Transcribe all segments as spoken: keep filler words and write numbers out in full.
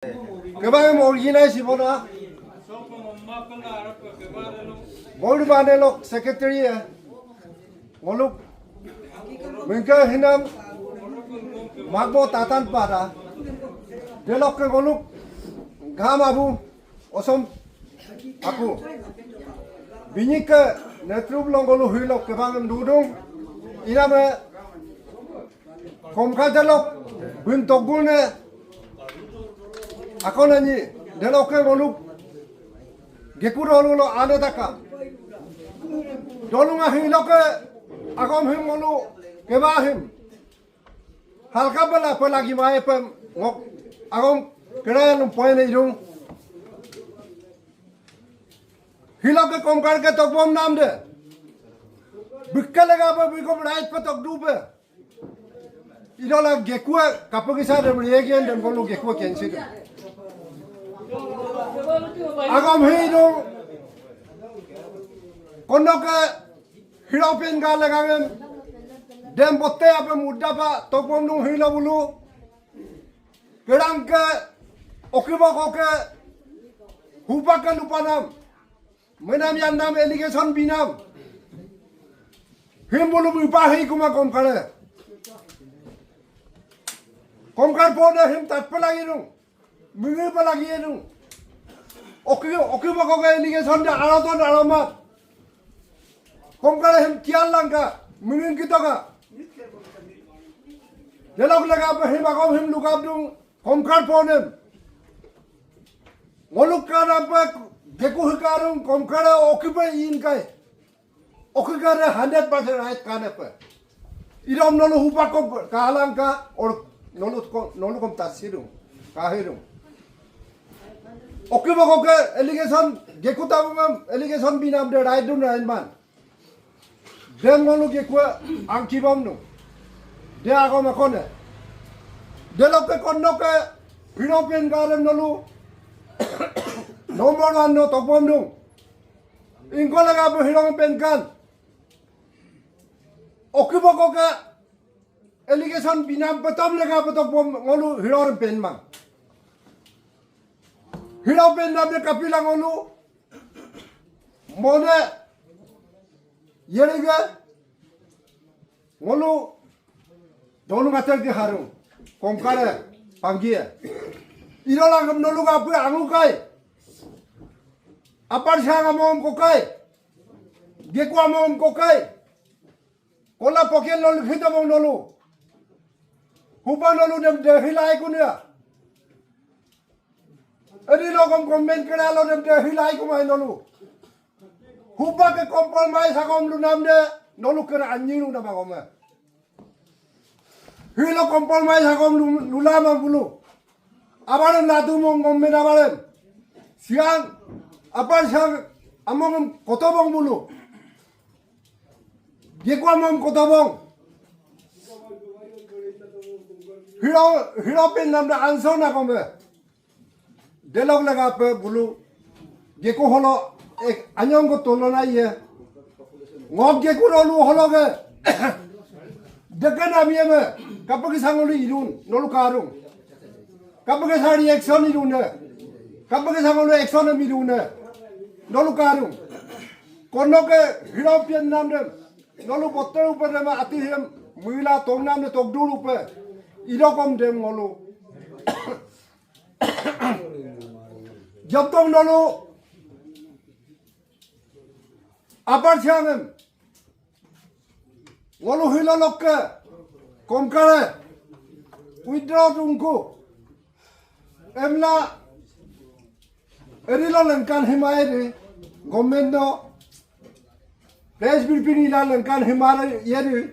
Kebang em organize ibona. Bolu bane lok secretary e. Ngoluk mingke hinam magbo tatan pada. Delokke ngoluk gam abu osom aku. Binyike netrup long ngolu huilok kebang em dudung. Iname Komkar delok, bin togune, akon anyi, delokke ngoluk, geku dolu lo ane takam. Dolu nga hiloke, agom him ngolu, keba him. Halka bela pelagi mae pem, ngok, agom, kera yang poin idung. Hiloke komkar ke tokbom nam de. Bikka lega pe, bikom right pe tokdu pe. Idola gekue kapekísa dem riegen dem kolu gekue kensi dem. Agom hei do. Konoke hiro pen gale gangen. Dem botte ape mudapa tokbom nung hilo bulu. Kerangke okiba koke hupake lupanam. Menam yannam allegation binam. Him bulu bipa hei kuma komkare. Komkar pone him tatpe lagi dung. Mengi pe lagi dung. Oke, oke, bako ke allegation da araton aramat. Komkare him kian langka. Mengin kita ka. Delok lega pe him akom him lukap dung. Komkar ponem. Ngoluk kanam pe geku hikarung komkare okipe inkai. Okikare hundred percent right kanepe. Idom nolu hupak kom kalangka or nolu kom, nolu kom tasidung. Kahirung. Okipe koke allegation geku tabungam allegation binam de right dun right man. Dem ngolu gekue angkibom nu. De agom akone. Delokke konoke European garden nolu. Number one no tokbom nu. Ingko lega pe European kan. Okiba koke allegation binam petom lega pe tokbom ngolu European mang. European nam de kapila ngolu. Mone, yeriga, ngolu, donu ngatel ke haru, komkare, panggie. Iro langam nolu kapu angu kai. Apar siang amom kokai. Geku amom kokai. Kola pokel nolu hito mong nolu. Hupa nolu dem de hilai kunia. Edi lokom comment kena lo dem de hilai kumai nolu. Hupa ke compromise agom lunam de nolu kena anyi lunam agom e. Hilo compromise agom lu- lunam bulu. Abarem nadu mong comment abarem. Siang, apar siang, among kotobong bulu. Geku among kotobong. Hiro, hiro pin namda answer na kome. Delok legape bulu. Geku holo, eh, anyong ko tolo na ye. Ngok geku rolu holo ke. Deke na miye me. Kapekísa ngolu irun, nolu karung. Kapekísa reaction irun ne. Kapekísa ngolu action em irun ne. Nolu karung. Konoke hiro pin namdem. Nolu botte upe dem atí hem, mila tongnam ne tokdur upe. Idokom dem ngolu. Jabtong nolu. Apar siangem. Ngolu hilo lokke. Komkare. Withdraw tungku. Emla. Erilo lengkan hima eri, government no, press briefing ila lengkan hima eri,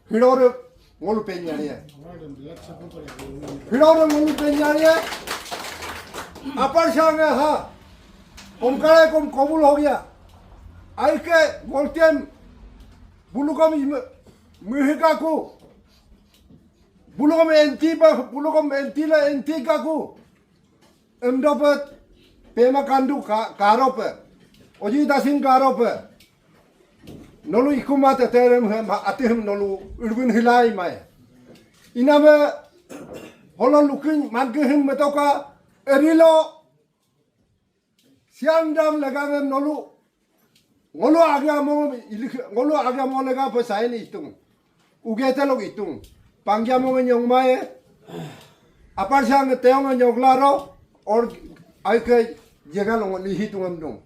hirore ngolu penyari ya. Hirore ngolu penyari ya. Apar siang ha, komkare kom kobul ho gaya. Aike ngoltem bulukom mihikaku. Bulukom enti pa, bulukom enti la enti kaku. Emdope, Pema Khandu ka, karope. Ojing Tasing karope. Nolu ikuma teterem hem, atí hem nolu, irbin hilai mai. Iname, holo lukin, manke hem metoka, Erilo Siang dam legangem nolu. Ngolu agi among, ngolu agi among legape sain itung. Uge telok itung. Panggi among nyongmae. Apar Siang teong nyoglaro. Or aike jega long lihitung emdung.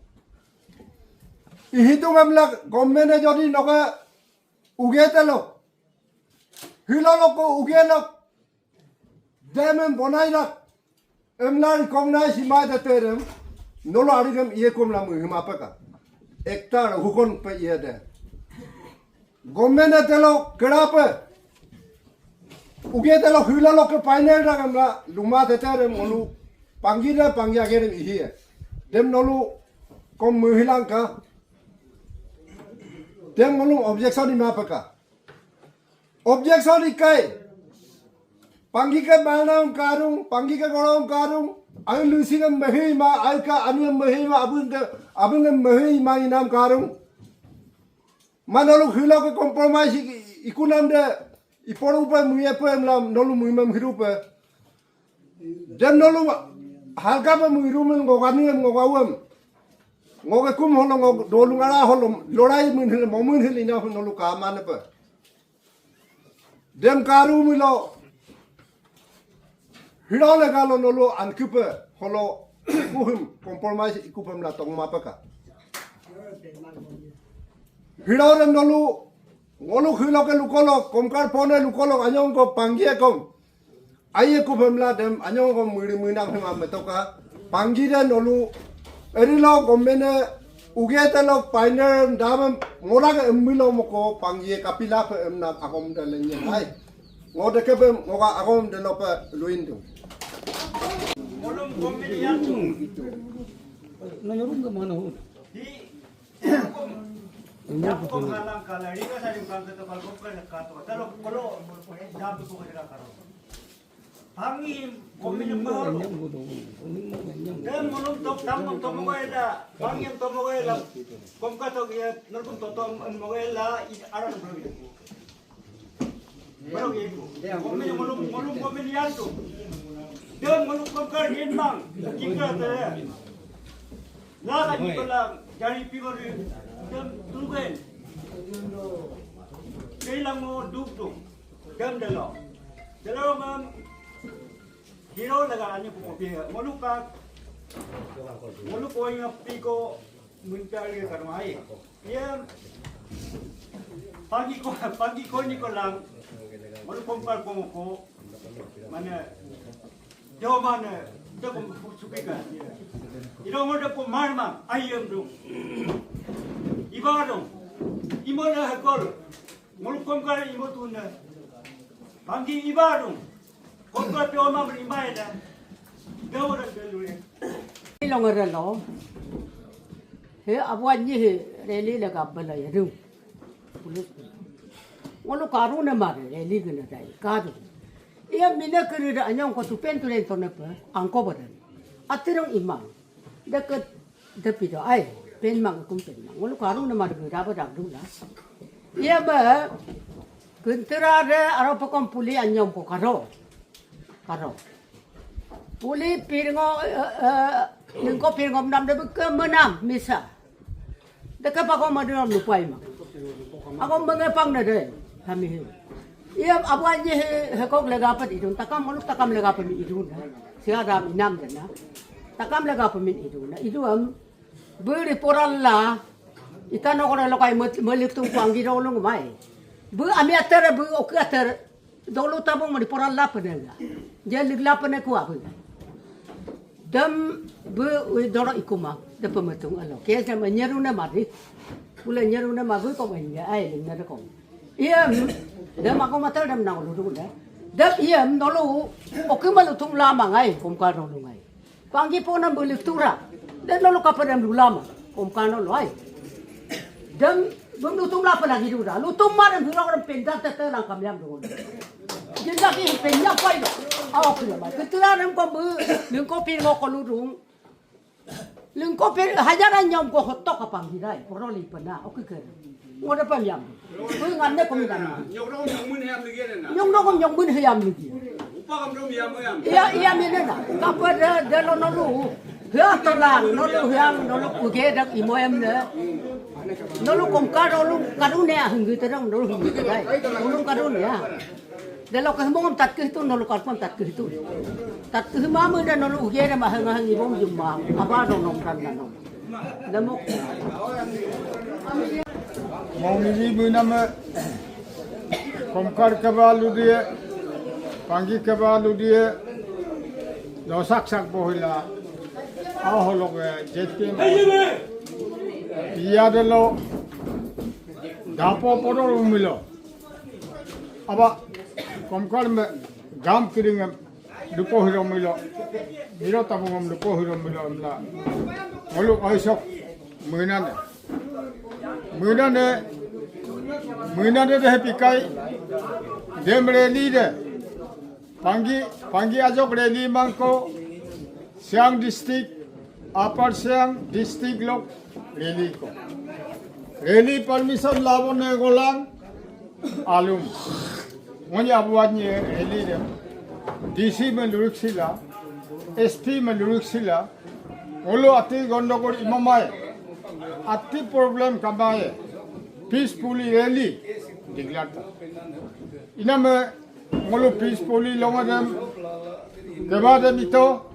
Ihitung emlak government e jodi noke uge telok. Hilolok ko uge lok. Dam em bonai rak. Emla recognize imai de terem. Nolo arigem iye kom lamu himapeka. Ektar hukon pe iye de. Government e telo kerape. Uge telo hilaloke final rak emla luma de terem ngolu. Panggi de panggi agerem ihiye. Dem nolu kom muhilangka. Dem ngolu objection imapeka. Objection ikai. Panggi ke balnaung karung, panggi ke gorong karung. Ayu lusing em mehi ma, ayu ka anu em mehi ma, abung ke, abung em mehi ma inam karung. Manolu hilo ke compromise ik-, ikunam de, iporu pe muye pe emlam, nolu muimam hiru pe. Dem nolu halka pe muirum em ngogani em ngogau em. Ngoge kum holo ngog dolung ara holo lorai mun hil momun hil ina nolu kamane pe. Dem karu milo. Hiro legalo nolu ankipe holo kuhim compromise ikupem la tongmapeka. Hiro dem nolu ngolu hilo ke lukolo komkar pone lukolo anyong ko panggie kom. Aye kupemla dem anyong ko miri minam hima metoka. Panggi de nolu erilo government e uge telok pioneer dam em ngora ke emmilo moko panggi e kapila pe emna agom de lenye hai. Ngo de kepe ngoka agom de lope luindu. Ngolum government e yantu. Nanya rumah mana hu? Di Inya ko halang kala ringa sa ring bangke to kal ko kala kato. Talo kolo dam ko kala karo. Pangi komi mo. Dem ngolum tok dam mo tomo ko ela. Pangi tomo ko ela. Kom kato ye nolum to tom mo ko ela i aran bro. Barang ibu. Komen yang ngolum, ngolum komen yantu. Dem ngolum komkar yen mang. Kika te. Laga ni kola jari pigori. Dem tugen. Kailang mo duk duk. Dem delo. Delo mam. Hiro laga anya ko kopi. Ngolum pak. Ngolum ko inga piko. Muntari karmai. Iya. Pagi ko, pagi ko ni ko lang. Malu kompal ko ko. Mana? Jauh mana? Jauh ko suki ka. Iro mo de ko marma. Ayam dong. Iba dong. Imo na hakol. Ngolu komkar imo tuna. Panggi ibarung. Komkar pe oma beri mai da. Dawa da belure. Ilong relo. He abuan nyi he reli le gabala ya du. Pulis. Ngolu karu ne mare reli gena dai. Kadu. Iya mina kere da anyong ko tupen tulen tone pe. Angko badan. Atirong imang. Deket Depido ai, penmang kum penmang. Ngolu karung nama demi raba dagdula. Iya ba, kentera de aro pekom puli anyom ko karo. Karo. Puli piringo, eh, eh, lingko piringo menam de ke menam misa. Deke pako madura lupai ma. Ako mengepang na de, kami he. Iya, abu anyi he, hekok legapat idun, takam muluk takam legapat mi idun. Sia dam inam dena. Takam legapat mi idun. Idu am, Beri poralla, ita no kore lokai melitung kuang gidong lung mai. Bu ami ater, bu oke ater, dolo tabong mani poralla penega. Jeli la pene kua bu. Dem bu ui dolo ikuma, de pemetung alo. Ke dem nyeru ne mari. Bule nyeru ne magu ko enye ai ling ne de kong. Iem, dem ako matel dem nang lu de. Dem iem dolo, oke malu tung lama ngai, kom kal dolo ngai. Panggi pona beli tura. Den nolo kapadem lulama. Kom kano lo ai. Dem bum lutum lapa lagi dura. Lutum marem dura orang pendat tete lang kamiam dong. Jinda ki penyam pai do. Awa pula mai. Ketura nem kom bu lengko pir ngoko ludung. Lengko pir hajaran nyom ko hotok kapang didai. Poroli pena. Oke ke. Ngode pamiam. Bu nganne komi dana. Nyong dong nyong mun heyam lagi. Iya, iya, mine na. Kapa de, de lo nolu. Hia tola, nolu hia, nolu kuge dak imoyam ne. Nolu Komkar nolu kadune ya, hinggi tedang nolu hinggi tedai. Nolu kadune ya. Delo kehemong tatke itu, nolu karpon tatke itu. Tatke hemamu de nolu ugere maheng heng ibom jumma. Aba no nom kan no. Demok. Mongili muname Komkar keba ludie, Panggi keba ludie, dosak sak bohila, ahologe jetke. Iya delo, dapo podor umilo. Aba Komkar me gam kiringem lupo hiro milo. Milo tabungem lupo hiro milo emla. Ngolu oisok menane. Menane, menane de hepikai. Dem rally de. Panggi, Panggi ajok rally mangko. Siang district, Upper Siang district lok rally ko. Rally permission labone golang alum. Ngoni abuatnye rally dem. D C me lurik sila, S P me lurik sila. Ngolu ati gondogol imamai. Ati problem kamai. Peacefully rally. Diglata. Iname Ngolu peacefully longa dem, keba dem ito.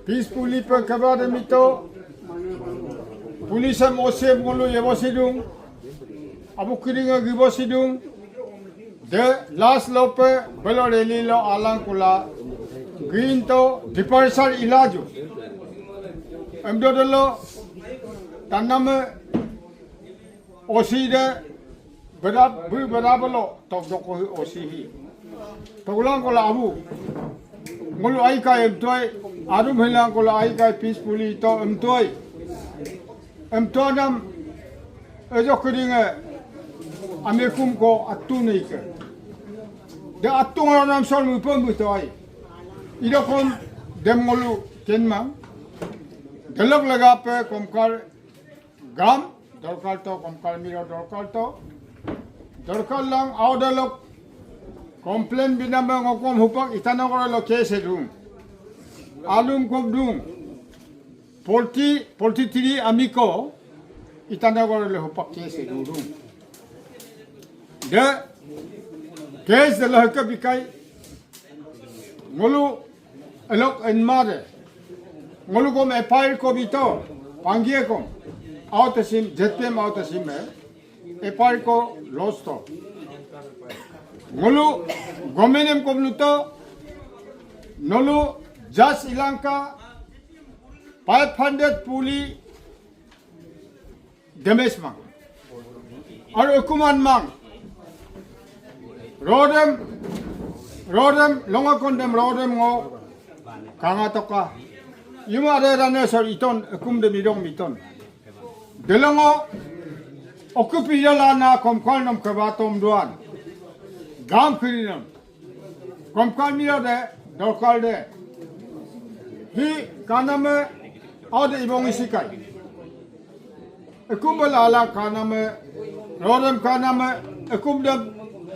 Peacefully pe keba dem ito. Police em O C em ngolu yebo sidung. Abu kiringa gibo sidung. De last lo pe belo rally lo alang kula. Green to departure ilaju. Emdo delo taname O C de, beda, bu beda belo, tok doko hi O C hi. Toklang kola abu. Ngolu aikai emtoi, arum hilang kola aikai peacefully to emtoi. Emtoi nam, ejo kudinge, amekum ko atu neike. De atu ngolu nam sol mupe mutoi. Idokom dem ngolu kenmang. Delok legape Komkar gam, dorkar to, Komkar miro dorkar to. Dorkar lang, aodalok, complain binama ngokom hupak Itanagar lo case dung. Alum kom dung. Forty, forty-three amiko, Itanagar lo hupak case dung. De, case de lo heke bikai, Ngolu elok enmade. Ngolu kom F I R ko bito. Panggie kom. Aotasim, Z P M aotasim e. F I R ko losto. Ngolu gomenem kom luto. Nolu jas ilangka five hundred puli damage mang. Aru ekuman mang. Rodem, rodem, longa kondem rodem ngo. Kanga toka. Yuma de dane sor iton, ekum de midong miton. Delongo, okupi yala na Komkar nom kebatom duan. Gam kiri nom. Komkar mira de, dorkar de. Hi kaname, ade ibong isikai. Ekum bela ala kaname, rodem kaname, ekum de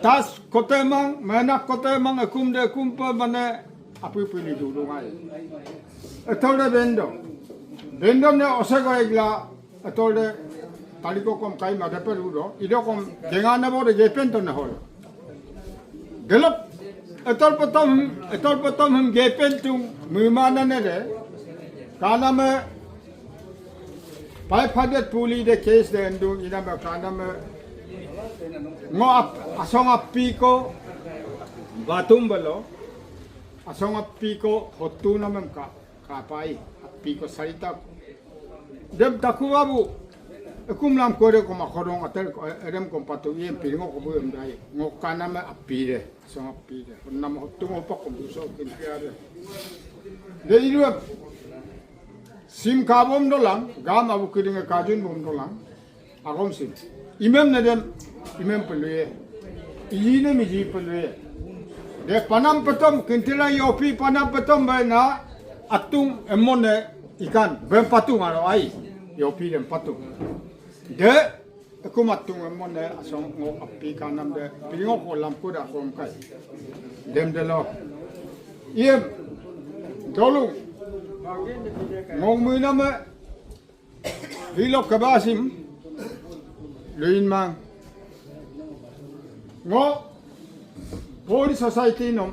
tas kote mang, menak kote mang, ekum de ekum pe mane, api pili dulu ngai. Etol de bendo. Bendo ne osego egla, Etol de, taliko kom kai ma depe rudo, ido kom gengana bo de gepen to na hol. Delok, etol potom, etol potom hum gepen tung mumana ne de, kaname five hundred puli de case de endung iname kaname ngo ap, asong api ko batum belo, asong api ko hotu namem ka. Kapai, api ko sarita ko. Dem taku babu. Ekum lam kore ko makodong atel ko, erem kom patu iem piringo ko bu em dai. Ngo kaname api de, song api de. Nama hotung opak kom buso kin piare. De idu em. Sim kabom dolang, gam abu kiringe kajun bom dolang. Agom sim. Imem ne dem, imem pelue. Iji ne miji pelue. De panam petom, kentela yopi panam petom be na atung emone ikan, bem patung aro ai. Yopi dem patung. De, Aku matung emone asong ngo api kanam de, pilingo ko lamku da kom kai. Dem delo. Iem, dolung. Ngong muiname, hilo kebasim, luin mang. Ngo, Bori society nom,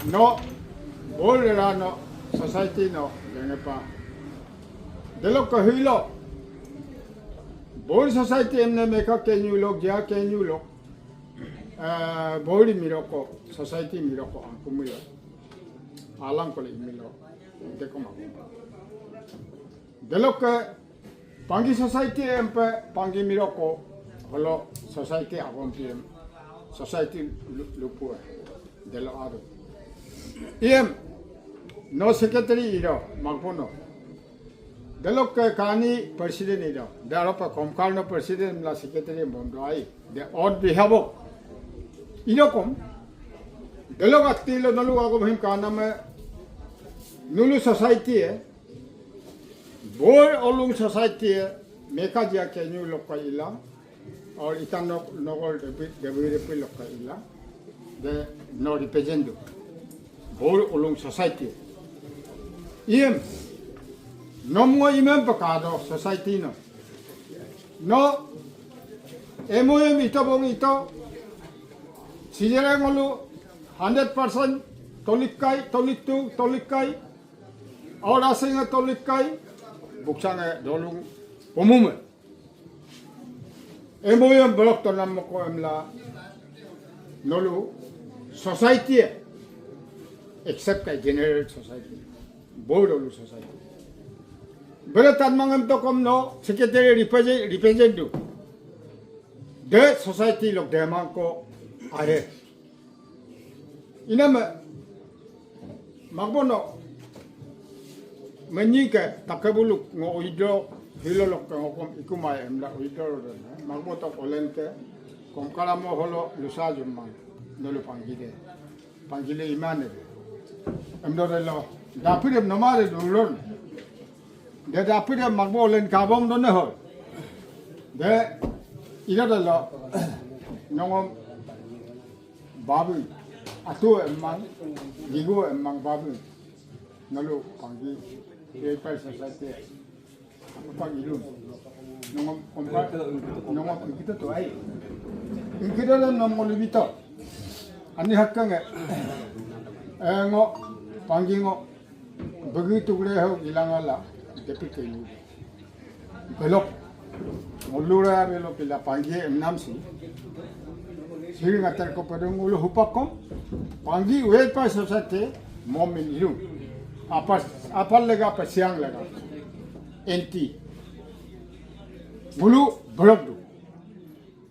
no, Bori rano society no, lengepa. Delokke hilo, Bori society emne Meka kenyulok, Jia kenyulok, Bori miroko, society miroko, angkumilo. Alang kole imilo, deko maku. Delokke Pangi society empe, Pangi miroko, holo society agom piem, society lupue, delo adu. Iem, no secretary iro, magbono. Delokke kani president iro, darope komkar no president la secretary bondo ai, de on behalf of. Irokom, delok atilo nolu agom him kaname, nolu society e, Bor Olung society e, Meka Jia kenyu lokka ila, or Itanok Nogor Debi Debi Repi lokka ila, de no represent do. Bor Olung society. Iem, nom ngo imem pakado society no. No, M O M ito bong ito, sijere ngolu hundred percent tolikai, tolitu, tolikai, Aura Singh tolikai, buksange dolung umume. M O M block to nam ko emla nolu society e, except kai general society, board olu society. Bere tanmangem to kom no secretary represent, represent do. De society lok demang ko are. Iname, magbono, menyike, takebuluk, ngo uido, hilolok ke ngokom ikumai emla uido, magboto olente, komkaramo holo lusa jumang, nolu panggide. Panggile imane. Emdo de lo, dapire nomare dulon. De dapire magbo olen kabom done hol. De, ida de lo, nongom, Babu, atu emang, gigu emang babu. Nolu panggi, Wepai society. Apa panggi dun? Nongom kompa, nongom kita tu ai. Kita dalam nongom lebito. Ani hakkange. Eh, ngo, panggi ngo. Begitu gule ho ilangala. Depi kenu. Belok. Ngolura belok ila panggi emnam si. Siri ngatar ko padung ulu hupakom. Panggi Wepai society momin iru. Apa, apa lega apa siang lega. Enti. Ngolu belok du.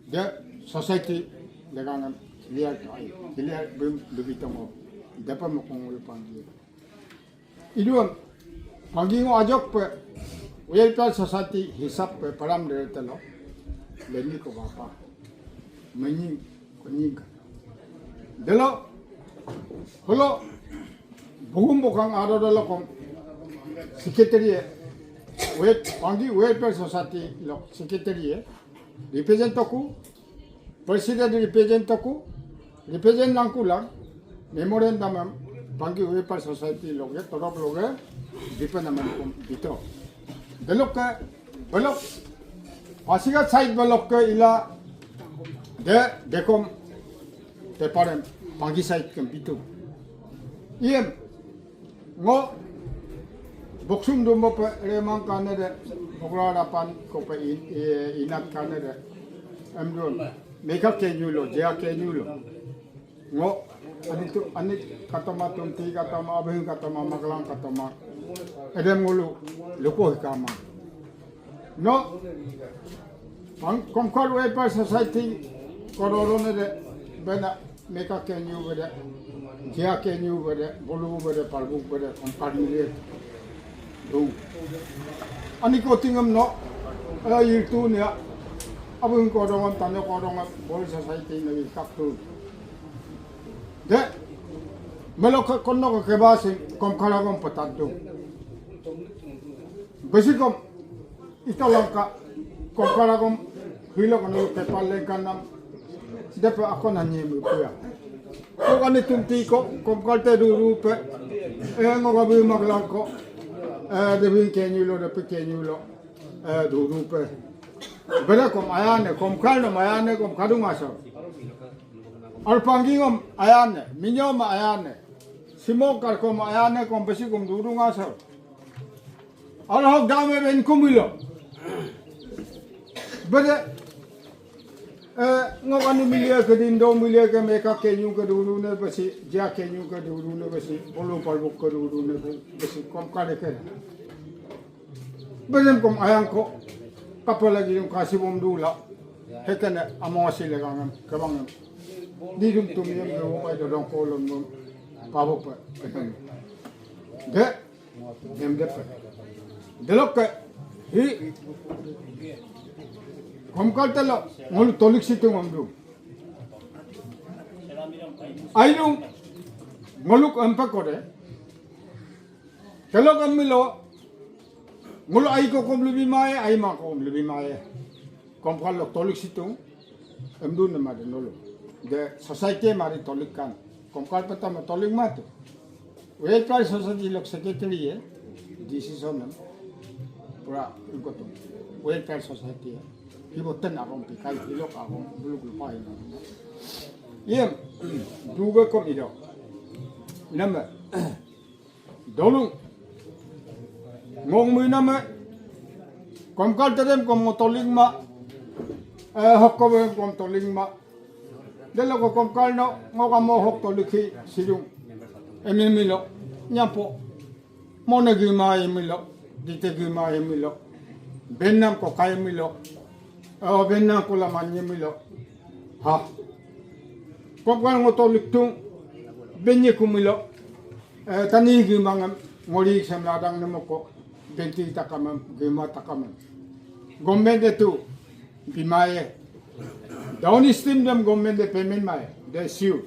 De society lega ngam clear to ai. Clear bim bibitomo. Depa mokong ulu panggi. Iduan, panggi ngo ajok pe, Wepai society hisap pe param de telo, leni ko bapa, menyi ko nyingka. Delo, holo, bugum bokang ado delo kom, secretary e, Wep, panggi Wepai society lo secretary e, represent toku, President represent toku, represent langkulang, memorandum em, panggi Wepai society loge, torop loge, dipe naman kom bito. Delokke, belok, Pasighat side belokke ila, de, dekom, teparem, panggi side kem bito. Iem, Ngo, boksum dumbo pe remang kane de, bokra rapan ko pe in, e, inat kane de. Emdun, Meka kenyulo, Jia kenyulo. Ngo, ani tu, ani katoma tumti katoma, abing katoma, maglang katoma. Edem ngolu, luko hikama. No, pang, Komkar Wepai society, kororo ne de, bena, Meka kenyu bede, Jia kenyu bede, Bolu bede, Parbuk bede, Komkar ni de. Dung. Ani ko tingam no, e, yirtu ne, abung kodongan, tanya kodongan, Bolu society ne, kaptu. De, melo ke kono ke kebasi, Komkar agom patat dung. Besi kom, ito langka, Komkar agom hilo kono pepa lengkanam. Depe akon hanye mukuya. Ko kani tumti ko, Komkar te duru pe. E ngo gabi maglang ko. E debi kenyulo, depe kenyulo. E duru pe. Bere kom ayane, Komkar no mayane, kom kadung asal. Arpangi ngom ayane, minyo ma ayane. Simo kar kom ayane, kom besi kom duru ngasal. Arhok dame ben kumilo. Bede, e, ngok anu milie ke dindo milie ke meka kenyu ke dulu ne besi, jia kenyu ke dulu ne besi, bolu palbuk ke dulu ne besi, kom kade ke. Bedem kom ayang ko, kapala gidung kasi bom dula, hekene amawasi legangem, kebangem. Didum tumiem dulu, pai dodong kolom, pabo pe, hekene. De, Dem depe. Delokke, hi, Komkar telo, ngolu tolik situng amdu. Aidung, ngoluk empa kode. Telok amilo, ngolu aiko kom lebi mae, aima kom lebi mae. Komkar lo tolik situng, emdu ne made nolu. De society mari tolik kan. Komkar peta ma tolik matu. Welfare society lok secretary ye, decision em. Pura ingkoto. Welfare society ye. Hibo ten agom pikai, hilok agom, buluk lupa ino. Ye, duga kom ido. Nama, Dolung. Ngong mui nama. Komkar tedem kom ngo toling ma. E, hokko bem kom toling ma. Delo ko Komkar no, ngo kamo hok tolik hi sidung. Emi milo. Nyampo. Mone gima emilo. Dite gima emilo. Benam ko kai emilo. O benang kula manye milo. Ha. Komkar ngo tolik tung. Benye kumilo. E, tani gimangem. Ngori sem ladang nemoko. Benti takamem. Gima takamem. Government de tu. Bimaye. Downstream dem government de payment maye. De siu.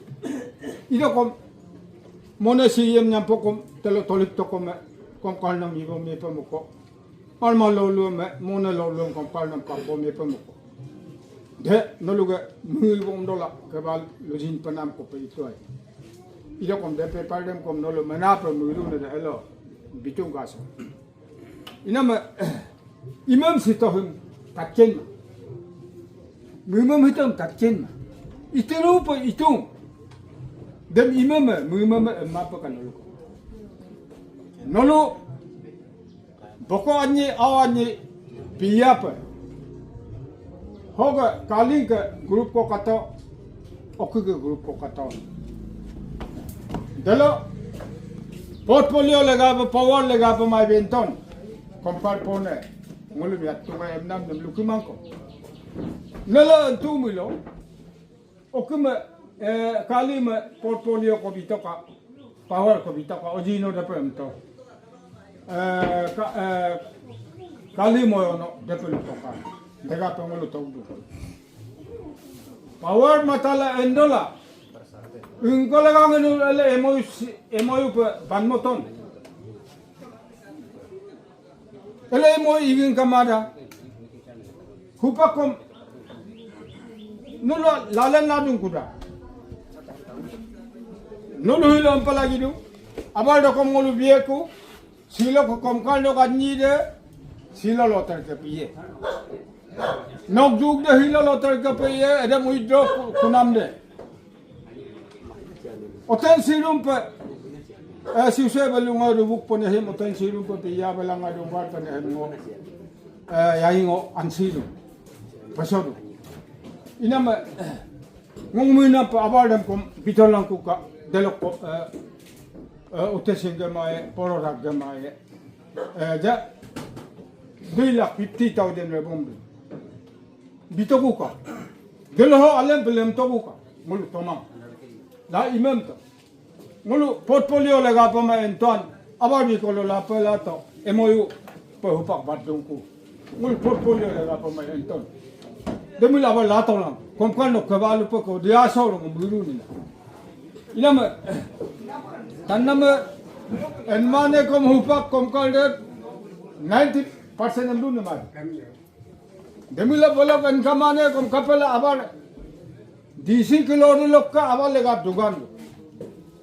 Ido kom. Mone siyem nyampo kom. Telo tolik tokome. Komkar nam ibo mepe moko. Alma lolum, mona lolum, Komkar nam kapo mepe moko. De, noluge, mui bom dola, kebal, lujin penam kope ituai. Ida kom de pe pardem kom nolu menape mui lu ne de elo, bitung kaso. Inama, imam sitohim, tatken ma. Mui imam hitam tatken ma. Itiru pe itung. Dem imam, mui imam, emma pe kan nolu. Nolu, Boko anyi, aw anyi, piyape. Hoga, kaling ke group ko kato, oki ke group ko kato. Delo, portfolio legape, power legape mai benton. Komkar pone, ngulum ya tunga emnam nem lukimangko. Nelo entu milo, Okime, e, kalime portfolio ko bitoka, power ko bitoka, ojino depe emto. E, ka, e, kalimo yono depe lutoka. Dega pengolu togdu. Power matala endola. Ingko lega ngenu ele M O U si, M O U pe banmoton. Ele mo igin kamada. Hupakom. Nulu lalen ladung kuda. Nulu hilo ampalagi du. Abal dokom ngolu bieku. Silo ko Komkar no kanyi de. Silo loter ke piye. Nok jug de hilo loter ke piye. Ede muidro kunam de. Oten sirum pe, e, suse belunga rubuk ponehim, oten sirum pe, piya belanga dumbar ponehim ngo, e, yai ngo ansirum. Pesodu. Inama, e, ngong muina pe abal dem kom, bitolang kuka, delok ko, e, e, oten sing gemaye, porodak gemaye. E, ja, dui lakh fifty thousand re bomdu. Bitokuka. Deloho alem pelem tokuka. Ngulu tomang. La imem to. Ngulu portfolio lega pama enton. Abar bikolo la pela to. M O U. Pehupak badungku. Ngulu portfolio lega pama enton. Demil abar la tolang. Komkar no kebalu peko. Dia solo ngulu nina. Inama. Tanama. Enmane kom hupak Komkar de. Ninety percent em dun nama. Demila bolok enkamane kom kapela abar D C kilori lokka abar lega dugandu.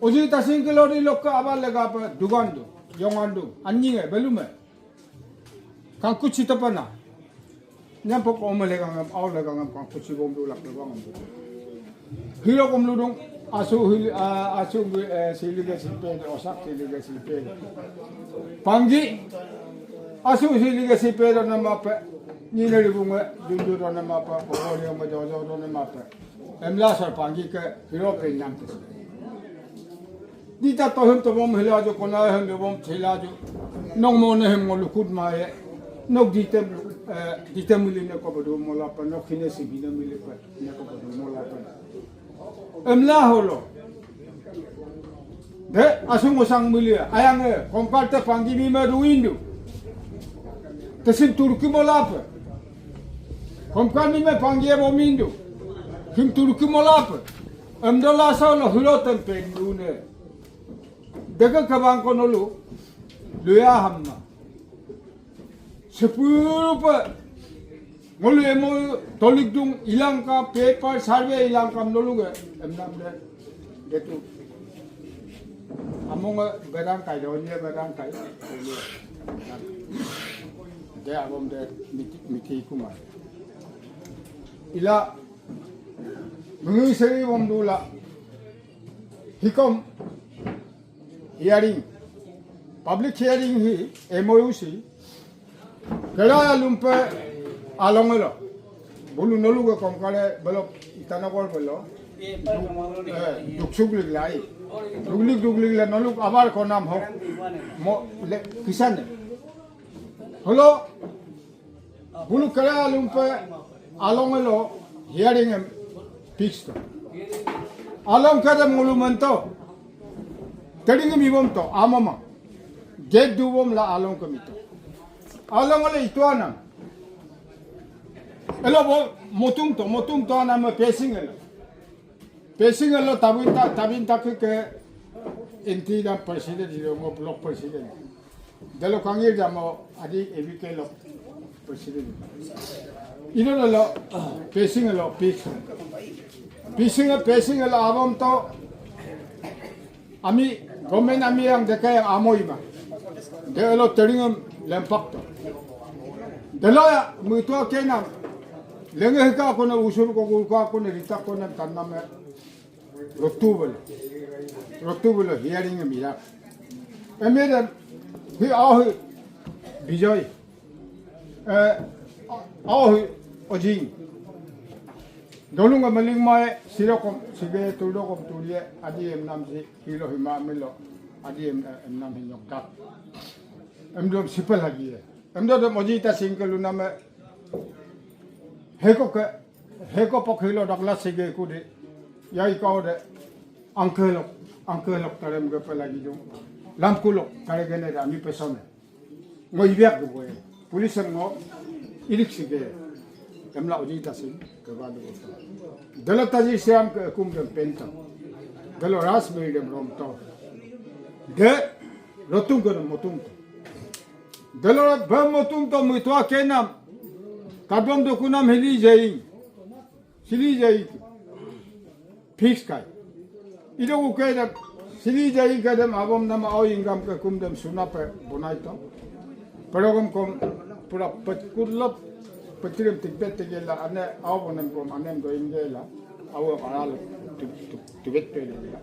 Oji Tasing kilori lokka abar lega dugandu. Yongandu. Anyinge belume. Kangkuchi tapana. Nyampo ko ome legangem, au legangem kangkuchi bomdu lak legangem. Hilo kom ludung, asu hil, a, asu, eh, silige sipe, osak silige sipe. Panggi, asu silige sipe do namape, nine libunge, dunju do namape, pokori ome jojo do namape. Emla sar panggi ke, hilo pe nyampe. Dita tohim tobom hilaju, kona him tobom hilaju. Nok mone him ngolukut maye. Nok ditem, eh, ditem mili ne kobodu molape, nok hine si hine mili pe, ne kobodu molape. Emla holo. De, asung usang mili, ayange, Komkar te panggi mime duindu. Tesim Turki molape. Komkar mime panggi ebo mindu. Him Turki molape. Emdola solo hilo tempe dune. Deke kabang ko nolu, luya hamma. Sepurupe, ngolu emo tolik dung ilangka, paper survey ilangka nolu ge, emnam de, detu. Among berang kai, donye berang kai. De abom de miti, miti kuma. Ila, mengiseri bom dula. Hikom hearing, public hearing hi M O U si, keraya lumpe alongelo. Bulu noluge Komkare belo Itanagar belo. Eh, duksuglik lai. Duglik duglik le noluk abar konam ho. Mo le kisane. Holo, bulu keraya lumpe alongelo hearing em fix to. Along kadem ngulu mento. Teringi mibom to, amama. Gate dubom la along ke mito. Along le ituanam. Elo bo, motung to, motung to anam pacing elo. Pacing elo tabin ta, tabin ta ke, ke inti da president, ilo mo block president. Delo kangir jamo adi A B K lo president. Ilo lo pacing lo pis. Pacing pacing lo abom to ami government ami yang deka yang amoi ma. Delo teringem lempak to. Delo ya mutua kenam. Lenge hika kone usur ko gulka kone rita kone tanam ya. Rotubel. Rotubel hearing mira. Emedem hi ahi Bijoy. Eh, ahi Ojing. Dolunga maling mai sirokom sige tudokom tulie adi emnam si hilo hima milo adi em, emnam hinyok dak. Emdom sipel lagi ya. Emdom Ojing ta singkel luname heko ke Heko pok hilo dakla sige kude. Yai kau de. Angkelok, angkelok tarem gepe lagi dong. Lamkulok tare gene de ami pesone. Ngo ibiak de boye. Police em ngo ilik sige. Emla Ojing ta sing ke badu. Delo taji siam ke kum dem penta. Delo raspberry dem romto. De rotung ke dem motung. Delo bem motung to mutua kenam. Kadom dokunam hili jaing. Sili jai. Fix kai. Ido ku ke dem sili jai ke dem abom nama au ingam ke kum dem sunape bonai to. Program kom pura pet kurlop petirem tikbet tegela ane au bonem kom anem do ingela. Au paralo tu tu tibet pe la.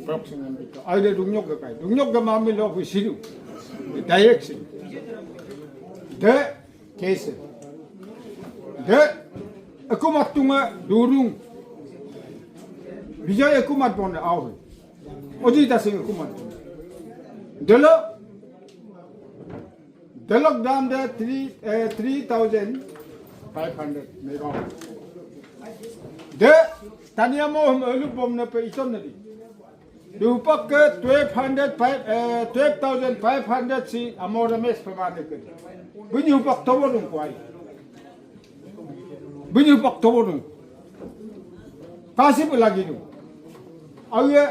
Proxy ngam bito. Ai de dungnyok ke kai. Dungnyok ke mami lo ku sidu. Direction. De Kese. De, ekumat tunga durung. Bijai ekumat bonde au. Ojing ta sing ekumat bonde. Delo, delok dam de three, eh, three thousand five hundred megawatt. De, tani amo hum elu bom ne pe ison ne di. Dupak ke twelve hundred five, eh, twelve thousand five hundred si amo Ramesh pemane ke. Bunyi upak tobo dung kuai. Bunyi upak tobo dung. Kasi pe lagi dung. Awe,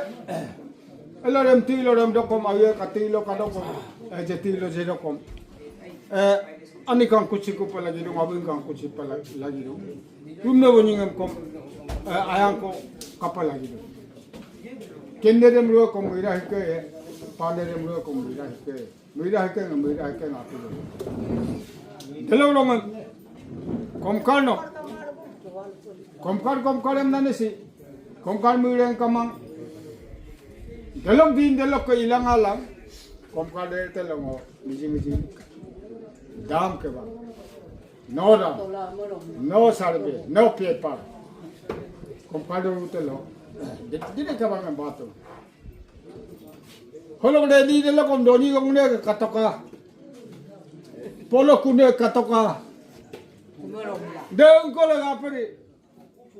elo rem ti lo rem dokom, awe kati lo kadokom, eh, jeti lo jedokom. Eh, ani kangkuchi kupa lagidung, abing kangkuchi pa la-, lagidung. Rumne wonyingem kom, eh, ayang ko kapa lagidung. Kende dem rue kom ira hike, eh, pande dem rue kom ira hike. Muida hekeng, muida hekeng aku. Delo longan. Komkar no. Komkar, komkar em nane si. Komkar muireng kamang. Delok din delok ke ilang alang. Komkar de telongo. Miji, miji. Dam ke bang. No dam. No survey. No paper. Komkar de utelo. Dide ke bang batu. Holok de di de lokom doni gong ne katoka. Polo kune katoka. De ungko la gaperi.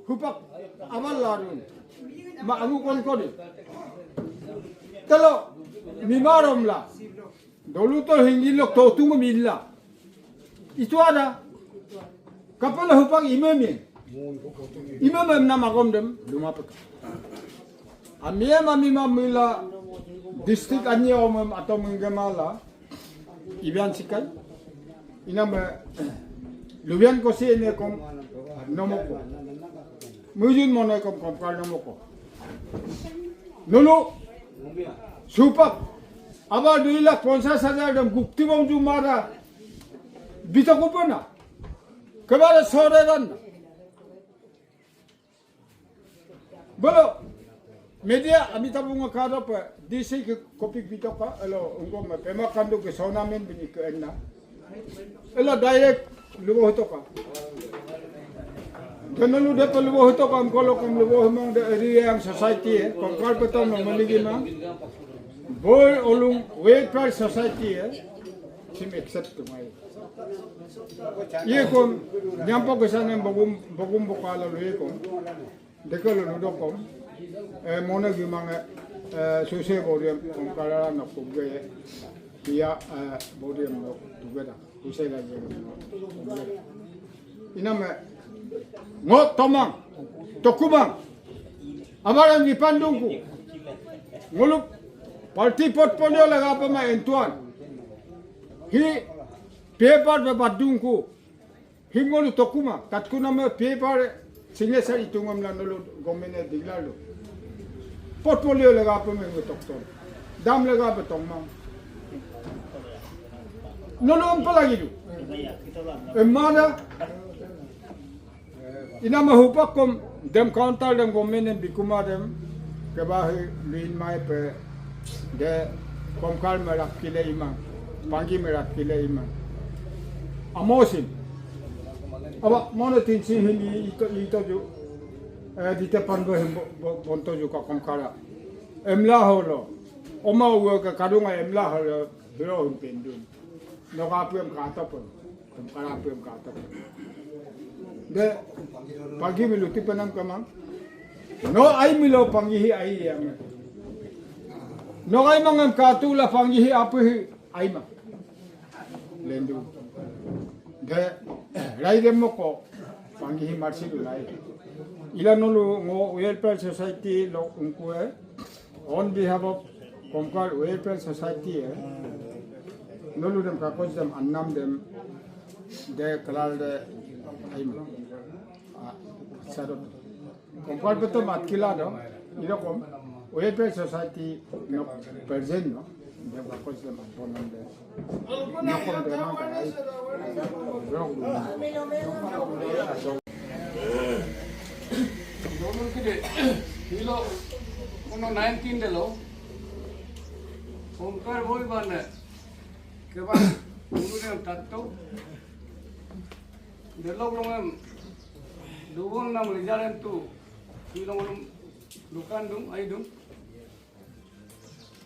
Hupak amal larun. Ma amu kon kodi. Telo mimarom la. Dolu to hinggil lok to tungu milla. Itu ada. Kapala hupang imam ye. Imam em nama gom dem, luma peka. Ami em ami ma mila district anya om em ato menggemala. Ibian sikai. Inam, eh, lubian kosi ene kom nomoko. Mujun mone kom kom kal nomoko. Nulu. Supak. Aba dui lakh ponchas hajar dem gukti bom jumara. Bito kupena. Kebara sore dan. Bolo. Media ami tabunga kado pe. D C ke kopi bito ka. Elo ungko me Pema Khandu ke sonamen bini ke enna. Elo direct lubo hotoka. Kenolu depe lubo hotoka, angkolo kom lubo hemang de area yang society e. Komkar petom no maligi mang. Boy olung welfare society e. Sim accept tumai. Iye kom nyampo kesane bogum, bogum bokala lu iye kom. Dekelo ludokom. Eh, mone gimang, eh, suse bodiam komkara no kubge. Iya, eh, bodiam no tugeda. Kusela je. Iname, ngo tomang, tokumang, abaran dipandungku, ngulu party portfolio lagapema entuan, hi paper pe badungku, hi ngulu tokuma, tatkuname paper, Signature itungamla nolu gomene diglalu. Portfolio lagapeme ngo tokton. Dam lagape tongmang. Nolu empa lagidu. Emada. Inama hupakom dem counter dem gomene bikuma dem. Kebahi luin mai pe. De komkar merak kile imang, panggi merak kile imang. Amosin. Aba mone tinsi hini ito, ito ju, eh, dite panbo him bo, bo, bonto ju ka komkara. Emla holo. Oma uwe ka kadunga emla holo. Hiro him pendun. Noka apuem ka atapon. Kara apuem ka atapon. De, pagi milu tipenam kamang. No ai milo panggihi ai ya me. No ai mangam katu la panggihi apuhi ai ma. Lendu. De, rai dem moko panggihi marsi du lai. Ila nolu ngo welfare society lo ungkue. On behalf of Komkar Welfare Society, eh, nolu dem kakos dem annam dem de kelal de aim. Ah, sadot. Komkar betul mat kila do. Ida kom Welfare Society no present no. Dem kakos dem aponam de. Dolung kídí, hilo, kono nineteen delo, Komkar Boi Bane, kebang, guru dem tatto, delok longem, dubon nam rijalen tu, hilo ngolum, dukan dung, ai dung.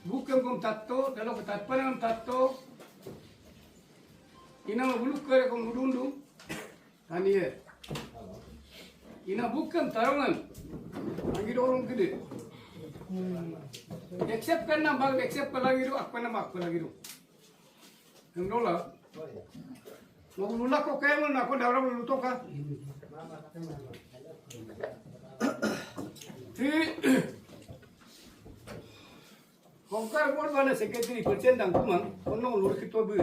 Bukem kom tatto, delok tatpanam tatto, ina buluk kere kom udundu, tanie. Ina bukem tarongem, anggi dorong kídí. Accept karena bang accept pelagidu, apa nama pelagidu. Em dola. Mau lula ko kaya mau nako dalam lutoka. Ti Komkar Boi Bane secretary president dang kumang, kono lurkito bu.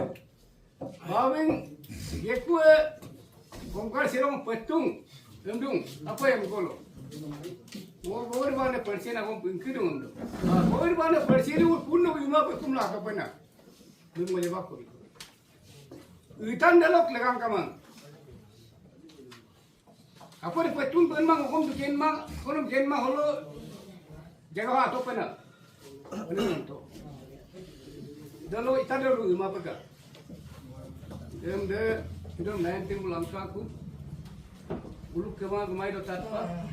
Babing, yekue, Komkar sirong petung, emdung, apa yang kolo? Ngo gori bane persen aku bingkidung emdung. Gori bane persen itu pun no ima petum lah kapena. Bing mo leba ko. Itan dalok legang kamang. Apa di petun pen mang, hukum tu ken mang, kono ken mang holo, jaga wa atau pena. Pena to. Dalo ita dalo ima peka. Dem de, dem nineteen bulan kaku. Uluk kema kemai do tatpa.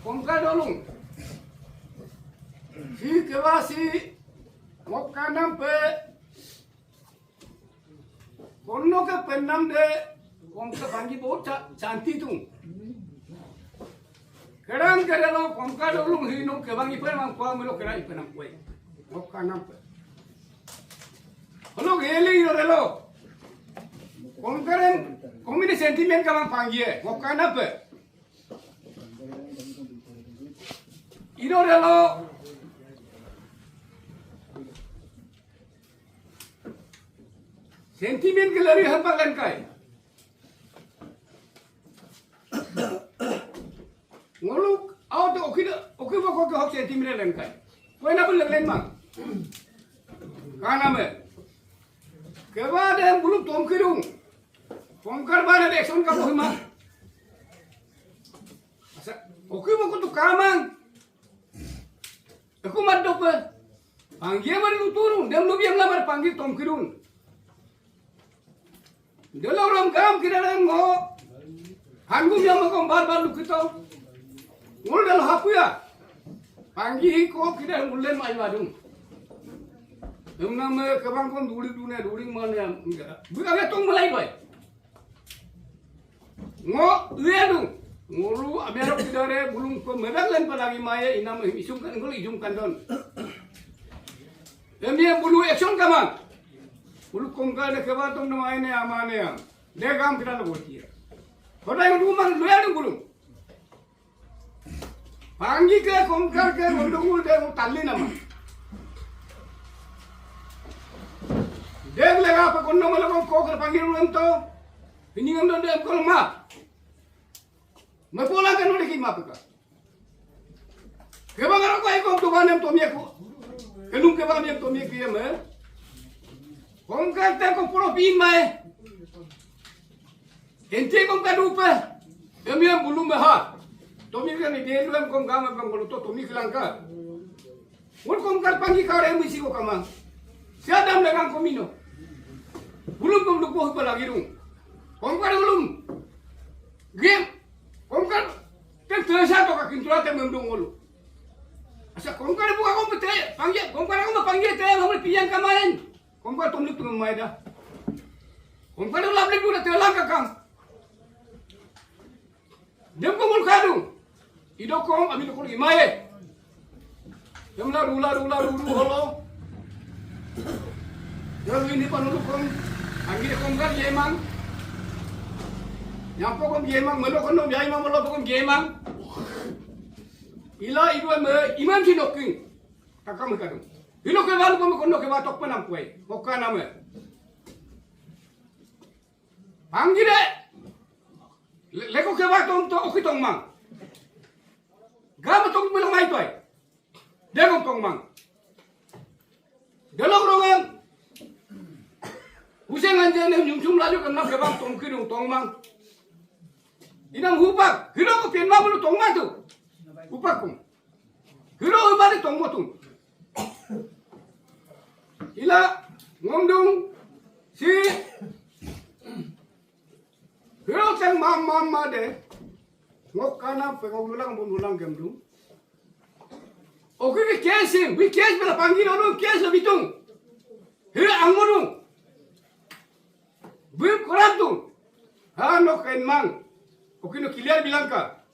Komkar dolung. Si kewa si, ngok kanam pe, Kono ke penam de, Komkar Panggi bocha, chanti tung. Kerang kerelo, Komkar dolung hino ke Panggi penam kua melo kerang penam kue. Ngok kanam pe. Holo geli yo relo. Komkar en, komine sentiment kamang Panggi e, ngok kanam pe. Ino relo. Sentiment ke lari hampa lengkai. Ngoluk, au to okida, oki boko ke hok sentiment lengkai. Koi na bul len mang. Kana me. Keba de buluk tom kidung. Komkar bana de action ka bohima. Asa, oki boko tu kamang. Aku madok pe. Panggi mari luturun, dem lubi yang lamar Panggi tom kidun. Delo ram gam kidar ngo. Hangum yang makom bar bar lukito. Ngul delo hapuya. Panggi ko kidar ngulen mai madung. Dem nama kebang kom duri dune duri mana. Bukan tong mulai bai. Ngo, uya dung. Ngolu, ami arok kidare, bulung ko, mebak len palagi maye, inam isum kan, ngolu ijum kan don. Emie bulu action kamang. Bulu Komkar de keba tong nama ene amane am. De gam kidar lo botia. Kodai udu mang, luya dung bulung. Panggi ke, Komkar ke, gondogul de, tali nama. Dem lega apa kono mala kom kokar Panggi ruem to. Ini ngam don dem kol ma. Me pola kan udah ki ma peka. Kebang arok ko ekon to banem to mieku. Kenung kebang miem to mieku ya me. Komkar te ko puro pin mai. Ente Komkar dupe. Emiem bulum beha. Tomi kan ni delu em Komkar em Komkar to tomi kelangka. Ngun Komkar Panggi kare misi ko kamang. Siadam legang komino. Bulum kom dupo hipa lagi dung. Komkar bulum. Game. Komkar. Tem terasa to kakin tulate memdung ngolu. Asa Komkar buka kom pete. Panggi. Komkar kom Panggi te. Mamul piyang kamain. Komkar tomluk tung mai da. Komkar lablik dula telang kakam. Dem ko mul kadung. Ido kom ami dokol imaye. Dem la rula rula ruru holo. Dem ini panulu kom. Anggi kom kan yemang. Nyampo kom yemang, melo kono yai mama lo kom yemang. Ila idu me iman si noking. Kakam kadung. Hilo ke balu kom kono ke batok penam kue. Boka nama. Panggi de. Le-, leko keba tong to oki tong mang. Gama tong bilang mai toy. Degong tong mang. Delok rongan. Huseng anje ne nyum cum laju kenal keba tong kidung tong mang. Inam hupak. Hidok ko pin mang bulu tong mang tu. Hupak kum. Hiro mari tong motung. Ila ngomdung si hiro teng mam mam made ngok kana pe ngok lulang bun lulang gemdung. Oke bi kesim, bi kes bela panggil orang kes lebih tung. Hiro angmodung. Bi korantung. Ha no ken mang. Oke no kiliar bilangka.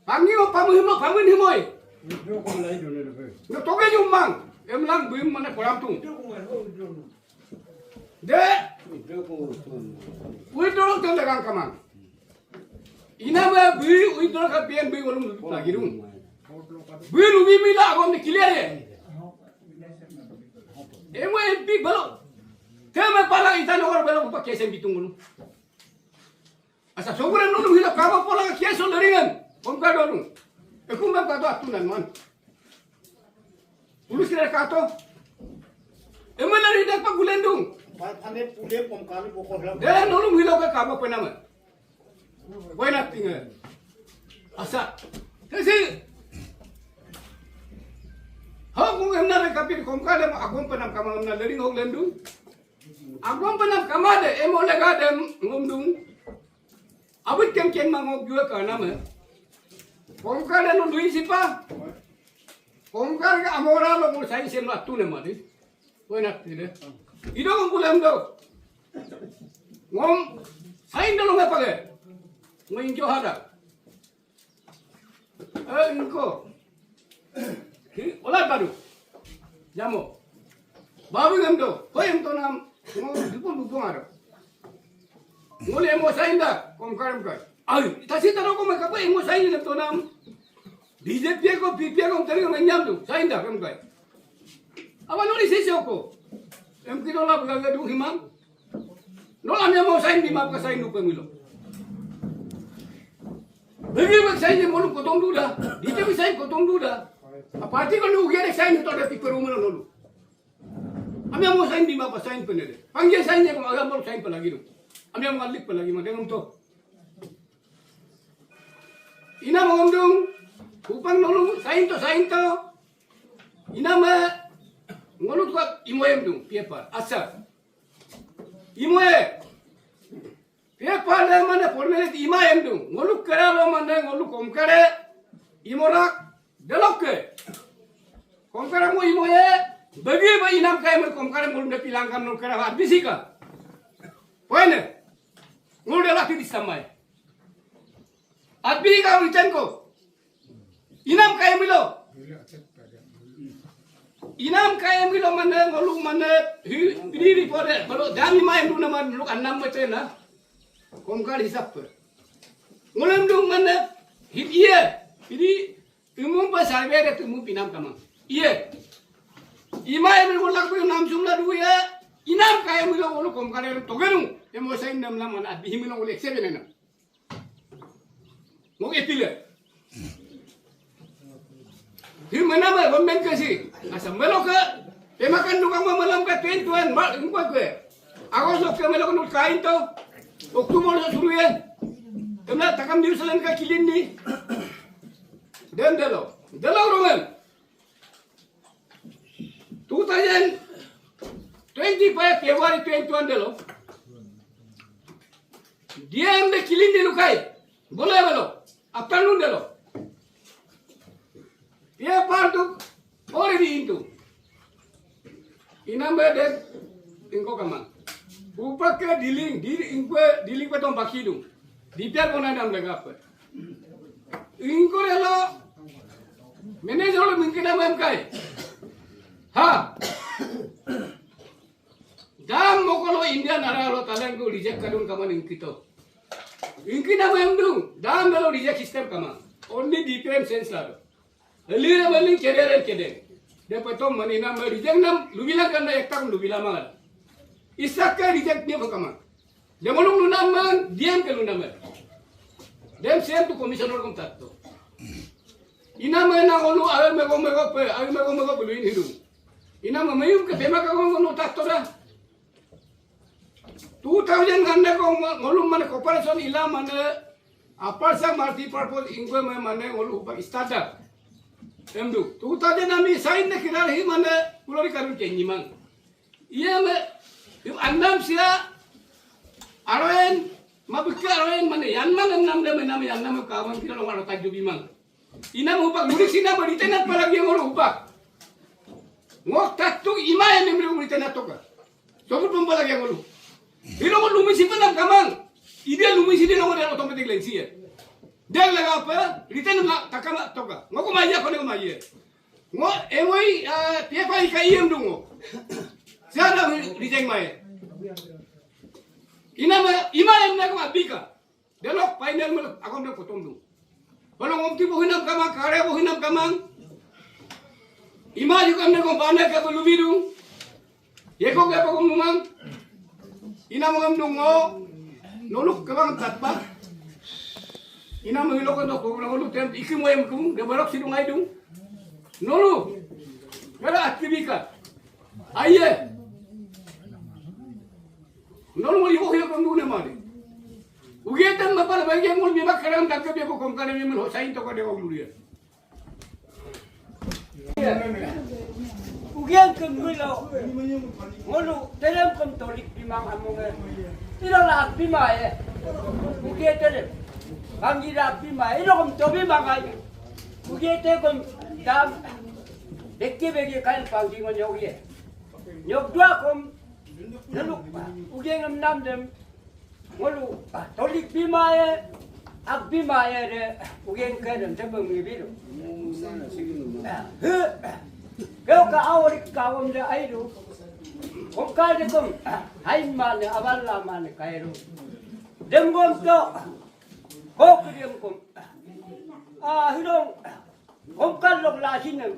Pangi o pamu himo, pamu himoi. No toge jumang. Emlang buim mana koram tung. De. Withdraw te legang kamang. Ina me bui withdraw ka bien bui walum lagi dung. Bui lubi mila agom ni clear ye. Emo M P Belo. Keme pala Itanagar belo pa kesen bitung bulu. Asa sogurem nolu hilo kama pola keso leringan. Komkar dolu. Ekum bem kato atunan man. Pulus kira kato. Emang dari dak pa gulendung. Pale pule Komkar boko hela. Delo nolu hilo ke kama penama. Why not tinga? Asa. Kasi. Hau kung emna re kapit Komkar dem agom penam kama emna lering hau lendung. Agom penam kama de emo lega dem ngomdung. Abut kem ken mangok jua ka nama. Komkar dem nolu isipa. Komkar ke amora lo mul sain sen lo atune madi. Wena tide. Ido ngom bulem do. Ngom sain dolo nge page. Ngom injo hada. Eh, ingko. Hi, olat badu. Jamo. Babu ngem do. Hoi em tonam. Ngom dupung dupung aro. Ngoli emo sain da. Komkar em kai. Ai, tasi taro ko maka ko emo sain da tonam. B J P ko, P P ko, tari ko menyam tu. Sain da, em kai. Awa noli sisi oko. Em kiro la bukan gaduh himam. Nol ami amo sain di map ka sain dupe milo. Bagi bagi sain di molu kotong duda. Di te sain kotong duda. Apa arti ko nu gere sain to de piperu melo nolu. Ami amo sain di map ka sain penede. Pangge sain ko agam molu sain pelagi du. Ami amo alik pelagi ma dengum to. Ina mangomdung, kupang nolu, sainto, sainto. Ina ma, ngolu tuka imoyem dung, piepa, asa. Imoye, piepa le mana formality imayem dung, ngolu kera lo mana, ngolu Komkare, imorak, delokke. Komkare mo imoye, bagi ba inam kai mo Komkare mo de pilangkam no kera, abisika. Poine, ngolu delak di samai. Abika written ko. Inam kaya milo. Inam kaya milo mana ngolu mana hi pidi report de. Balo dami mai muna man luk anam baca na. Komkar hisap pe. Ngolem dung mana hi iye. Pidi tumum pa survey de tumum pinam kamang. Iye. Imai mil ngolak pe nam sumla duwe. Inam kaya milo ngolu Komkar de togenung. Emo sain nam lam mana abhi milo ngolu ekse bene na. Ngok epile. Di mana ma government ke si. Asa melo ke. Temakan dukang ma malam ke tuin tuan ma ingkua ke. Agos lo ke melo ke nul kain to. Oktober lo suru ye. Kena takam di usalan ke kilin ni. Dem delo. Delo rongan. Two thousand twenty-five February twenty-one delo. Dia em de kilin de lukai. Bolo ya bolo. Afternoon delo. Dia partu already into. Inam be de ingko kamang. Upake diling, diling ingkue, diling pe tom pakidung. Dipiar kona dam legape. Ingko delo. Manager lo mungkin nama M K I. Ha. Dam mokolo India nara lo talent ko reject kadun kaman ingkito. Ingki nama em dung. Dam lo reject system kaman. Only D P M sense lado. Elira maling kederen kedeng. Depe tom mani nama reject nam lubila kanda ektam lubila mangal. Isaka reject dia kaman. Dem olung lunam man, diam ke lunam man. Dem send to commissioner kom tatto. Inama na olu awe mego mego pe, awe mego mego pe luin hidung. Inama mayum ke tema ka ngolu tatto da. Two thousand ganda ko ngolu mane cooperation ila mane Upper Siang multi purpose ingkue mane ngolu upa standard. Emdu. Two thousand ami sign ne kirar hi mane kulori karun kenyimang. Iya me, im annam sia, aroen, mabika aroen mane, yan mang annam de menam yan nam kawan kita lo ngalo tajju bimang. Inam upak, mudik sina ba ritenat palagi yang olo upak. Ngok tatu ima yang nemri ritenat toka. Tokut pun palagi yang olo. Ilo ngok lumi si penam kamang. Ide lumi si de lo ngok automatic lensi ya. Dia laga apa? Ritenat la takama toka. Ngok maya kone maya. Ngo, emoi, eh, piepa ika iem dungo. Siada rijeng mai. Inama, ima em naga abika. Delok final melok, agom de potom dung. Kalau ngom tibo hinam kamang, kare bo hinam kamang. Ima juga em naga bane ke belu bidung. Yeko ke pokok mumang. Ina mangam dungo. Noluk kebang tatpa. Ina mangilo kan toko noluk tem ikim wayam kum de barok sidung aidung. Nolu. Kala akibika. Aye. Nolu mo yoko yoko nune mari. Ugetem mapal bagi mul bima kerang takap yoko kom kare mimul hosain toko de wong luria. Ugian ke milo. Ngolu telem kom tolik bimang amonge. Ilo la bima ye. Ugian telem. Bangi la bima. Ilo kom to bimang ayu. Ugian te kom dam. Beki beki kain panggi ngo nyok ye. Nyok dua kom. Neluk. Ugian ngam nam dem. Ngolu, ah, tolik bimaye, ak bimaye de, ugen ke dem tebeng mi biru. Ah, he, keo ka awrik kawam de aidu. Kom ka de kom, ah, hain mane, aballa mane kairu. Dem gom to, kok dem kom. Ah, hidong, kom ka lok la sinem.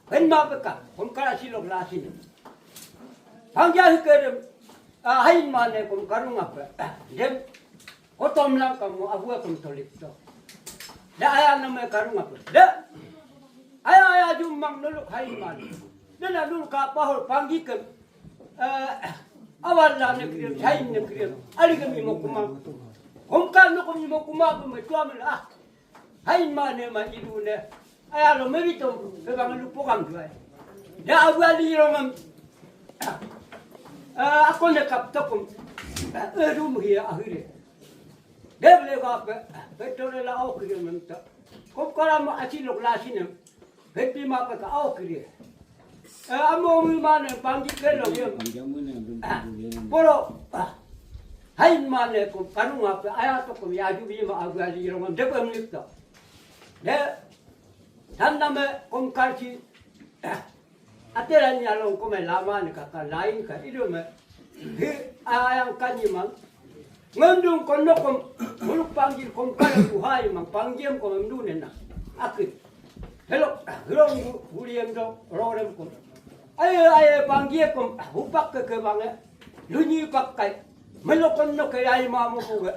Hen ma peka, kom kara silok la sinem. Pangja hikerem, ah, hain mane kom karung apa. Dem, kotom lang kamu, abu kom tolik to. Da aya nama karung apa. Da, aya, aya jumang noluk hain mane. Da na dul ka pahol panggi kem. Eh, awal la ne krem, hain ne krem. Ali kami mau kuma. Kom kan no kami mau kuma, kami tua mela. Hain mane ma idu ne. Aya lo meri to, ke bang lupo kam juai. Ya abu ali rongam. Ah, ako ne kap tokum. Eh, rum hia ahire. Deble ka pe, pe tole la au kiri menta. Kom kara ma asilok la sinem. Pe pi ma pe ka au kiri. Eh, amo mi mane panggi ke lo yem. Ah, poro, ah. Hain mane kom karung apa, aya to kom ya jubi ma abu ali rongam de pem lip to. De, tanda me kom karsi, ah, atela nyalong kom lama ne kaka lain ka ido me. Hi, ayang kanyi mang. Ngendung kon nokom, muluk panggil kom kala buhai mang, panggiem kom emdu nena. Akit. Hello, hello, guliem do, rorem kom. Aye, aye, panggie kom, hupak ke ke bange. Lunyi pakai. Melokon no ke ai mamu ko ke.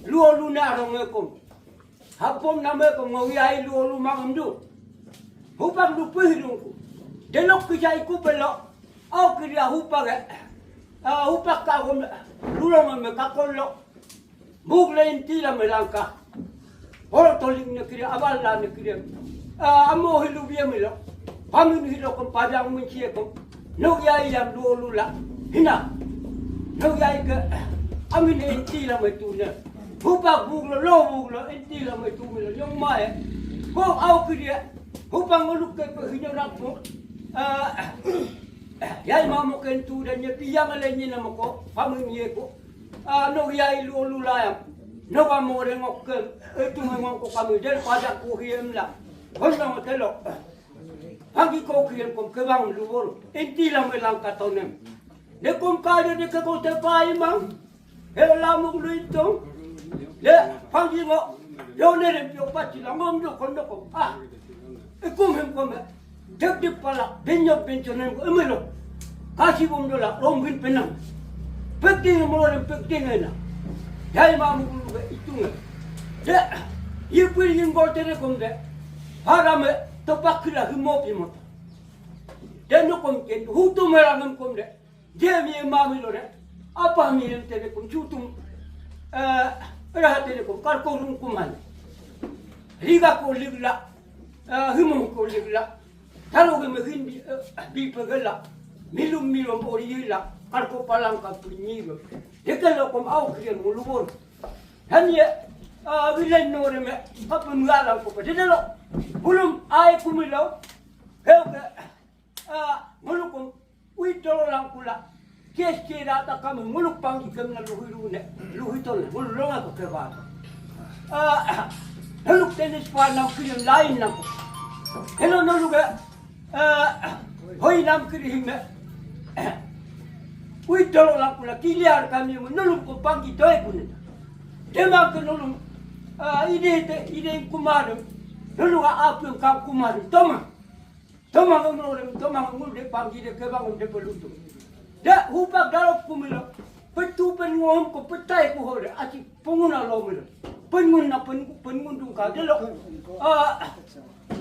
Luo luna ronge kom. Hapom name kom ngowi ai luo lu mang emdu. Hupak lupu hidungku. Delok ke jai ku pelo. Au kiria hupak e. Ah, hupak ka kom. Lulong me kakolo. Buk le inti la melangka. Holo toling ne kiri, abal la ne kiri. Ah, amo hilu bia milo. Pamin hilo kom padang muncie kom. No yai yam duo lula. Hina. No yai ke. Amin inti la metune. Hupak buk lo, lo buk lo, inti la metune lo. Nyong mae. Ko au kiri. Hupak ngoluk ke pe hinyo rakmo. Ah, yai mamo kentu dan nye piyang le nye namako. Pamin ye ko. Ah, no yai lu lu layam. No ba mo re ngok ke, eh, tu ngok ko kami del pada ku hiem la. Hon no telo. Pagi ko hiem kom ke bang lu bol. Inti la me lang katonem. Ne kom ka de ke ko te pa imang. He la mu lu itong. Le pagi ngo. Yo ne re pio pati la ngom do kon do kom. Ah. Ikum hem kom. Dek dek pala, benyok benconen ko emelo. Kasi bom dola, rom bin penang. Pekting emelo, pekting ena. Yai mamu kulu ke itunga. De, yipir yingol tere kom de. Harame, topak kila himo pimota. De no kom ken, hutu merangem kom de. Jemi mami lore, apa mi em tele kum jutum, eh, raha tele kum, kar ko rum kum han. Riga ko ligla, eh, himum ko ligla. Talo ge me hin bi, eh, bi pegela. Milum milum ori yila, kar ko palang ka punyi lo. Deke lo kum au krian mulubon. Han ye, ah, bilen nore me, kapun ngala ko pe. Dede lo, bulum ai kumilo. Heu ke, ah, mulukum. Ui tolo langkula. Kes kira ta kami nguluk panggi kemna luhi rune. Luhi tolo, nguluk longa ko kebata. Ah, nguluk tenis pa nam kiri lain nam. Helo nolu ga, ah, hoi nam kiri hime. Ui tolo langkula, kiliar kami nguluk ko panggi toy kunina. Dema ke nolu, ah, ide te, ide kumaru. Nolu ga apun kam kumaru. Toma. Tomang emro dem, tomang emro de panggi de kebang de pelutu. De hupak darok kumilo. Petu pen ngohom ko petai ku hore. Aci penguna lo milo. Pengun na pen pengun dungka de lo. Ah,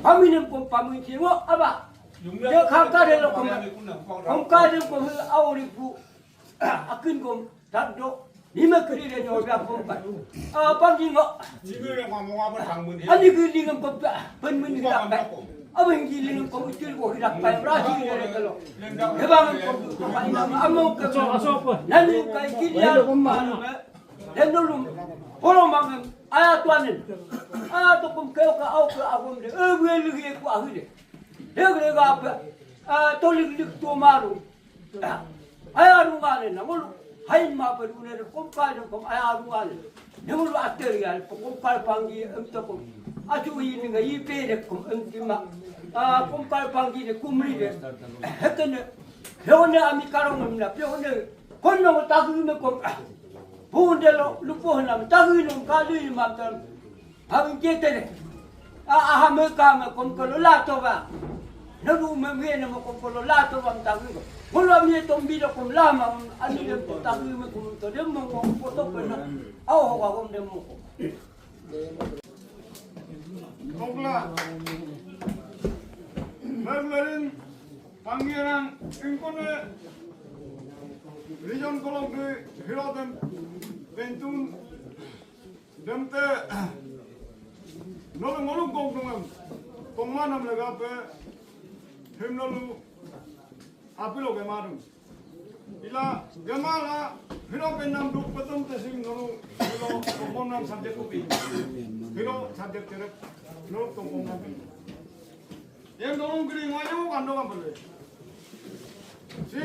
paminem kom pamin simo aba. De kaka de lo kom. Kom ka de kom auriku. Akin kom taddo. Nime keri de nyo bia kom ka. Ah, panggi ngo. Ani ke lingam kom pa. Pen men ila pa. Abang gi lingam kom itil ko hirak pa. Rasi de de kalo. Kebang kom. Amo ke. Nani kai kilian. Lendolum. Holo mangem. Aya tuanen. Aya tokum keo ka au ke agom de. E bue ligi ku ahide. Degre ga apa? Ah, tolik lik to maru. Ah, aya rungane na ngolu. Hain ma pe rune de kom kai de kom aya rungane. Ne ngolu ater ya, kom kai panggi em to kom. Acu ini ngai pe de kom em tima. Ah, kom kai panggi de kumri de. Hetene. Peone ami karong em na, peone. Kon no tagi me kom. Ah. Bunde lo, lupo na, tagi no, kali ma tam. Hawin ketene. A, aha meka me kom kolo lato ba. Naru me mene me kom kolo lato ba mtawi ko. Kolo mi tombi do kom lama, ani dem tawi me kom to dem mo ko to pena. Aw ho ba kom dem mo ko. Kongla. Mermerin panggiran ingkone. Region kolom de hirodem. Bentun. Demte nolu ngoluk gogdungem tongmanam legape him nolu apilo gemadung. Ila gemala hiro kenam duk petum tesing nolu hiro tongkonam subject kopi. Hiro subject terep nolu tongkonam. Yang dorong kiri ngayau kando kan bele. Si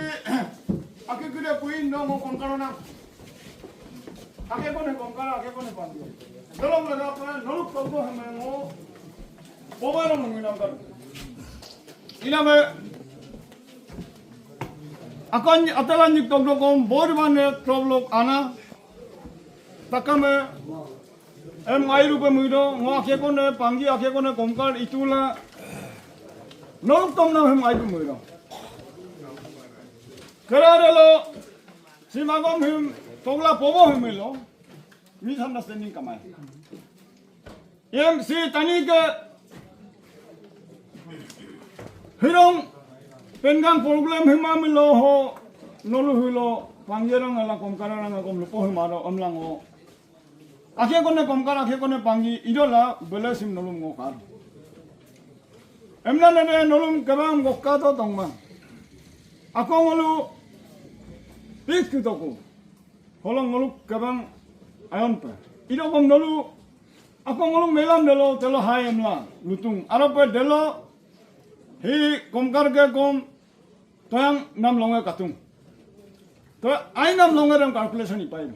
aki gede puin dong ngo konkaro na. Aki kone konkaro, aki kone pandi. Dorong lada apa noluk tongko heme ngo. Boba dong nginam kan. Ina me akon atalan nyik tongko kom bodi bane troblok ana. Takame Em ngairupe muido, ngo akekone panggi, akekone komkar itula. Noluk tomnam em ngairupe muido. Kera delo, simagom him, togla pobo him ilo. Misunderstanding kamai. Em si tani ke hirong penggang problem hima milo ho nolu hilo panggi rang ala komkar rang kom lupo hima do emlang o. Akekone komkar, akekone panggi, idola bele sim nolum ngokar. Emna nene nolum kebang ngokka to tongma. Ako ngolu pik kitoku. Holong ngolu kebang ayon pe. Ido kom nolu, ako ngolu melam delo, telo hai emla, lutung. Arope delo, hi komkar ke kom, Toyang nam longe katung. To ai nam longe dem calculation ipai.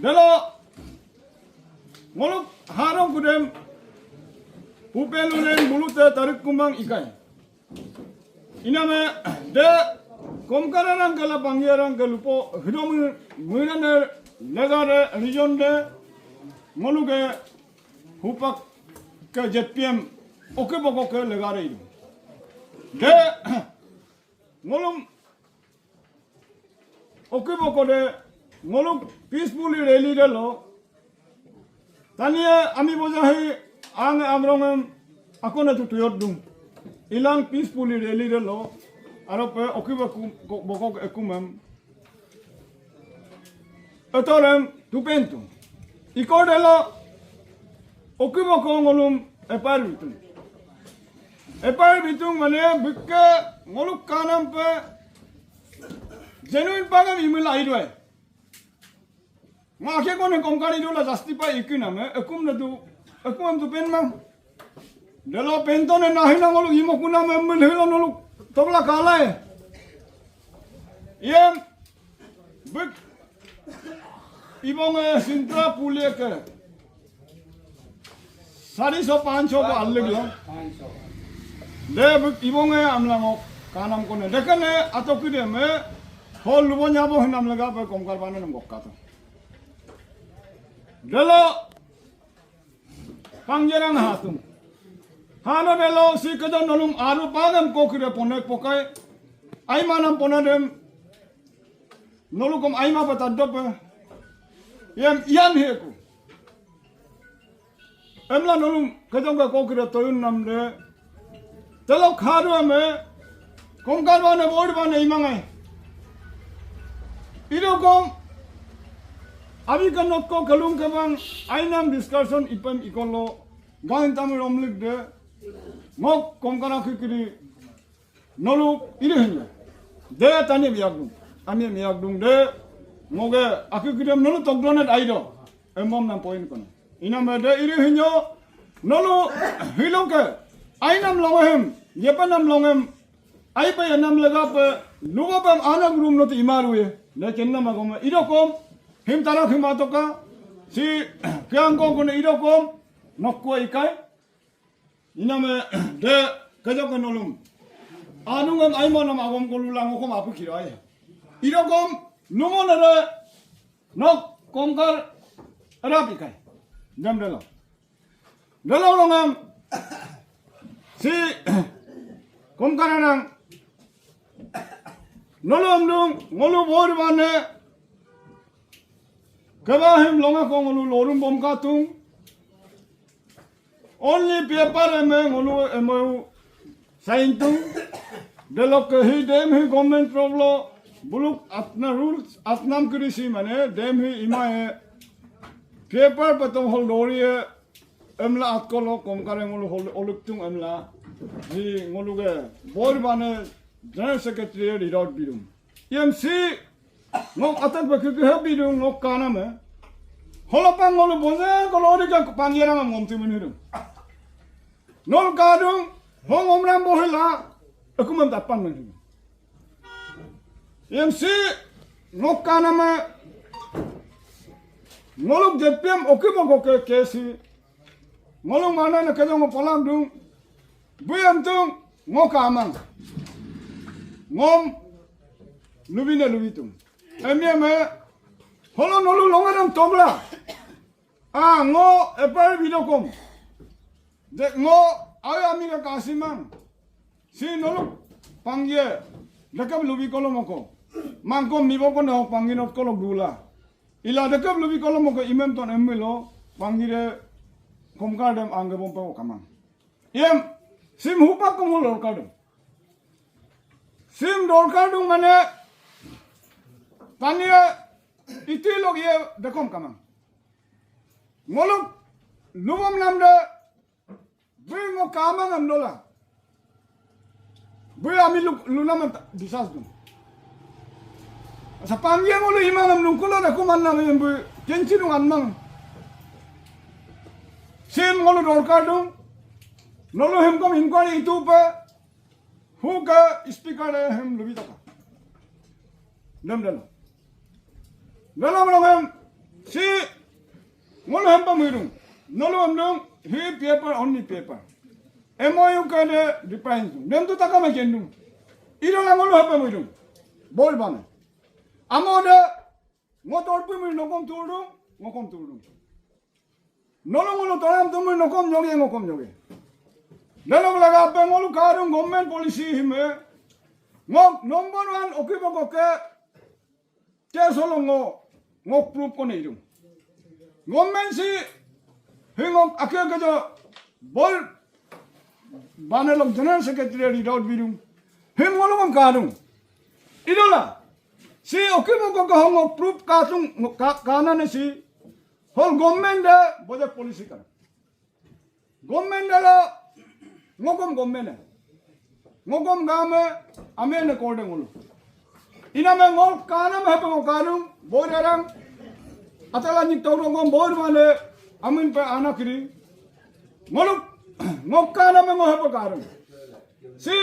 Delo ngoluk harong kudem pupe lulen bulute tarik kumang ikai. Iname de komkar rang kala panggi rang ke lupo hidomu muinane legare region de ngoluke hupak ke Z P M oke boko ke legare idu. De ngolum oke boko de ngolum peacefully rally de lo. Tanie ami bojahi ang amrongem akone tu tuyot dung. Ilang peacefully rally de lo. Arope oke boko, boko ekumem. Etorem tupentu. Iko delo oke boko ngolum epar bitung. Epar bitung mane bíkke ngoluk kanam pe genuine pagam imil aidoi. Nga ake kone komkar idola justify ikinam, eh, ekum na tu, ekum am tupen mang. Delo pentone nahina ngoluk imo kunam emmen hilo noluk togla kalai. Iyem bík ibonge sintra pulie ke. Sari so panch so ko alleg lo. De bík ibonge amla ngok kanam kone. Dekene ato kide me hol lubo nyabo hinam legape komkar bana nam gokkato. Delo Panggerang hatung. Hana delo si kedo nolum aru pagam kokire ponek pokai. Aimanam ponadem. Nolukom aima pe taddope. Yem iyan heku. Emla nolum kejong ke kokire toyun namde. Telok haru eme. Komkar bane bor bane imangai. Idokom. Abi ke nokko kelung kebang. Ainam discussion ipem ikolo. Gain tamil omlik de. Ngok komkar akikiri. Nolu iri hinyo. De tani miyakdung. Ami miyakdung de. Ngoge akikirem nolu tokdonet aido. Emom nam point kono. Iname de iri hinyo. Nolu hiloke. Ainam longehem. Yepanam longem. Aipe yenam legape. Lugopem anak room noti imaruye. De kennam agome. Idokom. Him tarak him atoka. Si keangko kone idokom. Nokko ikai. Iname de kejok ke nolum. Anungem aimanam agom kolula ngokom apu kiro ai. Idokom numo nere nok komkar erap ikai. Dem delo. Delo longam si komkar anang nolum dung ngolu bor bane kebahim longa ko ngolu lorum bom katung. Only paper eme ngolu eme sign tung. Delokke hi dem hi government rolo buluk atna rules atnam kirisi mane dem hi imae paper petom hol dorie emla atkolo komkare ngolu hol oluktung emla hi ngoluge bor bane general secretary read out birum. Yem si ngok atak ba keke habi dung ngok kanam e. Holopang ngolu boze kolo ori ka pangyera ngam ngom timin hidung. Nol kadung hong omram bohela. Aku mam tapan man hidung. Yem si ngok kanam e. Ngoluk J P M oki boko ke kesi. Ngoluk mana na kejong polak dung. Buyam tung ngok amang. Ngom lubi na lubi tung. Emi eme holo nolu longadam togla. Ah, ngo epar bidokom. De ngo ayo ami ka kasimang. Si nolu pangye. Dekam lubi kolomoko. Mangkom mibo ko na pangye not kolok dula. Ila dekam lubi kolomoko imem ton emmilo pangire komkar dem angge bompa ko kamang. Yem sim hupak ko ngol dorkar dung. Sim dorkar dung mane tanie iti lok ye dekom kamang. Ngoluk lubom namde bui ngo kamang am dola. Bui ami luk lunam am bisas dung. Sapang ye ngolu imang am lungkulo dekom annam yem bui kenci dung anmang. Sim ngolu dorkar dung. Nolu hemkom inquiry itupe. Huke speaker de hem lubi taka. Dem delo. Delo melo hem si ngolu hempa muidung. Nolu hem dung hi paper only paper. M O U ke de define dung. Dem tu taka me kendung. Idola ngolu hempa muidung. Bol bane. Amo de ngo torpi mui nokom turdung, ngokom turdung. Nolu ngolu toram tumui nokom nyoge, ngokom nyoge. Nolu lagape ngolu karung government policy hime. Ngok number one okibo koke. Ke solo ngo, ngok proof ko neidung. Government si, hi ngok ake kejo bol bane lok general secretary read out bidung. Him ngolu ngom kadung. Idola. Si okibo koke hong ngok proof katung, ngok ka-, kanane si. Hol government de boje policy kan. Government de lo ngokom government e. Ngokom game amene korde ngolu. Iname ngol kanam hepe ngo kanung, bor erang. Atala nyik tau ngom bor mane amin pe anakiri. Ngolu ngok kanam ngo hepe kanung. Si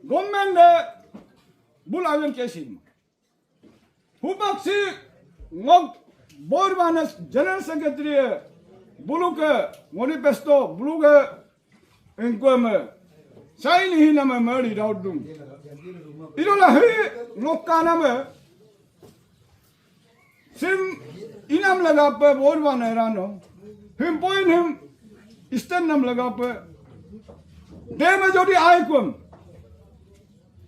government de bul agen kesim. Hupak si ngok bor bane general secretary e buluke manifesto buluke engkueme saini hiname meri daudung. Idola hi ngok kaname sim inam lagape bor bane rano him point him stand nam lagape Deme jodi aikum.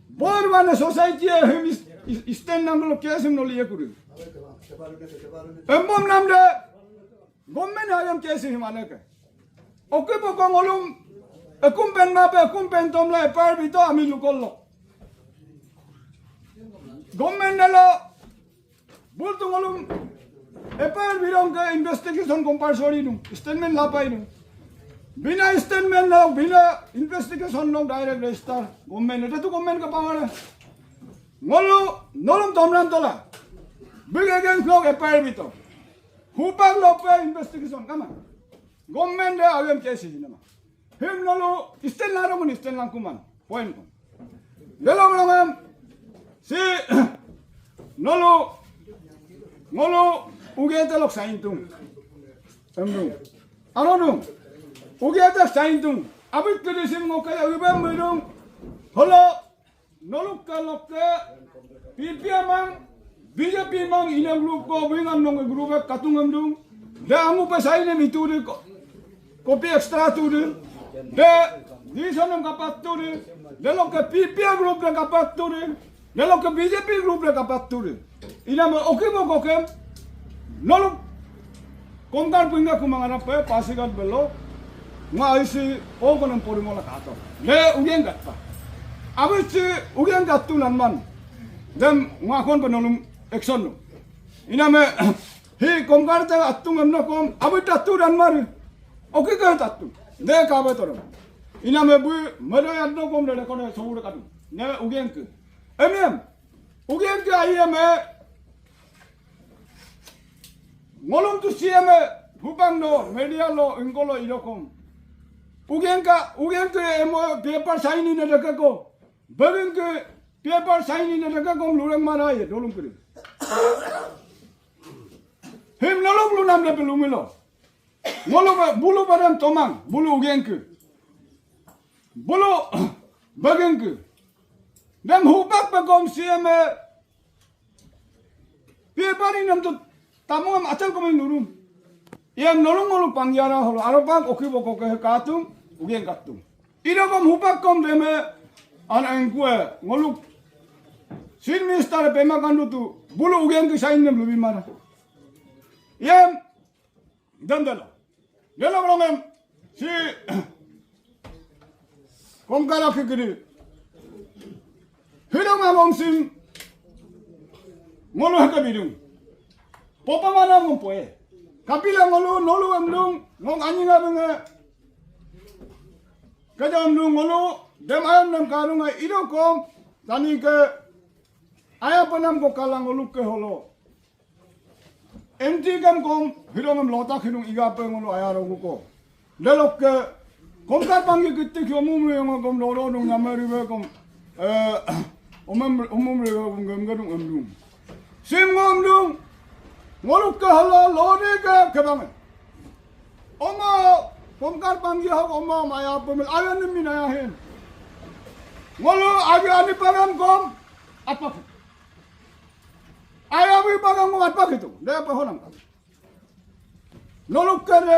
Bor wane society e him is, is, stand nanglo case him no liye kuri. Embom namde. Government ayam case him aneke. Oke poko ngolum. Ekum pen mape, ekum pen tomla, epar bito ami lukollo. Government delo. Bultu ngolum F I R birong ke investigation compulsory nung, statement lapai nung. Bina statement lok, bina investigation lok direct register government, itu government ke power. Ngolu, nolum tomran tola. Big against lok F I R bito. Hupak lok pe investigation kama. Government de awem case nama. Him nolu stand larong, stand langkuman. Point ko. Delong longem si nolu ngolu ugete lok saintung. Emdung. Arodung. Ugete saintung. Abit kedisim ngokai agibem bedung. Holo Nolukke lokke P P A mang, B J P mang ina group ko wingan nong group e katung emdung. De amu pe saine mi tudu ko. Kopi extra tudu. De dison em kapat tudu. De lokke P P A group de kapat tudu. De lokke B J P group de kapat tudu. Ina me oki mo kokem. Noluk Komkar pinga kumangana pe Pasighat belo. Nga aisi o konem porimola kato. Le ugen gatta. Abisi ugen gattu lanman. Dem nga kon ko nolum action no. Ina me hi Komkar te attung emno kom abi tattu dan mari. Oki ke tattu. De kabe torom. Ina me bu medo yadno kom de kone sobur katu. Ne ugen ke. Emiem. Ugen ke ayi eme. Ngolum tu si eme. Hubang no media lo ingkolo idokom. Ugen ka, ugen ke emo paper sign ine deke ko. Bagin ke paper sign ine deke kom lurang mana ye dolung kiri. Him noluk lunam de pelumilo. Ngolu ba, bulu badan tomang, bulu ugen ke. Bulu bagin ke. Dem hubak pe kom si eme. Pipari nam tu tamam acal kami nurum. Iyam nolung ngolu pangyara holo aropak oki boko ke katung, ugen katung. Ido kom hupak kom deme an engkue ngolu Chief Minister Pema Khandu tu bulu ugen ke sain nem lubi mara. Iyam Dem delo. Delo belongem si Komkar aki kiri. Hidong abom sim ngolu heke bidung. Popa mana ngom poe. Kapila ngolu nolu emdung ngong anying abenge. Kaja emdung ngolu dem ayam dem karung ai ido kom tani ke aya penam ko kalang ngolu ke holo. Enti kam kom hidong em lota hidung iga pe ngolu ayaro guko. Delokke Komkar panggi kitik yomum yong kom loro dung nyamari be kom. Eh, umum umum re kom gem gedung emdung. Sim ngom dung. Ngolukke halo lode ke kebang. Oma Komkar panggi hok oma maya pemil ayan nimi naya hin. Ngolu agi ani pagam kom apa? Aya wi bagang mat pakitu, de pe honam kam. Noluk ke de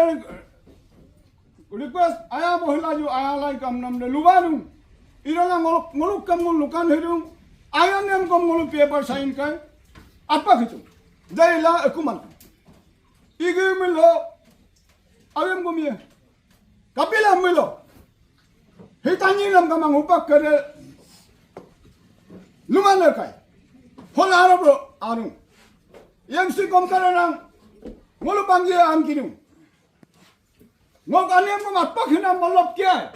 request, aya mo hilaju, aya lai kam nam de lubanu. Irala ngoluk, ngoluk kam ngoluk kan hidung. Aya nem kom ngoluk paper sign kai. Apa gitu? De ila ekuman. Igi milo, ayam gumie. Kapila milo. Hitanyi nam kamang hupak kede. Lumane kai. Hola arab lo arung. Yem si Komkar nang. Ngolu panggi am kidung. Ngok anem ko matpak hinam malop kia.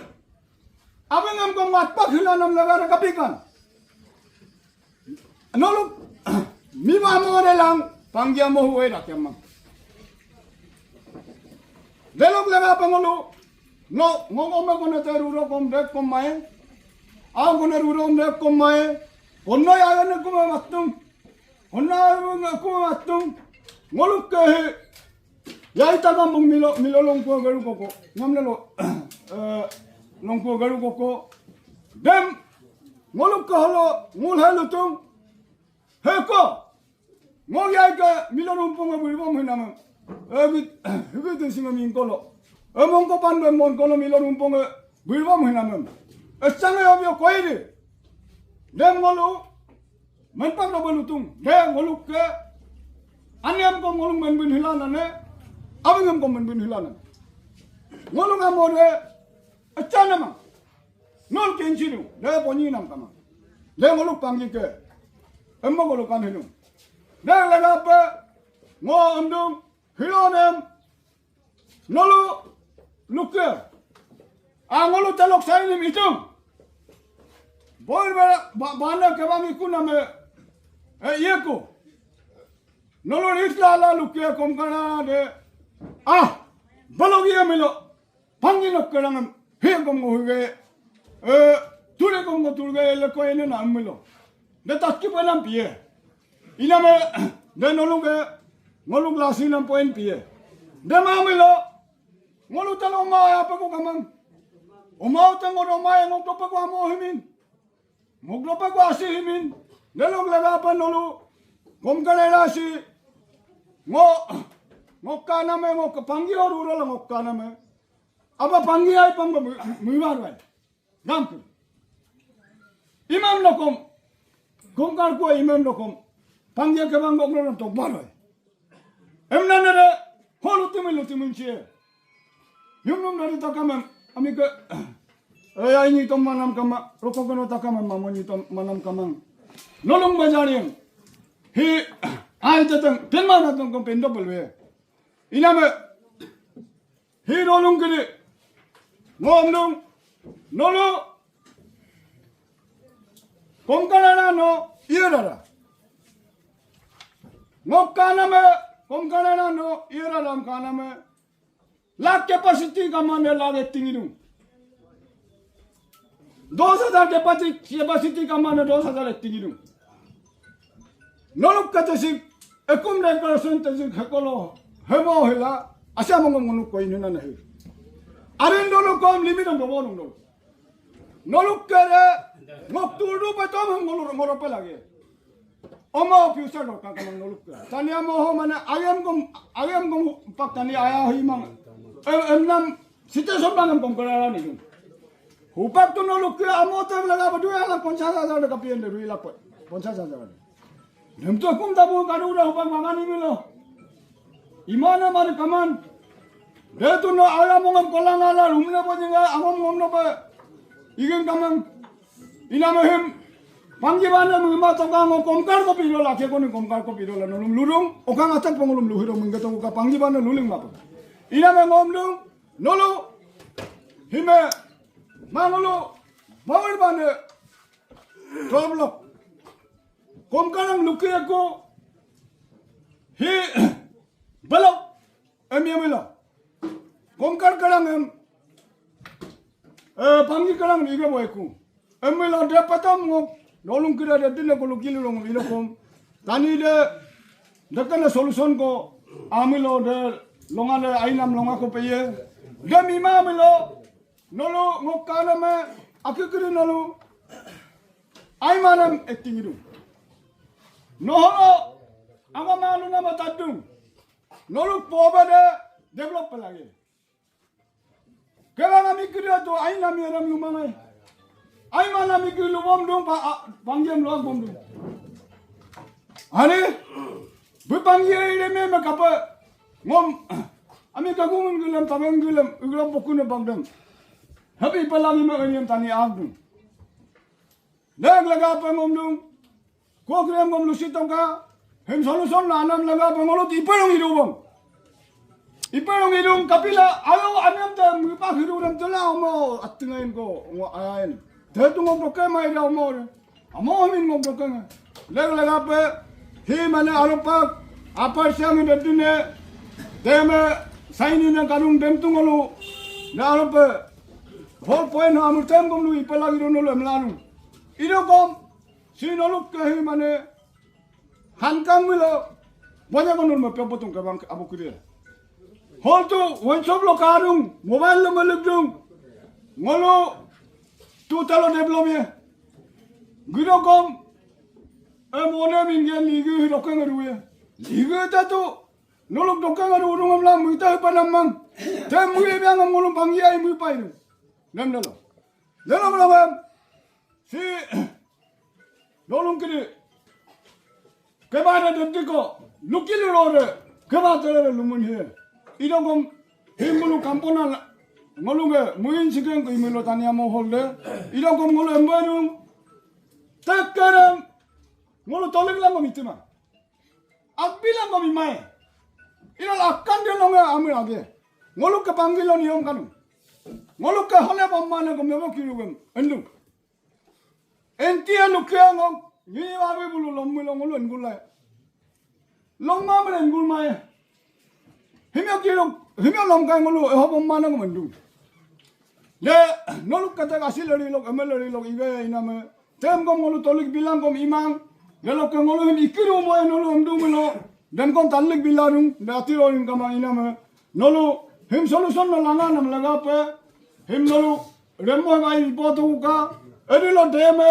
Abengam ko matpak hinam nam lagara kapikan. Noluk, mima mo de lang, panggia mo huwe da kemang. Delok lega pangolo, no, ngong ome kone te ruro kom dek kom mae, au kone ruro kom dek kom mae, kono ya ne kuma matung, kono ya ne kuma matung, ngoluk ke he, Yai takam bung milo, milo longko garu koko. Ngamle lo, eh, longko garu koko. Dem, ngoluk ke holo, ngul hai lutung. Heko, ngol yai ke milo rumpung e bui bom hinam. Eh, bit, bit sing mingkolo. Eh, mongko pan be mon kolo milo rumpung e. Birbom hinamem. Echange obio koiri. Dem ngolu. Menpak lo belutung. De ngoluke. Aniam kom ngoluk menbin hilanane. Abingem kom menbin hilanane. Ngoluk amode. Echanama. Nol kenchinu. De ponyi nam kama. De ngoluk panggike. Emma ngoluk kan hinu. De legape. Ngo emdung. Hilonem. Nolu luke. A ngolu telok sainim itung. Bol bana kebang ikuname. E iyeku. Nolu isla la luke komkana de. Ah. Balok iye milo. Pangi nok kerangam. Hiye kom ngo hige. E. Tule kom ngo tulge leko ene na milo. De taski penam piye. Iname de nolunge ngoluk lasi nam poin piye. De mamilo ngolu telo ma ya peko kamang. Oma utang ngolu ma ya ngok dope ko amo himin. Ngok dope ko asi himin. De lok legape nolu. Kom kale lasi. Ngo ngok kaname ngok pangi oru ro ngok kaname. Aba pangi ai pang miwar wai. Gampu. Imam lokom. Gongkar ko imam lokom. Pangge kebang gok lokom tok baroi. Emnanere holu timin lo timin cie. Yumnum dari takamem. Ami ke. Eh, ya ini tom manam kama. Rokok keno takamem mamo ini tom manam kamang. Nolong bajaring. Hi. Ai teteng. Tenmana tong kom pendo pelwe. Iname. Hi nolung kini. Ngomdung. Nolu. Komkanana no. Iya dada. Ngok kaname. Komkanana no. Iya dada kaname. Lak capacity kamane lage tingidung. Dos hazar capacity, capacity kamane dos hazar tingidung. Noluk kata sik, ekum decoration te sik hekolo, hebo hela, asa mongom ngonuk ko inuna nahi. Arin dolo kom limit ang dobo nung dolo. Noluk kere, ngok turdu pa tom ngolu ngoro pa lagi. Omo future dorkar kamang noluk kere. Tani amo ho mane ayam gom, ayam gom pak tani aya himang. Em, em nam, site sombang em kom kere ni dum. Hupak tu noluk ke amo tem laga ba dui lakh ponchas hajar de kapian de dui lakh ponchas hajar. Dem tu kum tabu kadu da hupak mangani milo. Imana mari kaman. De tu no ala mongam kolang ala rumne bo jinga amom ngom no ba. Igin kamang. Ina mahim. Panggi bana mima toka ngo komkar ko pidola ke koni komkar ko pidola nolum lurung. Okang atak pangulum luhiro menggeto ka panggi bana luling mapa. Ina me ngom dung. Nolu. Hime. Mangulu, bawir bane, problem. Komkarang luki aku, hi, belok, em yamila. Komkar karang em, eh, panggi karang em iga boyku. Em mila de patam ngok, nolung kira de dina ko luki lurung ina kom. Tani de, dekana solution ko, amilo de, longa de, ainam longa ko peye. De mima amilo, Nolu ngok kaname akikiri nolu. Aimanam acting idu. Noholo angamalu nama tadung. Nolu pobe de develop pelagi. Kebang ami kiri atu ainam yaram lumangai. Aimanam ikiri lubom dung pa, a, panggem luak bom dung. Ani, bupang ye ire me me kapa ngom, ami kagungun gulem, tabeng gulem, ugulem pokune bangdem. Happy palami me enyem tani agdung. Leg legape ngom dung, kokrem ngom lusi tongka, hem solution na anam legape ngolot iperong idu bang. Iperong idung kapila, ayo anem te mupa hiru dem tela omo atingain ko, ngo ain. Te tu ngom doke mai da omo. Amo min ngok dokeng. Leg legape, hi mane aropak, apar siang dentune, deme, saini na karung dentu ngolu, na arope, whole point amur tem gom lu ipalagi dono lu emlanu. Ido gom, si noluk ke hi mane, hankang milo, bonya gonul me pepotung ke bang abu kiri. Hol tu, one shop lo karung, mobile lo melibdung, ngolu, tu talo develop ye. Gido kom, e mone mingge ligi dokeng aru ye. Ligi tatu, noluk dokeng aru urung amla muita panamang. Tem mui biang am ngolum pangi ai mui painu. Nem dalo. Lelo melamen si dolung kini kebana dentiko lukili rore keba tere lumun he. Idokom himulu kampona ngolunge muin sikeng ko imilo tania mohol de. Idokom ngolu embanung tekkerem ngolu tolik lama mitima. Akbila mami mai. Ina akan dia nonga amir age. Ngoluke panggilo niyom kanu. Ngoluke hole pamane ko memo kiru gem endu. Enti anu kya ngom ni abi bulu lom milo ngolu engul lai. Lom mamre engul mai. Himyo kiru himyo lom kai ngolu eho pamane ko mendu. Le noluk kata kasi lari lok emel lari lok ibe iname. Tem kom ngolu tolik bilang kom imang. Lelo ke ngolu him ikiru moe nolu him dumelo. Dem kom talik bilarung dati roing kamang iname. Nolu him solution no langa nam lagape. Him nolu rembo him ai ipoto ka. Edilo deme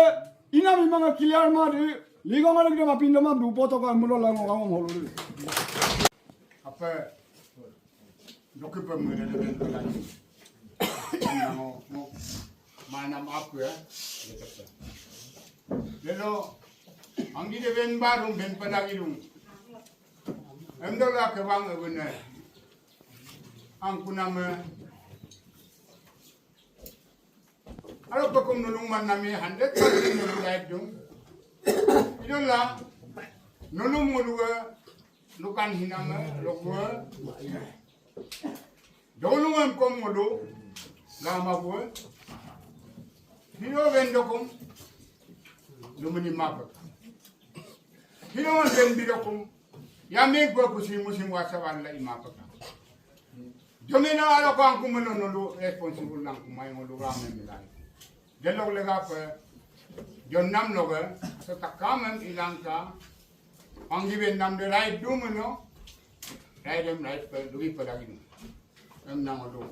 inam imanga clear ma di. Ligong anak dem apindo ma dupoto ka mulo lango kawang holu. Apa? Doke pemere de ben pelagi. Ngo ngo mana maaf ya. Lelo anggi de ben barung ben pelagi dung. Emdola ke bang ebene. Angkuname Alo pekum nulung man nami hundred percent nulung laidung. Idola nulung ngolue lukan hiname lokue. Dolung em kom ngolu lama bue. Hido wendokum lumini mapeka. Hido wen bidokum yami gua kusi musim wasa wala imapeka. Jomina alo ko angku melo nolu responsible langku mai ngolu rame milai. Delok legape jonnam loge setakam em ilangka. Anggi bennam de rai dumeno. Rai dem rai pe dugi pe lagi dum. Em nang odu.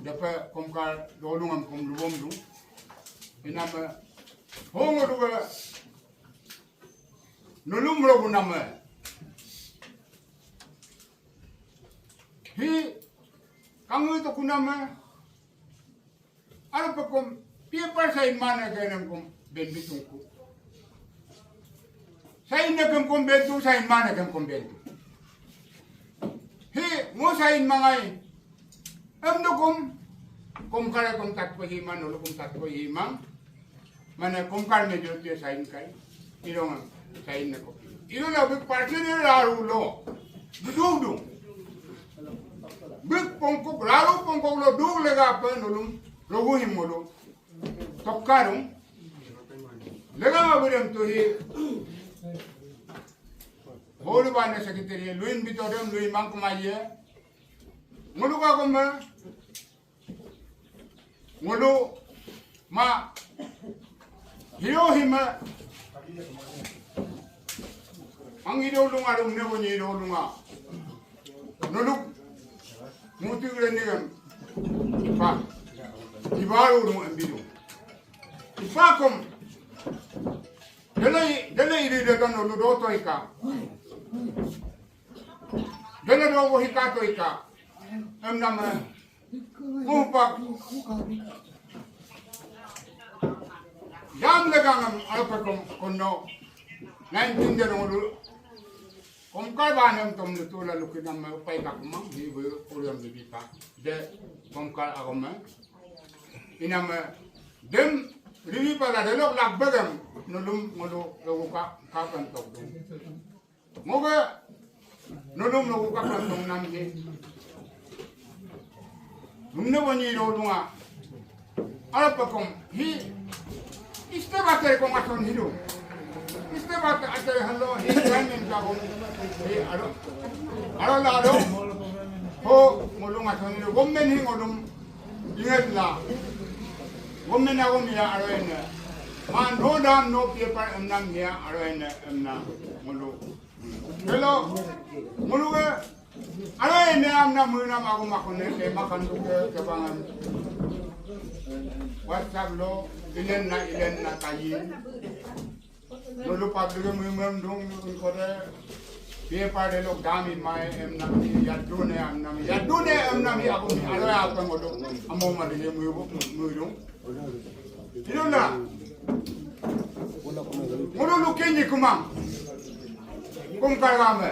Depe komkar dolung em kom lubom dum. Iname hong odu ke nulum robu name. Hi kangui to kuname. Alo pekom paper sign mana ke nem kom benbi tungku. Sign ne kem kom bentu, sign mana kem kom bentu. Hi ngo sign mangai. Em do kom kom kare kom tatko himang, nolo kom tatko himang. Mane komkar majority sign kai. Irong sign ne kopi. Iro la big party ne raru lo. Duduk dung. Big pongkok raru pongkok lo duk legape nolum. Logu him ngolu. Tokkarung. Lega ma birem tuhi. Holu bane secretary luin bitodem luin mangkumaye. Ngolu ka kome. Ngolu ma hiro hima ang hiro lunga rum nebo ni hiro lunga noluk mutu gre nigam pa ibaru rum embiru ipakom dele dele iri de kan nolu doto ika dele dogo hikato ika em nama Mupak. Jam legangam alpa kom kono. Nineteen de ngolu. Komkar banem tom lutu la lukinam upai kakumang di bu uriam di bita. De komkar agome. Iname dem ribi pala delok lak begem nolum ngolu loguka kakan tokdung. Ngoge nolum nogu kapan tong nam he. Nunne wani ro lunga. Ala pakom hi. Iste bate kong aton hidu. Iste bate ate halo hi ramen ka gom. Hi aro. Aro la aro. Ho ngolum aton hidu. Gommen hi ngolum. Ingat la. Gommen agom ya aro ene. Ma no dam no paper emnam ya aro ene emna ngolu. Hello. Ngolu ke. Aro ene amna munam agom akone ke makan duke ke bangan. WhatsApp lo ilen na ilen na kayi. Nolu public mui mem dung kode. Paper de lok dami mai emnam ni yadune emnam yadune emnam ya agom aro ya apa ngolu. Amo mari mui mui dung. Idola. Ngulu lukenyi kumang. Kumkar game.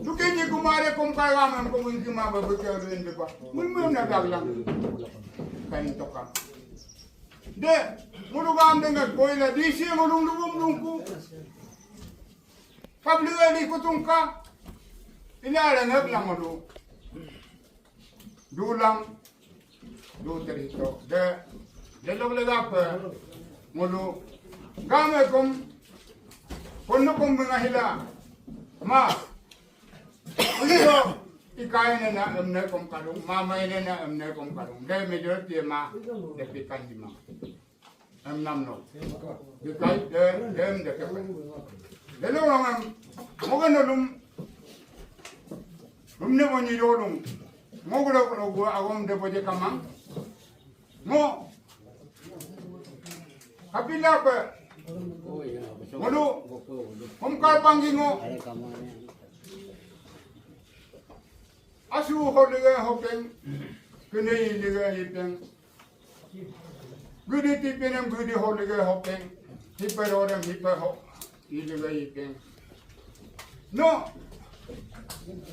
Lukenyi kumare kumkar game kumang kumang babuke rin depa. Mun mun na daglang. Kain toka. De, ngulu game dengan koila disi ngulu lubum lungku. Kablu eli kutungka. Ina ada ngak lang ngulu. Dulang, du terito. De, delok legape, ngulu, game kum, kono kum mengahila, ma, uyo, ikai nena emne kum kadung, mama nena emne kum kadung. De, majority ma, de pikan di ma. Em nam no. Dikai de, dem de kepe. Delo ngam, moga no lum, lum ne boni do lum. Moga do ko gua agom de boje kamang. Mo. Kapila pe. Molu. Kom kal panggi ngo. Asu ho lega ho peng. Kene lega ipeng. Gudi tipenem gudi ho lega ho peng. Hipe rodem hipe ho. Ilega ipeng. No.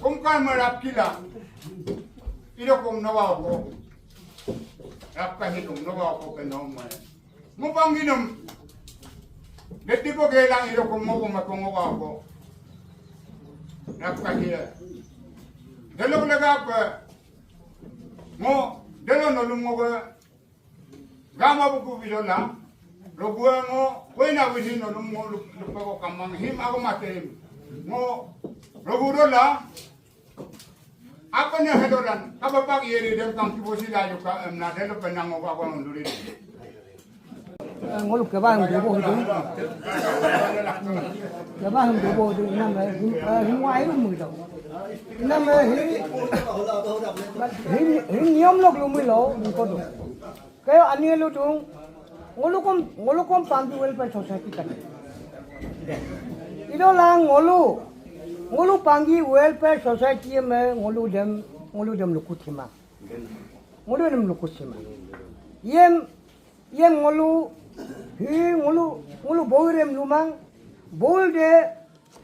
Kom kal merap kila. Ida kom nawa ho. Rap kahilung nawa ho peng no mai. Mo pangginum. Deti ko gelang iro ko mo ko mako ngo ko. Rap ka dia. Delo lega apa? Mo delo no lum ngo ko. Gama buku bidola. Rogu ngo ko ina wini no lum ngo lupa ko kamang him ako mate him. Ngo rogu dola. Apa ne hedoran? Kabapak yeri dem kam kibosi la yuka em na delo penang oka ko luri. Ngolu kebang debo hidu. Kebang debo hidu inam him ai rum hidu. Inam hi hi niom lok lumilo ngkodo. Kayo ani ludung, ngolukom, ngolukom Pangi Welfare Society kan. Idola ngolu, ngolu Pangi Welfare Society me ngolu dem, ngolu dem lukutima. Ngolu dem lukutima. Yem, yem ngolu, hi ngolu, ngolu boirem lumang, bol de,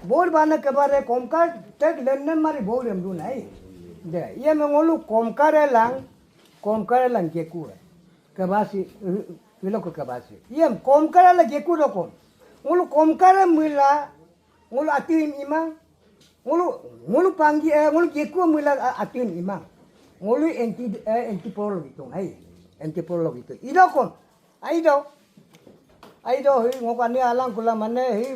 bol bana kebare komkar, tek lennen mari boirem lunai. De, yem ngolu komkar elang, Komkar lang geku. Kebasi, wiloko kebasi. Yem, komkar la geku dokom. Ngolu komkar mila, ngolu atim imang. Ngolu, ngolu Pangi, eh, ngolu geku mila atim imang. Ngolu enti, eh, enti prolog itu, hai. Enti prolog itu. Idokom. Aido. Aido hi ngok ani alang kula mane hi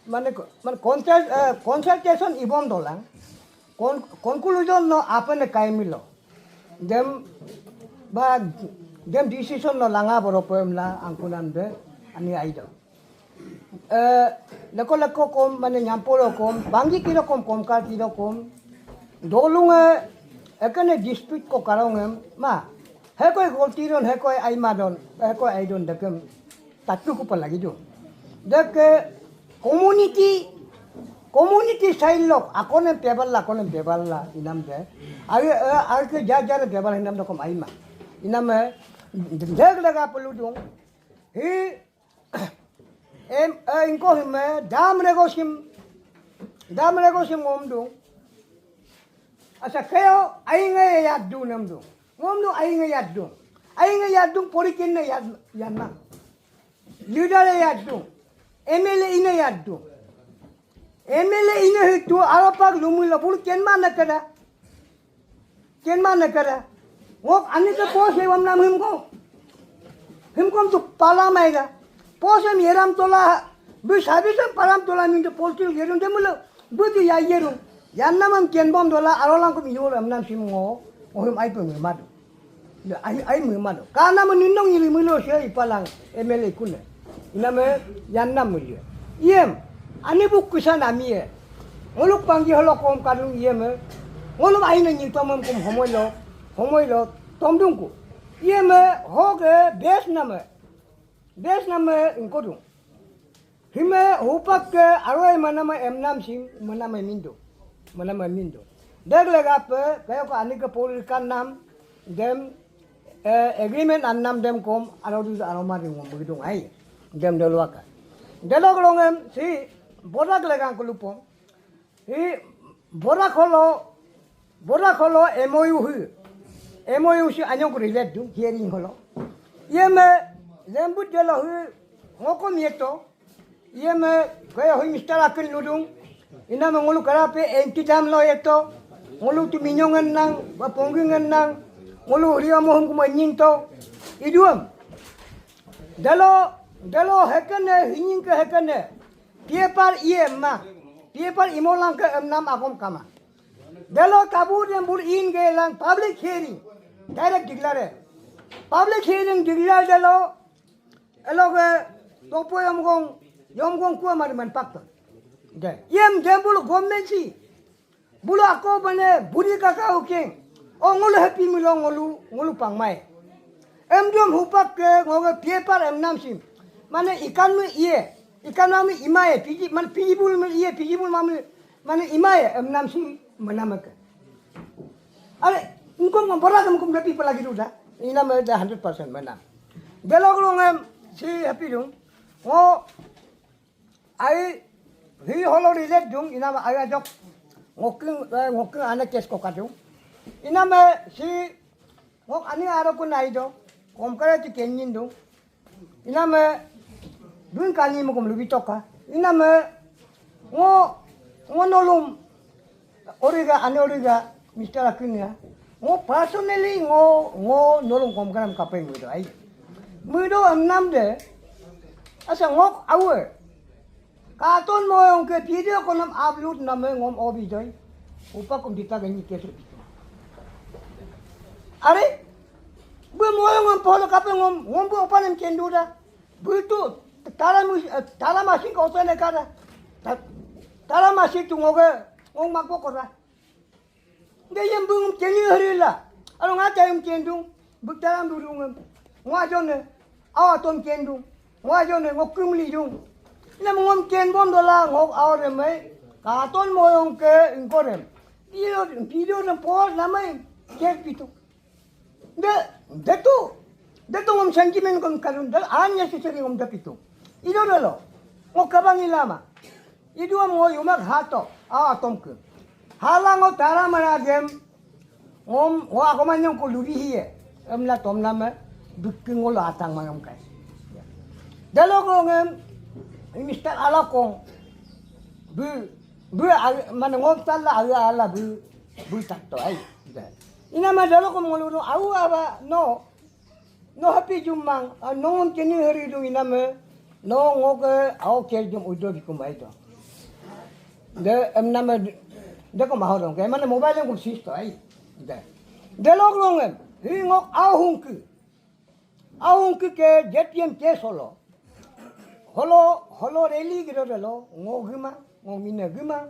mane mane consult, eh, consultation ibom dolang. Kon, conclusion no apa ne kaimilo. Dem ba dem decision no langa boro poem la angkunan de ani aido. Eh, leko leko kom mane nyampolo kom, Pangi kilo kom, komkar kilo kom. Dolunge ekene dispute ko karongem ma. Hekoi golti don, hekoi aima don, hekoi ai don dekem tatu kupa lagi don. Deke community, community side lok akonem pebal la, akonem pebal la inam de. Ai, eh, ai ke jajar pebal inam dekom aima. Inam, eh, dek lega peludung. Hi Em, eh, ingko hime, dam rego sim, dam rego sim ngomdung. Asa kayo, ainge yaddu namdung. Ngomdung ainge yaddu. Ainge yaddu, porikin ne yad, yanma. Leader yaddu. M L A ine yaddu. M L A ine hitu, alapak lumui la, bulu kenma na kada. Kenma na kada. Ngok ani ke pos e wam nam him ko. Him kom tu pala mai ga. Pos em yeram tola. Bi sabi sem param tola min tu pos til yerum de mulo. Bi tu ya yerum. Yan nam am ken bom dola arolang kom yor am nam sim ngo. Ngo him ai pe madu. Ai, ai madu. Kana mo ninong ili mulo se ipalang M L A kune. Iname yannam mulia. Iyem, ani buk kusan amie. Ngoluk Pangi holo kom kadung iyeme. Ngoluk aina nyi tomem kom homoilo, homoilo tomdungku. Iyeme hoke bes name. Bes name ingkodung. Hime hupak ke aroi manama emnam sim, manama mindo. Manama mindo. Dek legape, kayo ko ani ke pori kanam, dem Eh, agreement annam dem kom, aro du aro ma dem kom begidung ai. Dem de luaka. Delok longem si bodak legang ko lupong. Si bodak holo, bodak holo M O U hu. M O U si anyong ko relate du, hearing holo. Yeme, lembut delo hu, ngokom yeto. Iyeme, kaya hui Mister Akin ludung. Iname ngolu karape anti dam lo yeto. Ngolu tu minyongan nang, ba ponggingan nang. Ngolu ria mohum kuma nyinto. Iduam. Dalo, dalo hekene, hinying ke hekene. Paper iye ma. Paper imolang ke emnam akom kama. Dalo tabu dem bur in ge lang public hearing. Direct declare. Public hearing declare dalo. Eloge topo yom gong, yom gong kua mari man pakto. De, yem dem bulu government si. Bulu ako bane buri kaka ukeng. O ngolu happy milo ngolu, ngolu pangmai. Em dum hupak ke ngoge paper emnam sim. Mane ikan mi iye, ikan mami imaye, piji, man piji bul mi iye, piji bul mami, mane imaye emnam sim menamake. Are, ingkom ngom borak em kum dapi pelagi duda. Iname da hundred percent menam. Delok longem si happy dung. Ngo ai hi holo relate dung iname ai ajok. Ngoking, eh, ngoking ane case ko kadung. Iname si ngok ani aro ko nai do. Kom kare ti kenyin dung. Iname, duin kani mo kom lubi toka. Iname, ngo, ngo nolum, origa, ane origa, Mister Akin ya. Ngo personally, ngo, ngo nolum kom karam kapeng mudo ai. Mudo emnam de, asa ngok awe. Katon moyong ke video konam upload name ngom obi doi. Upa kom dita ganyi kesu dito. Are, bu moyong ngom polo kape ngom, ngom bu opa nem kendu da. Bu tu, tara mu, eh, tara masing ka oto ne kada. Ta-, tara masing tu ngoge, ngom makbo kora. Nde yem bungum keni harila. Alo ngata yem kendung. Buktaram dudungem. Ngwa jone. Awa tom kendung. Ngwa jone ngo kumli dung. Ina ngom ken bon dola ngok awa remai. Katon moyong ke ingkorem. Video, video na pol namai. Kek pitu. Nde, detu. Detu ngom sentimen kom karun dal anya sisari ngom dapitu. Ido dalo. Ngo kabang ilama. Iduam ngo yumak hato, a atom ke. Hala ngo tara mana dem, ngom, ngo ako manyong ko lubi hiye. Emla tom nama, bikking ngo lo atang mangam kai. Dalo ko ngem, Mister Alakong, bu, bu, mana ngom tala, ala, ala, bu, bu takto, ai. Inama dalo ko ngolu, au aba, no, No happy jumang, ah, no ngom keni hari dung iname, no ngoke au ker jum udo bikum ai do. De, em nama, de ko maho dong, ke mana mobile kum sis to ai. De. De lok long em, hi ngok au hungki. Au hungki ke J P M ke solo. Holo, holo rally giro delo, ngo gima, ngo mina gima.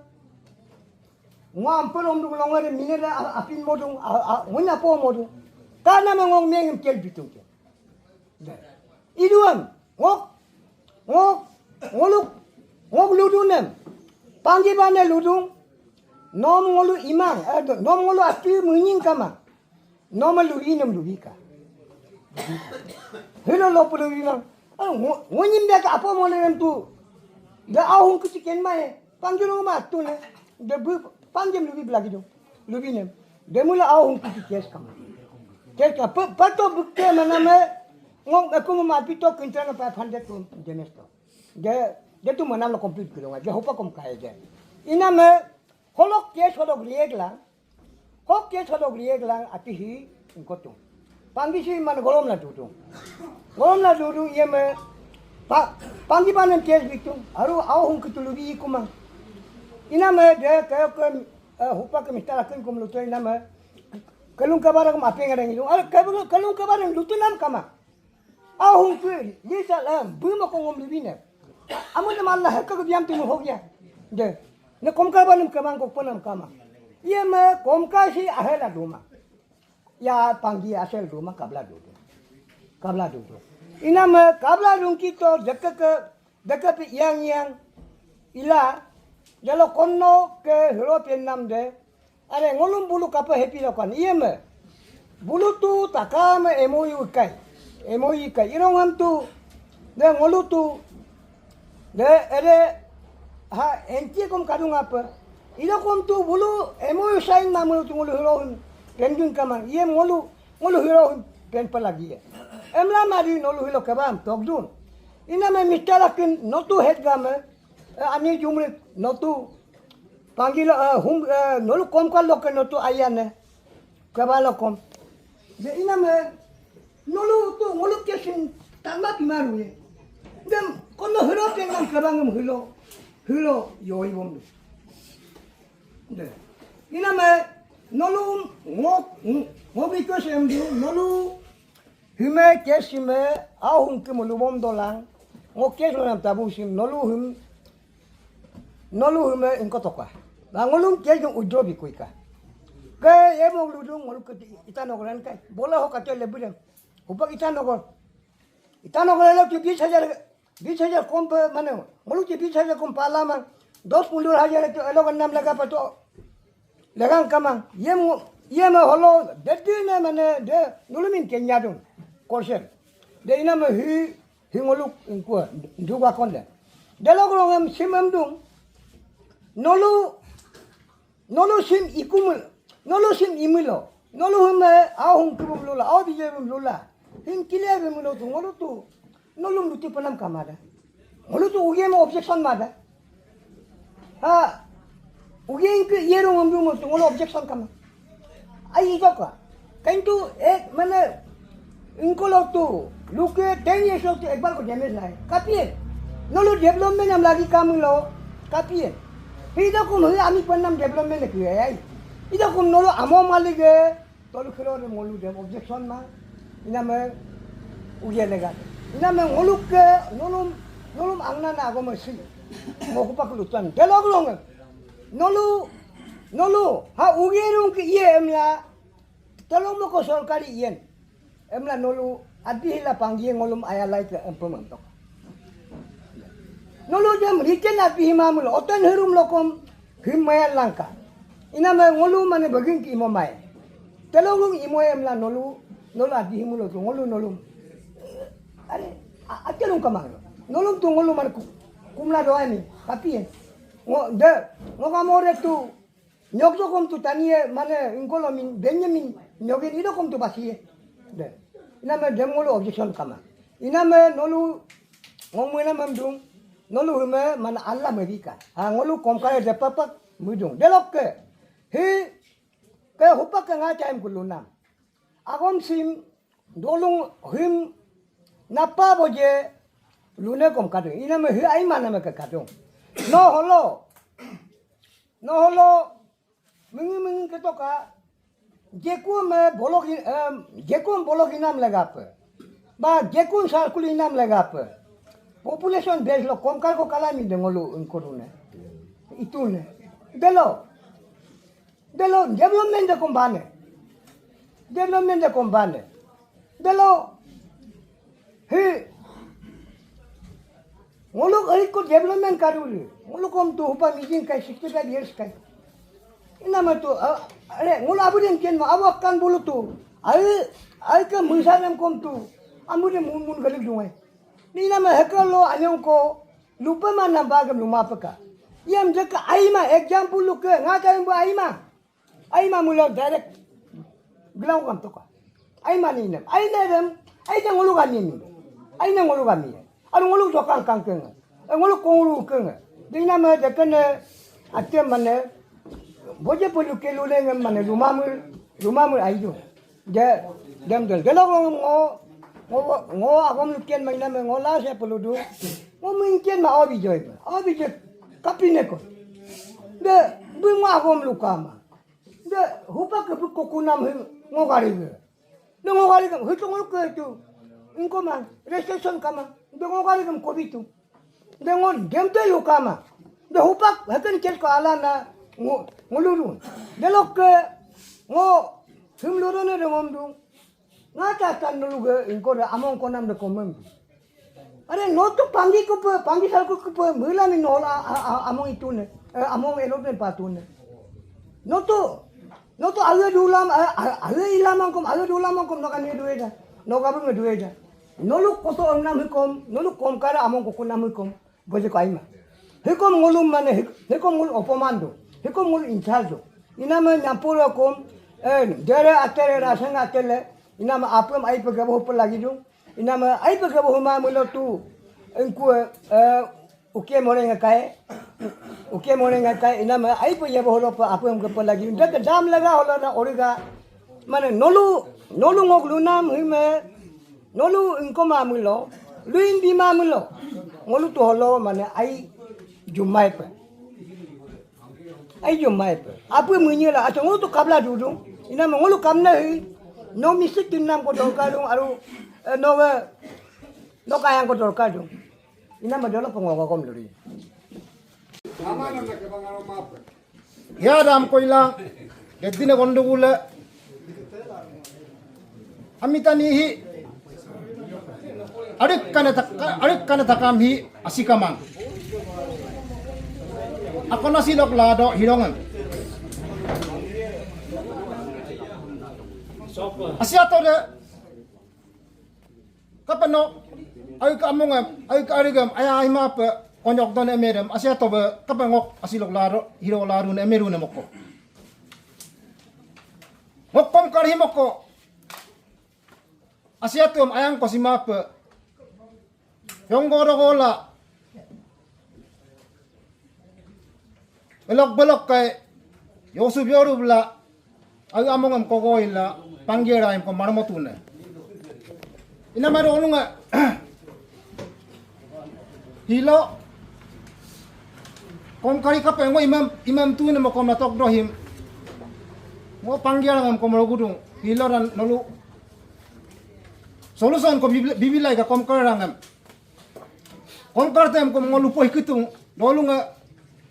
Ngo ampel om dung longere mine da a-, apin modung, a-, a-, ngunya po modung. Kana me ngong mengem kel bitung ke. Da. Iduan, ngok, ngok, ngoluk, ngok ludunem. Panggi bane ludung, nom ngolu imang, eh, do-, nom ngolu ati munying kama. Noma lubi nam lubi ka. Hilo lopu lubi mang. Ah, ngo-, ngonyim deka apo mole tu. Da ahung kuti ken mai. Panjul ma tu ne. Da bu panjem lubi belagi do. Lubi nem. Da mula ahung kuti kes kam. Kes ka pa-, pato bukke maname. Ngong aku ma pito kintra na five hundred tu demes to. Da, da tu manam lo complete kilo nga. Da hopa kom kai da. Iname holok kes holok liek lang. Kok kes hodok riek lang ati hi ingkotung. Panggi si man golom la dudung. Golom la dudung iya me pa, panggi panen kes bitung. Aru au hung ketulubi ikumang. Ina me de kayo ke, eh, hupa ke mistara ken kum lutu ina me. Kelung kabar kum ape ngadang idung. Aru kelung kabar lutu nam kama. Ahung kui, lisa lam, buma ko ngom libine. Amun nama Allah heka ko biam timu hogya. De, ne komkar banum kamang ko ponam kama. Iya me komkar si ahela duma. Ya panggi asel duma kabla dudu. Kabla dudu. Ina me kabla dung kito deke ke, deke pe yang yang. Ila, jalo konno ke hero penam de. Are ngolum bulu kapa happy lokan. Iya me. Bulu tu takame M O U kai. M O U kai. Irongem tu, de ngolu tu, de ere ha N T A kom kadung apa. Ida kom tu bulu M O U sign namulu tu ngolu hirohim. Kendung kamang. Iyem ngolu, ngolu hirohim. Ken pelagi ya. Emla mari nolu hilo kebam, tokdun. Iname mitalakin, notu head game. Eh, ani jumri, notu. Panggil, eh, hum, eh, nolu kom kaloke notu ayane. Kebalo kom. De iname, nolu tu, ngolu kesin, tama pimaru ye. Dem, kono hilo ke nam kebangem hilo. Hilo, yoi bom. De. Iname, nolu, ngok, ngok ikos em diu, nolu, hime, kes hime, au hum ke molu bom dolang. Ngok kes lo nam tabu sim, nolu him, Nolu hime ingko toka. Ba ngolum ke jong ujo bikuika. Ke ye mok ludung ngolu ke Itanagar en kai. Bola ho kate lebudem. Upak Itanagar. Itanagar elok ke bis hajar, bis hajar kom pe mane. Ngolu ke bis hajar kom pala mang. Dos puluh hajar ke elok enam lega pato. Legang kamang. Ye mo, ye mo holo. Dedi ne mane de nolumin ke nyadung. Korsen. De iname hi, hi ngoluk ingkua. Juga konde. Delok rongem simem dung. Nolu, nolu sim ikumul, nolu sim imilo, nolu hime, au hum kibum lula, au bije bum lula, him kile bum lo tu, ngolu tu, nolu luti panam kamada. Ngolu tu uge mo objection mada. Ha, uge ingke yero ngomdu mo tu, ngolu objection kama. Ai ijoka. Kaintu, eh, mane, ingko lo tu, luke ten years lo tu, ekbar ko damage lai. Kapien. Nolu development am lagi kamu lo, kapien. Ida kum hui ami pernam development lagi ai. Ida kum nolu amo malige, tolu kilo de ngolu dem objection ma. Iname, uye lega. Iname ngoluke, nolum, nolum angna na agom si. Mokupak lutan. Delok long. Nolu, nolu, ha uge rung ke iye emla. Tolong mo ko sorkari yen. Emla nolu adi hila panggi ngolum ayalai ke empem antok. Nolu jam riken adi hima mulo otan herum lokom him maya langka. Iname ngolu mane baging ki imo mai. Telongong imo emla nolu, nolu adi himulo tu ngolu nolum. Are, a- atelung kamang. Nolum tu ngolu mane ku- kumla doa ni. Tapi ye. Ngo de, ngo kamore tu Nyok jokom tu tanie mane ingkolo min Benjamin nyokin idokom tu basiye. De. Iname dem ngolu objection kama. Iname nolu ngong mena mamdung nolu hime mane Allah merika. Ha ngolu komkare de papak mudung. Delokke. Hi ke hupak ke nga time kulunam. Agom sim dolung him napa boje lune kom kadung. Iname hi aima name ke kadung. No holo. No holo. Mingi mingi ketoka. Jeku me bolok in, em, jeku bolok inam legape. Ba jeku sarkul inam legape. Population base lo komkar ko kalami de ngolu ingkorune. Itune. Delo. Delo development de kombane. Development de kombane. Delo. Hi. Ngoluk ari ko development karuri. Ngoluk kom tu hupa mijing kai sixty five years kai. Inama tu, ah, are, ngoluk abu den ken ma, abu akan bulu tu. Ai, ai ke musa nem kom tu. Amu den mun mun galik dungai. Ni nama hekalo anyong ko. Lupa mana bagam luma peka. Yam jeka aima, example luke, ngaka yang bu aima. Aima mulo direct. Gelau kam toka. Aima ni nem. Aina dem. Aina ngolu kami ni. Aina ngolu kami. Anu ngolu jokang kangkeng. Eh, ngolu kongru keng. Dina me dekene ate mane. Boje pelu kelu le ngem mane lumamul. Lumamul aidu. De, dem del. Delok ngo, ngo, ngo agom lukian maina me ngo la se peludu. Ngo mingkian ma obi joy. Obi joy. Kapine ko. De, bu ngo agom lukama. De, hupa ke bu kokunam hi ngo gari ge. De ngo gari ge, hitu ngo ke tu. Ingko man, registration kama. De ngo gari ge kobi tu. De ngo dem te lukama. De hupak, heken kel ko alana ngo, ngo lurun. Delok ke ngo, him lurun de ngom dung. Ngata tan nolu ge ingko de among konam de komem. Are notu panggi kupe, panggi sal kupe, mula ni nol a, a, a, among itune, eh, among elok den patune. Notu, No to awe dulam, awe ilamangkom, awe dulamangkom, no kani dueda. No kabung dueda. Nolu koto nam hikom, nolu Komkar among kokunam hikom. Boje ko aima. Hikom ngolum mane, hikom ngolu opoman do. Hikom ngolu incharge do. Inama nyampuro kom, eh, dere atere raseng atele. Inama apem aipe gabo hupe lagi do. Inama aipe gabo huma mulo tu. Engkue, eh, Uke moreng akai. Uke moreng akai, inama aipe yabo holo pa apem gabo lagi do. Deke dam laga holo na origa. Mane nolu, nolu ngok lunam hime. Nolu ingko mamílo, luin di mamílo. Ngolu tu holo mane ai jumai pe. Ai jumai pe. Apu munyela, ato ngolu tu kabla dudung. Inama ngolu kamna hi. No misik tinam ko dorkar dung, aru, eh, no, eh, no kayang ko dorkar dung. Inama dolo pengogo kom luri. Yadam koila, gedine gondogule. Amitani hi, arik kane taka, arik kane takam hi, asikamang. Akon asilok lado hirongan. Asiato de, Kapeno, ayu ka amongem, ayu ka arigem, aya aima pe, konyok don emerem, asia tobe, kapengok, asilok laro, hiro laro ne emeru ne moko. Ngok Komkar hi moko, asia tuem ayang ko sima pe, yonggoro gola, Belok belok kai, yosu bioru bela, ayu amongem kogo ila, panggil ayam ko marmotune. Ina mado onunga, hilo, Komkari kape ngo imam, imam tune mo kom natok dohim. Ngo panggil ayam ko marogudung, hilo dan nolu. Solution ko bibi-, bibilai ka Komkar rangem. Komkar tem kom ngolu pohi kitung, dolunga,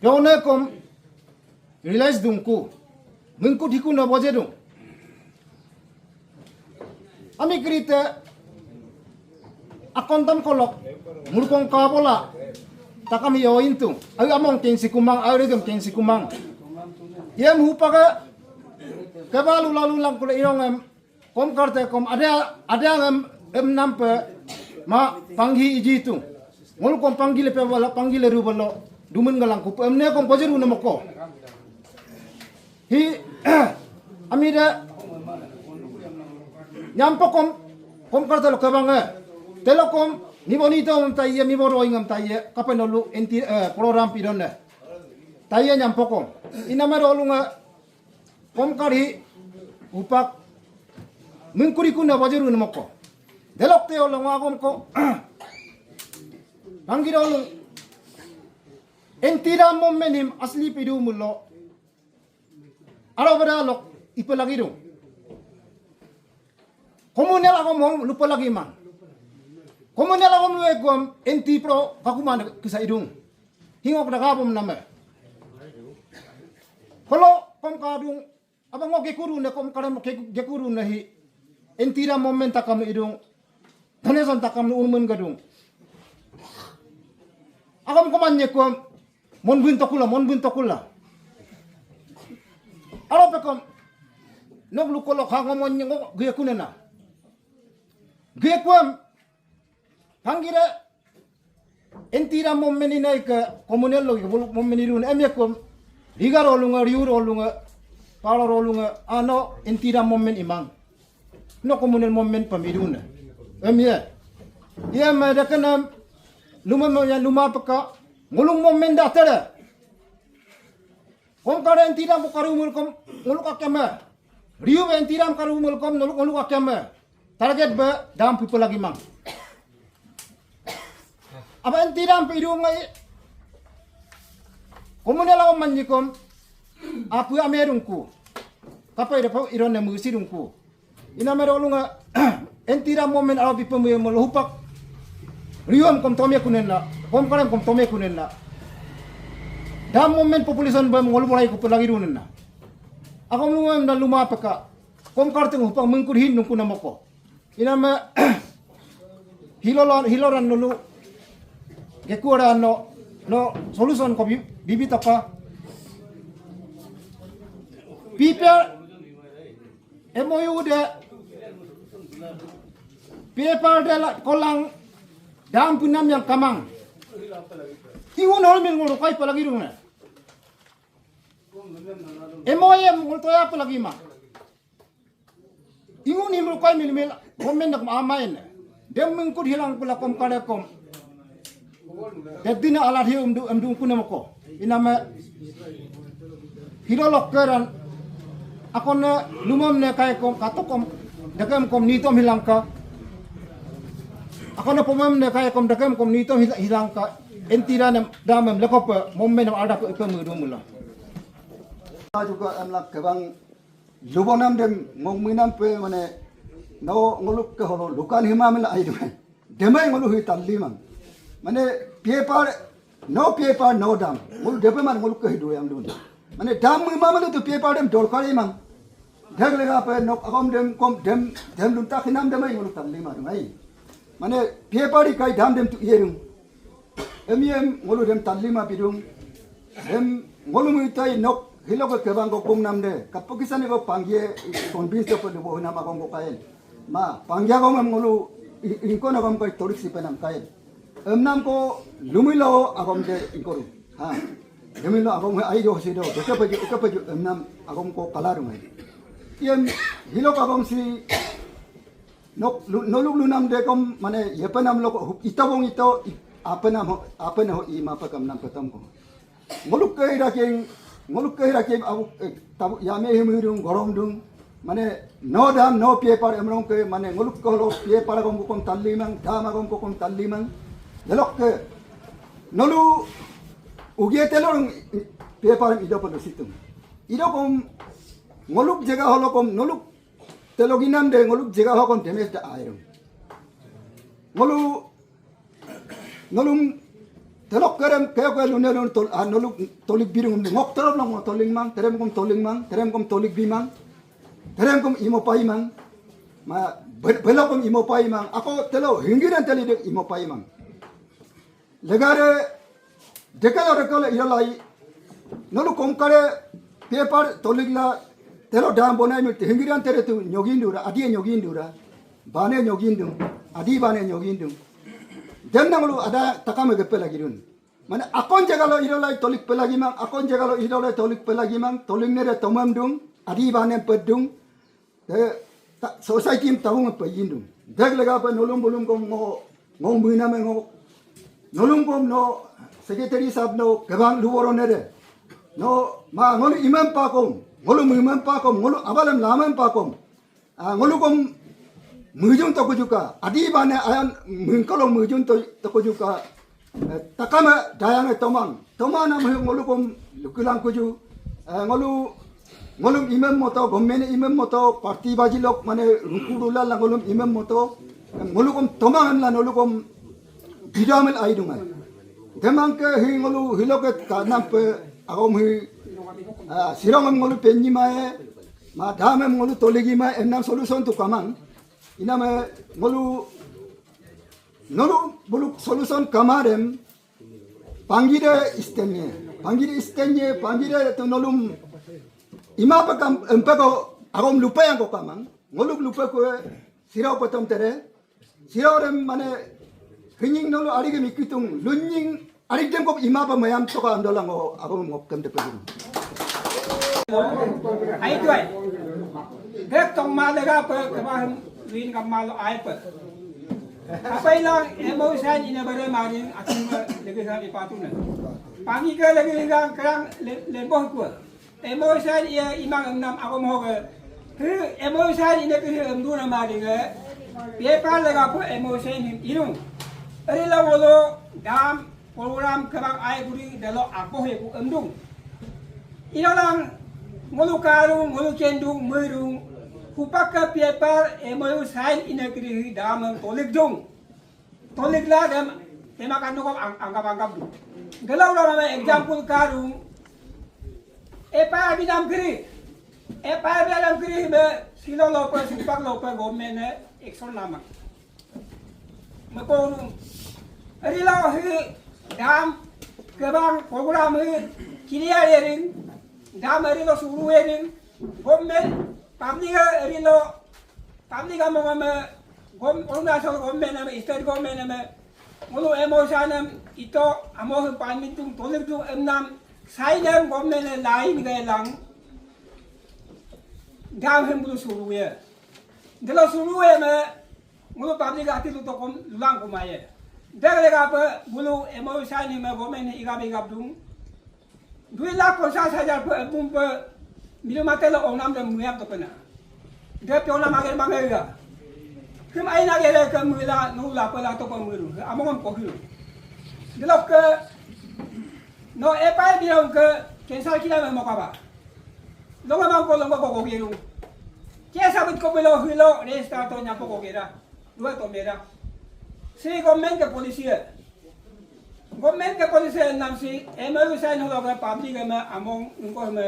yone kom, realize dungku. Mengkut hiku na boje dung. Ami krite, akon tam kolok, murkong kabola, takam yo intung. Ayu among kensi kumang, ayu regem kensi kumang. Yem hupake, kebalu lalu langkule irongem, Komkar te kom ada, ada ngam em nampe ma panggi iji tu. Ngolu kom panggi lepe bala, panggi leru balo. Dumen galang kupe emne kom kojeru namoko. Hi, ami de nyampo kom, Komkar te lo kebange. Telo kom, nibo nito ngam taiye, nibo roing ngam taiye, kape nolu enti, eh, program pidone. Taiye nyampo kom. Inama dolunga, Komkar hi upak mengkuri kuna bajeru namoko. Delok te olong agom ko. Panggi dolung. Entira momenim asli pidu mulo. Aro bada lok ipe lagi dung. Komunel agom hong lupa lagi mang. Komunel agom luegom enti pro kakuman kisa idung. Hingok dagabom name. Kolo kom kadung, abang ngok gekuru ne kom kadam ke-, gekuru ne hi. Entira momen takam idung. Tanesan takam ne unmen gadung. Agom koman nyekom, mon bun tokula, mon bun tokula. Alo pekom, nok lukolo kangomon nyengok gekunena. Gekuam, Panggira, entira momen inai ke komunel lo, ke buluk momen irun, em yakum, riga rolunga, riu rolunga, pala rolunga, ano, entira momen imang. No komunel momen pam iruna. Em ye. Iya ma da kenam, luma mo ya luma peka, ngulung momen da tere. Komkar entira bukaru mulkom, nguluk akeme. Riu be entiram karu mulkom, nguluk, nguluk akeme. Target be dam people lagi mang. Aba entiram pe idu ngai. Komunela om manjikom. Apu amerungku. Kapai depa iron ne musi dungku. Ina mero lunga. Entiram momen awa people mu melo hupak. Riuam kom tome kunenna. Komkarem kom tome kunenna. Dam momen population bem ngolu bolai ko pelagi dunenna. Ako mu na luma peka. Komkar teng hupak mengkur hin nungku namoko. Inama hilolo, hiloran nolu. Gekuara no, no solution ko bi-, bibi tapa. People, M O U de paper de la kolang dam punam yang kamang. Ingun hol min ngulu kai palagi rung ne. M O U ngul toya palagi ma. Ingun him rukai mil mil komen dak amain. Dem mengkut hilang pula kom kare kom. Dedina alat hi emdu emdu kuna moko. Inama hilo lokkeran. Akon ne lumam ne kai kom katok kom dekem kom nitom hilangka. Akon ne pomam ne kai kom dekem kom nitom hila- hilangka. Entira nem damem lekope momen nem ada ke ipe mudu mula. Juga emlak kebang Lubonam dem ngok minam pe mane no ngoluk ke holo lukan hima mila ai dume. Demai ngolu hi talli mang. Mane paper, no paper, no dam. Ngolu depe man ngoluk ke hidu yang dun. Mane dam hima mane tu paper dem dorkar imang. Dek lega pe nok agom dem kom dem dem luntak hinam demai ngolu talli mang ai. Mane paper ikai dam dem tu iyerung. Em iyem ngolu dem talli ma bidung. Em ngolu muitai nok hilo ke kebang ko kum nam de. Kapo kisane ko panggie convince to pelu bo hinam agom ko kaen. Ma panggie agom em ngolu i- ingko na agom kai torik si penam kaen. Em nam ko lumilo agom de ingkoru. Ha. Lumilo agom he ai do si do. Deke peju ke peju em nam agom ko kalaru ngai. Iyem hilo agom si Nok lu- noluk lunam dekom mane yepenam loko hup itabong ito i- apenam ho apen ho ima pekam nam petom ko. Ngoluk ke iraking ngoluk ke iraking abu eh, tabu yame himidung gorom dung mane no dam no paper emrong ke mane ngoluk ke holo paper agom kokom tallimang dam agom kokom tallimang. Delok ke nolu ugie telorong paper ido pelu situng. Ido kom ngoluk jega holo kom noluk Teloginam de ngoluk jega hokon demes da airung. Ngolu nolum telok kerem keo ke lune lun tol ah noluk tolik birung ngok telok long toling mang terem kom toling mang terem kom tolik bimang terem kom imo paimang ma bel- belok kom imo paimang ako telo hinggiran teli de imo paimang. Legare dekala rekala iralai nolu kongkare paper toligla telo dam bonai mil hinggiran tere tu nyogindura adie nyogindura bane nyogindung adi bane nyogindung. Dem nanglu ada takame gepe lagidun. Mane akon jagalo iralai tolik pelagimang akon jagalo iralai tolik pelagimang toling nere tomamdung adi bane pedung. Te ta- society em tabung pe yindung. Dek lega pe nolum bulum kom ngo ngo muina me ngo nolum kom no secretary sab no kebang luworo nede. No ma ngolu imam pakom ngolu imam pakom ngolu abalem lamem pakom. Ah, ngolu kom mujung tokujuka adi bane ayan mengkolo mujung to tokujuka. Eh, takame dayang e tomang. Tomang nam he ngolu kom lukulang kuju. Eh, ngolu ngolum imem moto, gommene imem moto, parti baji lok mane ruku dula la ngolum imem moto. Eh, ngolu kom tomang emla nolu kom bidamel aidungai. Demang ke hi ngolu hiloke kanam pe agom hi ah, sirong em ngolu penyi mae. Ma dam em ngolu toligi mae emnam solution tu kamang. Iname ngolu nolu buluk solution kamarem. Panggi de istenye. Panggi de istenye, panggi de tu nolum. Ima pekam empeko agom lupa yang ko kamang. Ngoluk lupa kue sirau petom tere. Sirau dem mane kenying nolu arik mikitung lunying arik dem ko ima pa mayam toka andolang o agom ngok tem de pegum. Ai tuai. Gek tong ma lega pe kemah win kamalo ai pe. Apa ilang emo sign ina bare maring ating legi sa ipatuna. Pangi ke legi sa kerang le- lemboh kue. Emo sign iya imang enam agom hoge. He emo sign ina ke emduna maring e. Paper lega pe emo sign him irung. Eri la wolo dam Program kebang ai guri delo apo he ku emdung. Inolang ngolu karung, ngolu kendung, merung, kupaka paper M O U sign ina kiri hi damang tolik dung. Tolik la dem, tema kan nukom ang- anggap-anggap dung. Delo ulang nama example karung, F I R binam kiri. F I R binam kiri be silo lope, supak lope, government e action nama. Mekonu. Rilo hi dam kebang program hi clear ering. Dam rilo suru ering. Government Public e rilo, public among ame, gom, Arunachal government ame, state government ame, ngolu M O U sign em ito, amo he permit dung, tolik dung, emnam, sign em government e lain ge lang, dam hem bulu suru ye. Delo suru ye me, ngolu public ati lu tokom lulang kumaye. Dek legape bulu M O U sign em government e igap igap dung. Dui lakh ponchas hajar pe bum pe milu mate lo ongnam dem muyam to pena. De pe ongnam ager mangega. Kem aina gere ke mula nula pela to pe mulu. Amongam ko hilu. Delok ke no epai bilang ke cancel kila me mokaba. Longa mangko longa ko ko giru. Kia sabut ko belo hilo register to nyapo ko gira. Dua to mera. Si government ke policy e. Government ke policy e nam si M O U sign holo ke public eme among ingko eme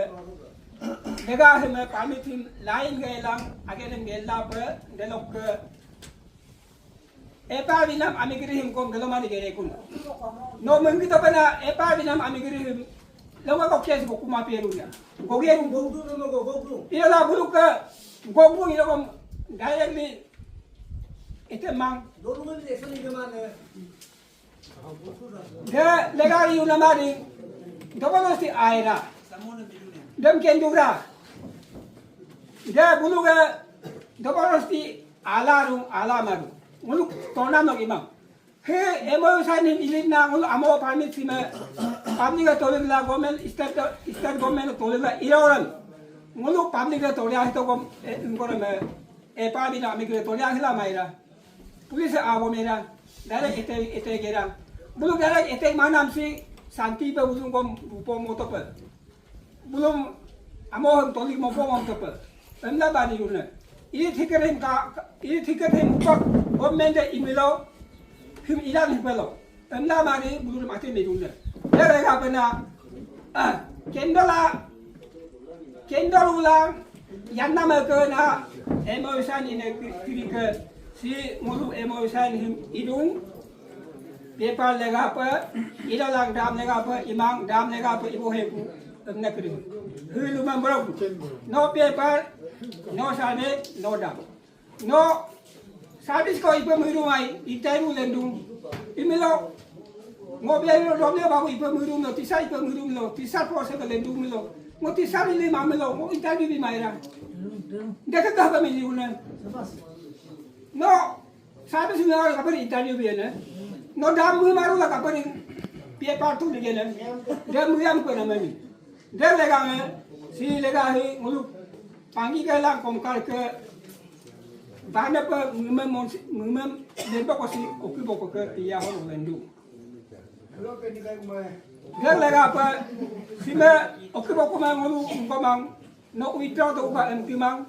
lega eme permit him lain ge lang age dem ge la pe delok ke epa binam ami giri him kom gelo mani gere kun. No mengki to pena epa binam ami giri him lo ma ko kes ko kuma peru ya. Ko ge ru. Gogdu no gogdu. Ila la bulu ke gogdu ila kom directly ite mang. Dolu men de suni ke mane. De legal yu namari. Dobono si aira. Dem kendura. De bulu ke dobono si ala ru ala maru. Ngulu tona no imam. He M O U sign em ilit na ngulu amo permit sime. Public ke tolik la government state state government tolik la iroran. Ngulu public ke tolik hito gom e ngoro me e pa bina ami ke tolik hila maira. Police abo mera, direct attack, attack gerang. Bulum direct attack manam si santi pe bulum kom rupo moto pe. Bulum amo hem toli mopo moto pe. Emla bani rune. Ini tiket hem ka, ini tiket hem upak government de imilo, hem ilan hipelo. Emla mari bulum mati me rune. Dere ga pena, ah, kendola, kendol ulang, yanna mekena, M O U sign ine kiri ke, si ngulu M O U sign him idung, paper legape, idalang dam legape, imang dam legape, ibo heku, emna kiri. Hulu memberok, no paper, no survey, no dam. No, service ko ipe miru ai, interview lendung. Imilo, ngo belo romle babu ipe miru no, tisa ipe miru lo, tisa proses ke lendung milo. Ngo tisa mili mamilo, ngo interview bi maira. Deke kapa mili unan. No, service mi ora kapari interview bi ene. No dam mi maru la kapari paper tu ligene. Dam mi yam ko na mami. Dek legang e, si lega hi ngulu panggi ke lang kongkar ke bane pe mimem mon mimem lembo ko si oki boko ke iya ho lendu. Dek legape sime oki boko mang ngulu ngomang no withdraw to ka em timang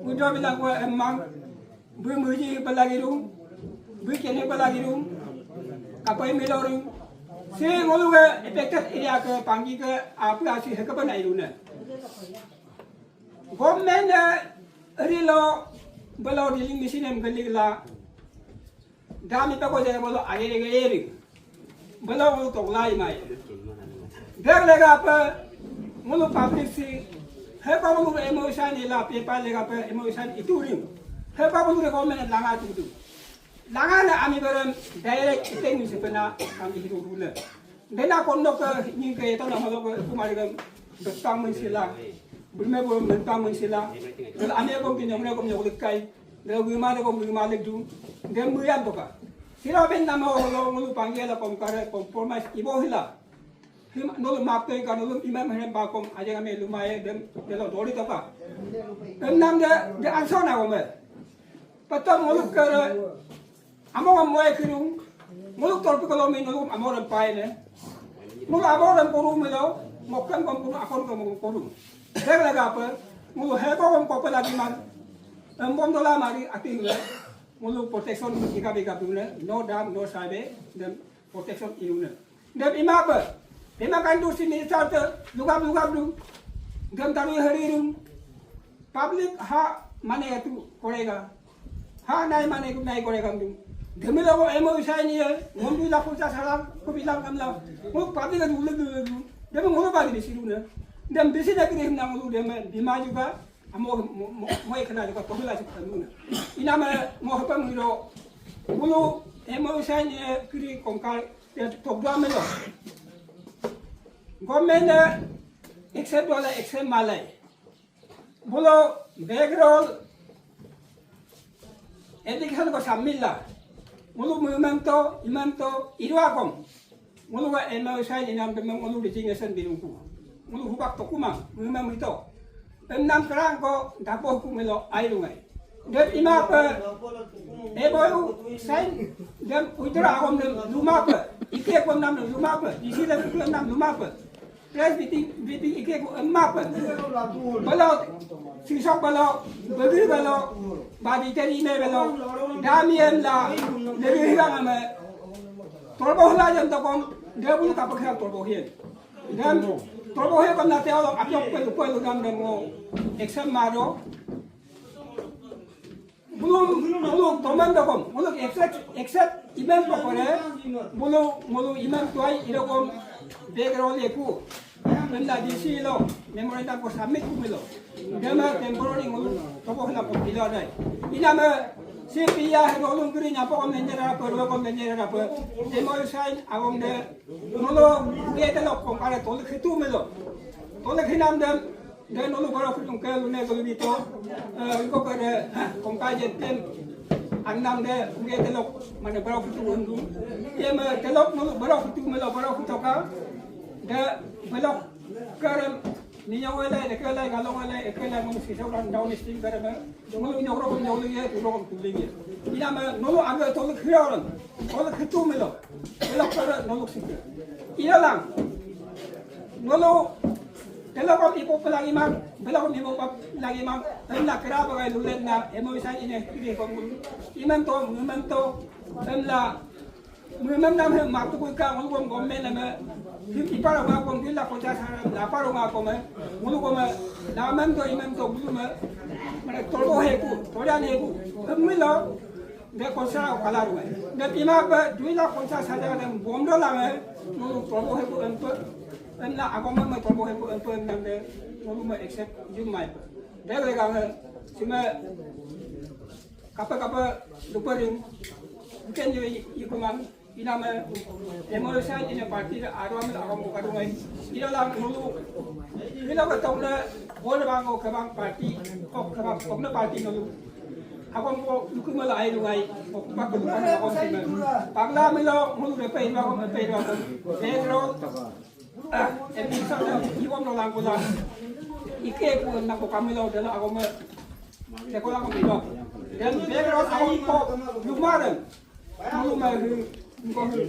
withdraw bilang ko em mang. Bí muji pelagirung, bí kene pelagirung, kapai milorung. Si ngolu ke affected area ke panggi ke apu asi heke pena iruna. Government e rilo belo drilling machine em gelig la. Dam ipe ko jaga belo aye gelig. Belo ngolu toklai mai. Dek legape ngolu public si, hepa ngolu M O U sign ila paper legape M O U sign ituring. Hepa ngolu government langa tutu. Langa na ami berem direct iteng si pena ami hiru rule. Dena kondo ke nyingke ito na holo ke kumari ke betang mensila. Berme bo mentang mensila. Dela ami ko kinyong ne ko nyong lekai. Dela gima de ko gima le du. Dem muyam toka. Sira ben nama holo ngolu panggil la komkare compromise ibo hila. Him nolu map to ka nolu imam hem bakom aja ngame lumaye dem delo dori toka. Emnam de de ansona gome. Petom ngoluk kere among amoy kirung. Ngoluk torpi kolomi nolu amorem paine. Ngolu amorem korum milo mokem kom korum akon kom korum. Dek legape ngolu heko kom kope lagi man. Embom dola mari ati hule. Ngolu protection ika bika dune. No dam no sabe dem protection iune. Dem imape, dema kandu si minister te lugab lugab du, dem taru heri dum, public ha mane yatu korega, ha nai mane nai korega dum. Demi logo M O U sign ye, ngom dui lakh ponchas hajar ko bilang kamla, ngo public adu ule du du, dem ngom bari bisi dune, dem bisi na kiri himna ngolu dem bima juga, Amo mo mo mo ekana ko tohula si kanuna. Iname mo hapa miro. Bulu emo sign e kiri Komkar ya togwa melo. Government e accept wala accept malai. Bulu background education ko samila. Bulu memento imanto irwa kom. Ngolu wa ema usai inam demang ngolu resignation bilungku. Ngolu hubak tokumang, memang ito. Emnam kerang ko dapoh ku melo airungai. Dem imape, ebo u sign, dem uidra agom dem lumape. Ike ko nam dem lumape, isi dem ku nam lumape. Press meeting, meeting ike ko emape. Belo, sisok belo, begi belo, badi teri me belo. Dami emla, legi hilang ame. Tolbo hula jam tokong, dia bulu kapekhian tolbo hien. Dan tolbo hien kon nate olo apiok pelu pelu dan demo exam maro. Bulu bulu toman dokom, bulu except except iman pokore, bulu bulu iman tuai idokom background eku. Pemda D C lo memorandum ko submit kumilo. Dema temporary ngolu tobo hena ko pila dai. Iname C P I he ngolu ngiri nyapo ko menjera apa, ruwa ko menjera apa. Demo sign awong de ngolu ge de lo ko kare tole khitu milo. Tole khinam dem de ngolu goro khitu ke lune golu bito. Ko kare ko kaje tem. Anam de ge de lo mane goro khitu undu. Dema de lo ngolu goro khitu milo goro khitoka. De belok Kerem, ni nyawele, de kele, galongele, ekele, ngom sisa orang down stream kerem. Ngom nyawro, ngom nyawle ye, tulo kom tuling ye. Ina me, nolo age tolok hiya orang, tolok hitu melo. Belok kere, nolo sike. Ina lang. Nolo, belok kom ipo pelagi mang, belok kom ipo pelagi mang. Emla kera bagai lulen na, emo isan ine, ine kom. Iman to, iman to, emla Memang nam hem matu kui ka ngol gom gom me nama. Him iparo nga gom dila ko ja sara la paro nga ko me. Ngulu ko me. Namam to imam to bulu me. Mane tolbo heku, tojan heku. Hem milo. De ko sa kala ruwe. De ima be duila ko sa sa de bom do la me. Ngulu tolbo heku empe. Emna agom me tolbo heku empe emna de. Ngulu me accept jum mai. De le ga me. Sime Kapa kapa duparing, bukan yo ikuman, iname, emotion ina party da aruam da aruam buka dungai. Ina lang nulu, ina ka tong na, bol bang o kabang party, kok kabang, kok na party nulu. Akom ko lukuma la ai dungai, kok pak ko lukuma akom sima. Pagla milo, mulu repe ina akom, repe ina akom. Pedro, Ah, em, bisa na, iwam no lang ko lang. Ike ko na ko kami lo dala ako ma. Te ko lang ko bilo. Dem beg ro ako ko lumaran. Ko luma hu, ko hu.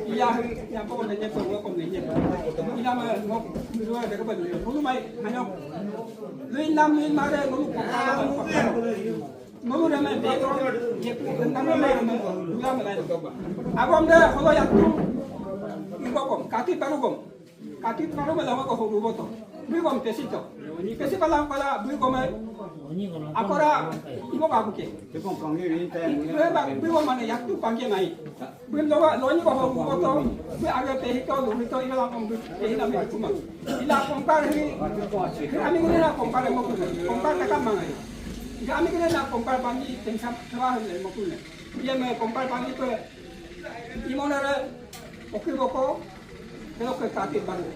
Iya hu, ya ko ne ne ko ko ne ne. Ina ma ngo, bilo de ko ba. Ko luma hanyo. Luin nam luin mare ko ko. Nolu deme background, yeku tentang nolu deme, dula melai. Agom de, holo yatu, ingkokom, kati parukom. Kati paru melama ko hulu boto. Buikom pesito. Pesi palang pala, buikome, akora, imo kabuke. Buikom mane yatu pangke mai. Bui lowa, loni ko ho, ko to, bui aga te hito, lu hito, ina lang kom bui, te hina me kuma. Ila Komkar hi, hi ami gune na Komkar mo kuma. Komkar taka mangai. Ika ami gune na Komkar bangi, tensam, tawa le mo kuma. Iya me Komkar bangi pe, imonare, oki boko, kelo ke kati baru.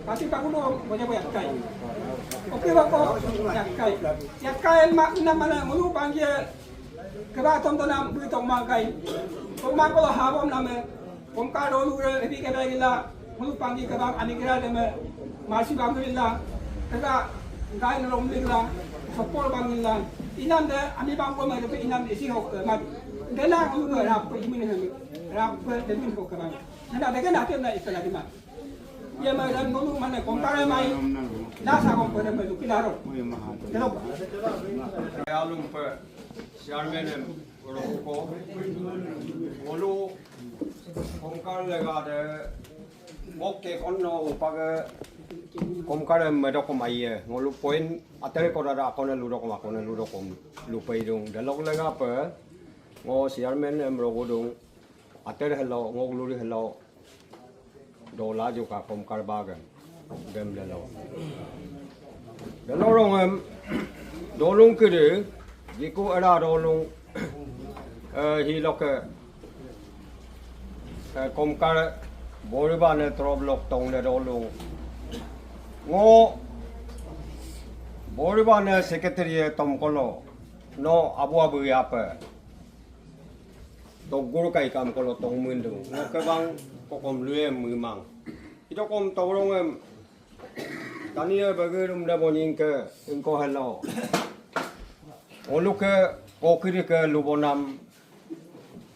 Kati baru no, boja boja kai. Oki boko, ya kai. Ya kai ma, ina mana, mulu bangi, Kebang tom tonam bui tong mangkai. Tong mangkolo habom name. Komkar dolu re ebi kebang gila. Mulu panggi kebang ami kira deme. Masi bang gila. Kega gai nolom gila. Sopol bang gila. Inam de ami bang ko mare pe inam isi hok mat. Dena mulu ke rap pe imin hem. Rap pe demin hok kebang. Nada deke na tem na istilah di mat. Iya mai dan mulu mane Komkar mai. Nasa Komkar mai lukilaro. Delok. Alum pe. Chairman em, roko, ngolu, Komkar lega de, oke, kono, upage, Komkar em, medoko maiye, ngolu point, atere ko dada, akone ludoko, akone ludoko, lupe idung, delok lega pe, ngo chairman em, roko dung, atere helo, ngo luri helo, Dola juga Komkar bagan. Dem delo. Delo rongem. Dolung kídí, Geku era dolung, eh, hiloke, eh, Komkar Boribane trop lok tongne dolung. Ngo Boribane secretary e tomkolo, no abu abu yape. Toggur kai kamkolo tongmíndung. Ngo kebang kokom luem mímang. Itokom togrongem Tanie bagi rumda bonying ke engko hello. Ngoluke kokiri ke lubonam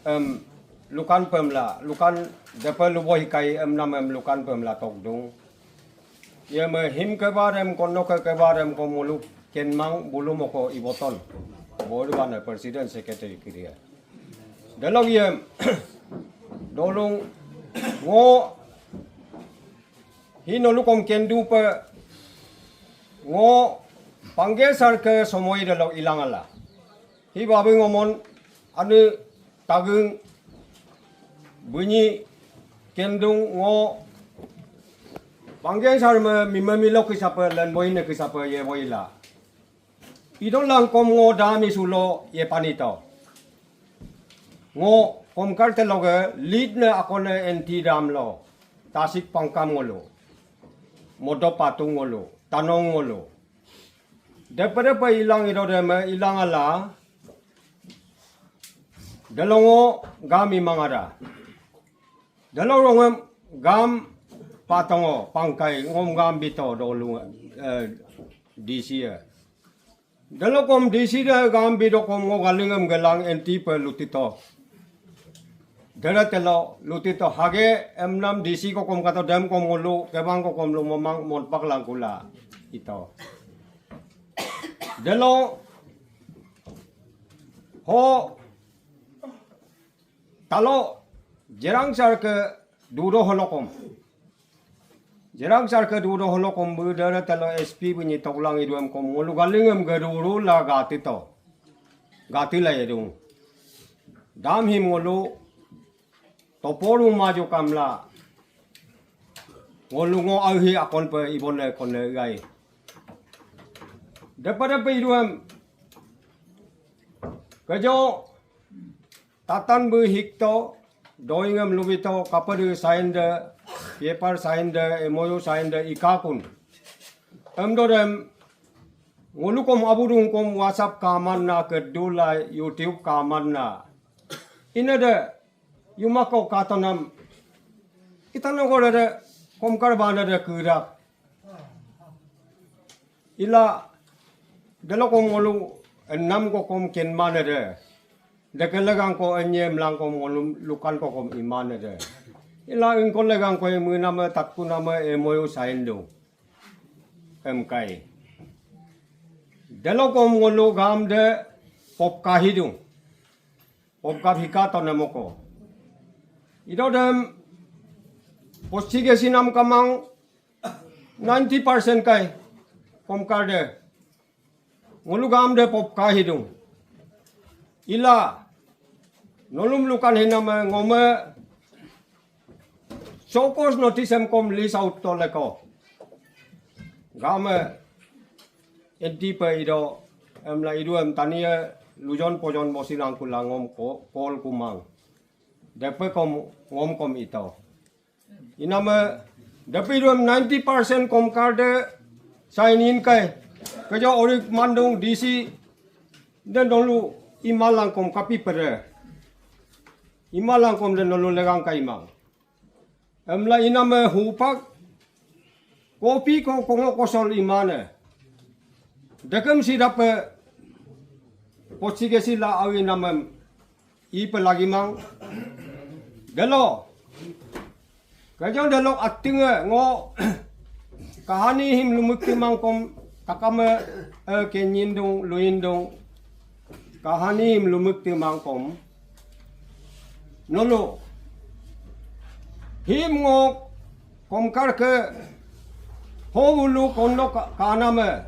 em lukan pemla, lukan depe lubo hikai em nam em lukan pemla tokdung. Ye me him ke barem kono ke ke barem ko muluk kenmang bulu moko iboton. Boribane president secretary kídí. Delok ye dolung ngo Hi nolukom kendupe ngo Pangkeng sar ke somoi delo ilangala. Hi babi ngomon anu tageng bunyi kendung ngo Pangkeng sar me mime milo kisape len boine kisape ye boila. Idolang kom ngo dami sulo ye panito. Ngo Komkar teloge lead ne akone enti damlo. Tasik Pangkam ngolu. Modo Patung ngolu. Tanong ngolu. Depe depe ilang ido deme ilang ala. Delongo gami mangada. Delo rongem gam patongo pangkai ngom gam bito dolu, eh, D C e. Delo kom D C de gam bido kom ngo galingem gelang enti pe lutito. Dere telo lutito hage emnam D C ko kom kato dem kom ngolu kebang ko kom lu momang mon pak langkula ito. Delo ho Talo, jerang sar ke dudo holokom. Jerang sar ke dudo holokom bu dara talo S P bunyi toklang iduem kom ngolu galingem geruru la gati to. Gati la yedung. Dam him ngolu toporu maju kamla. Ngolu ngo auhi akon pe ibone kone gai. Depa depa iduem. Kejo Tatan bu hikto, doingem lubito, kapadu sign de, paper sign de, M O U sign de, ikakun. Emdo dem, ngolukom abudung kom WhatsApp kaman na, kedula YouTube kaman na. Ina de, yumako katonam. Itano gore de, Komkar bana de kudak. Ila, delo kom ngolu, enam ko kom kenmane de. Deke legang ko enyem lang kom ngolu lukan ko kom imane de. Ila ingko legang ko emuname tatkuname M O U sign dung. M K. Delo kom ngolu gam de pop kahidung. Pop gap hika to nemoko. Ido dem, pochige sinam kamang, ninety percent kai, Komkar de. Ngolu gam de pop kahidung. Ila, nolum lukan hiname ngome, show cause notice em kom list out to leko. Game, enti pe ido, emla idu em tanie, lujon pojon bosi langku langom ko, kol kumang. Depe kom, ngom kom ito. Iname, depe idu em ninety percent Komkar de, sign in kai. Kejo orik mandung D C, de nolu imalang kom kapi pere. Imalang kom de nolu legang kai mang. Emla iname hupak, kopi ko kongo kosol imane. Dekem si dape, pochige sila awi namem, ipe lagi mang. Delo, kejong delok atinge ngo, kahani him lumuk timang kom, takame, eh, kenyindung, luindung. Kahani him lumuk timang kom. Nolo. Him ngo Komkar ke ho bulu kondo ka-, kaname.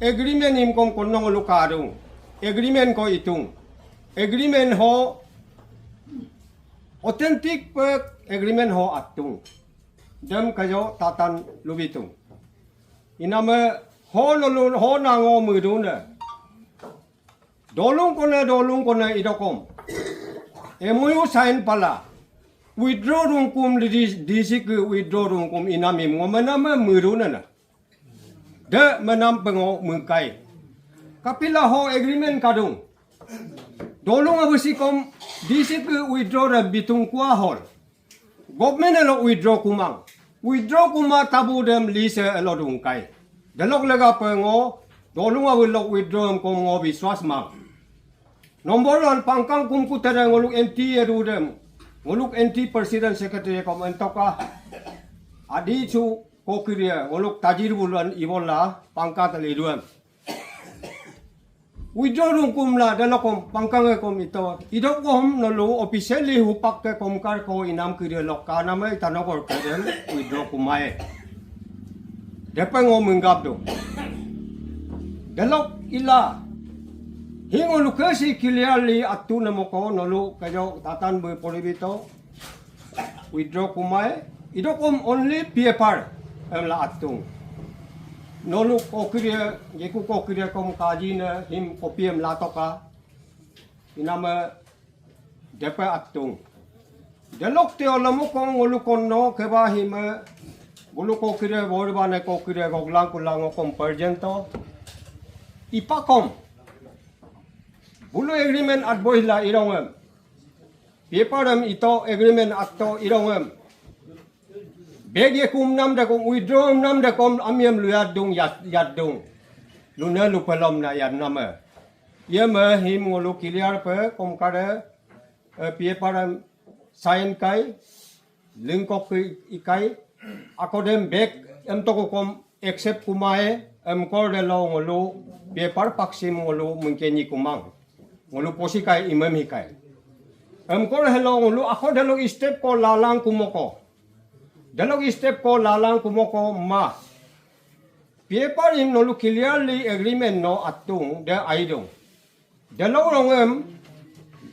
Agreement him kom kondo ngolu kadung. Agreement ko itung. Agreement ho authentic pe agreement ho atung. Dem kajo tatan lubitung. Iname ho nolu ho nango mudune. Dolung kone, dolung kone idokom. M O U sign pala. Withdraw rungkum di D C ke withdraw rungkum inamim ngomename merunana. De menam pengo mengkai. Kapila ho agreement kadung. Dolung abusikom D C ke withdraw de bitung kua hol. Government elo withdraw kumang. Withdraw kuma tabu dem lise elo dungkai. Delok lega pengo, dolung abu lok withdraw em kom ngo biswas mang. Number one, Pangkang kumku tere ngoluk N T edu dem. Ngoluk N T president secretary kom entoka. Adi su kokiria, ngoluk tajir buluan ibola, Pangkang tele iduan. Withdraw rungkumla, delokom Pangkang ekom ito. Idokom nolu officially hupak ke komkar ko inam kiri lok kaname itanogor kedem withdraw kumae. Depe ngo menggap do. Delok ila. Hingo lukesi clearly atu namoko nolu kejo tatan be poribito. Withdraw kumae, idokom only paper emla atung. Nolu kokire, geku kokire kom kajine him copy emla toka. Iname depe atung. Delok te olamo kong ngolu konno keba hime bulu kokire borbane kokire goglang kulang okom perjento. Ipakom. Bulu agreement at bohila irongem. Paper em ito agreement atto irongem. Beg ye kum nam dakom withdraw nam dakom amiem lu yadung yad yadung. Luna lu pelom na yad nama. Ye me him ngolu clear pe kom kare eh, paper em sign kai. Lingkok ke ikai, ako dem bek em toko kom accept kumae, em kor de lo ngolu, paper paksim ngolu mengkenyi kumang. Ngolu posikai imem hikai. Em kor helo ngolu, ako de lo step ko lalang kumoko. De lo step ko lalang kumoko ma. Paper im nolu clearly agreement no atung de aidung. Delok rongem,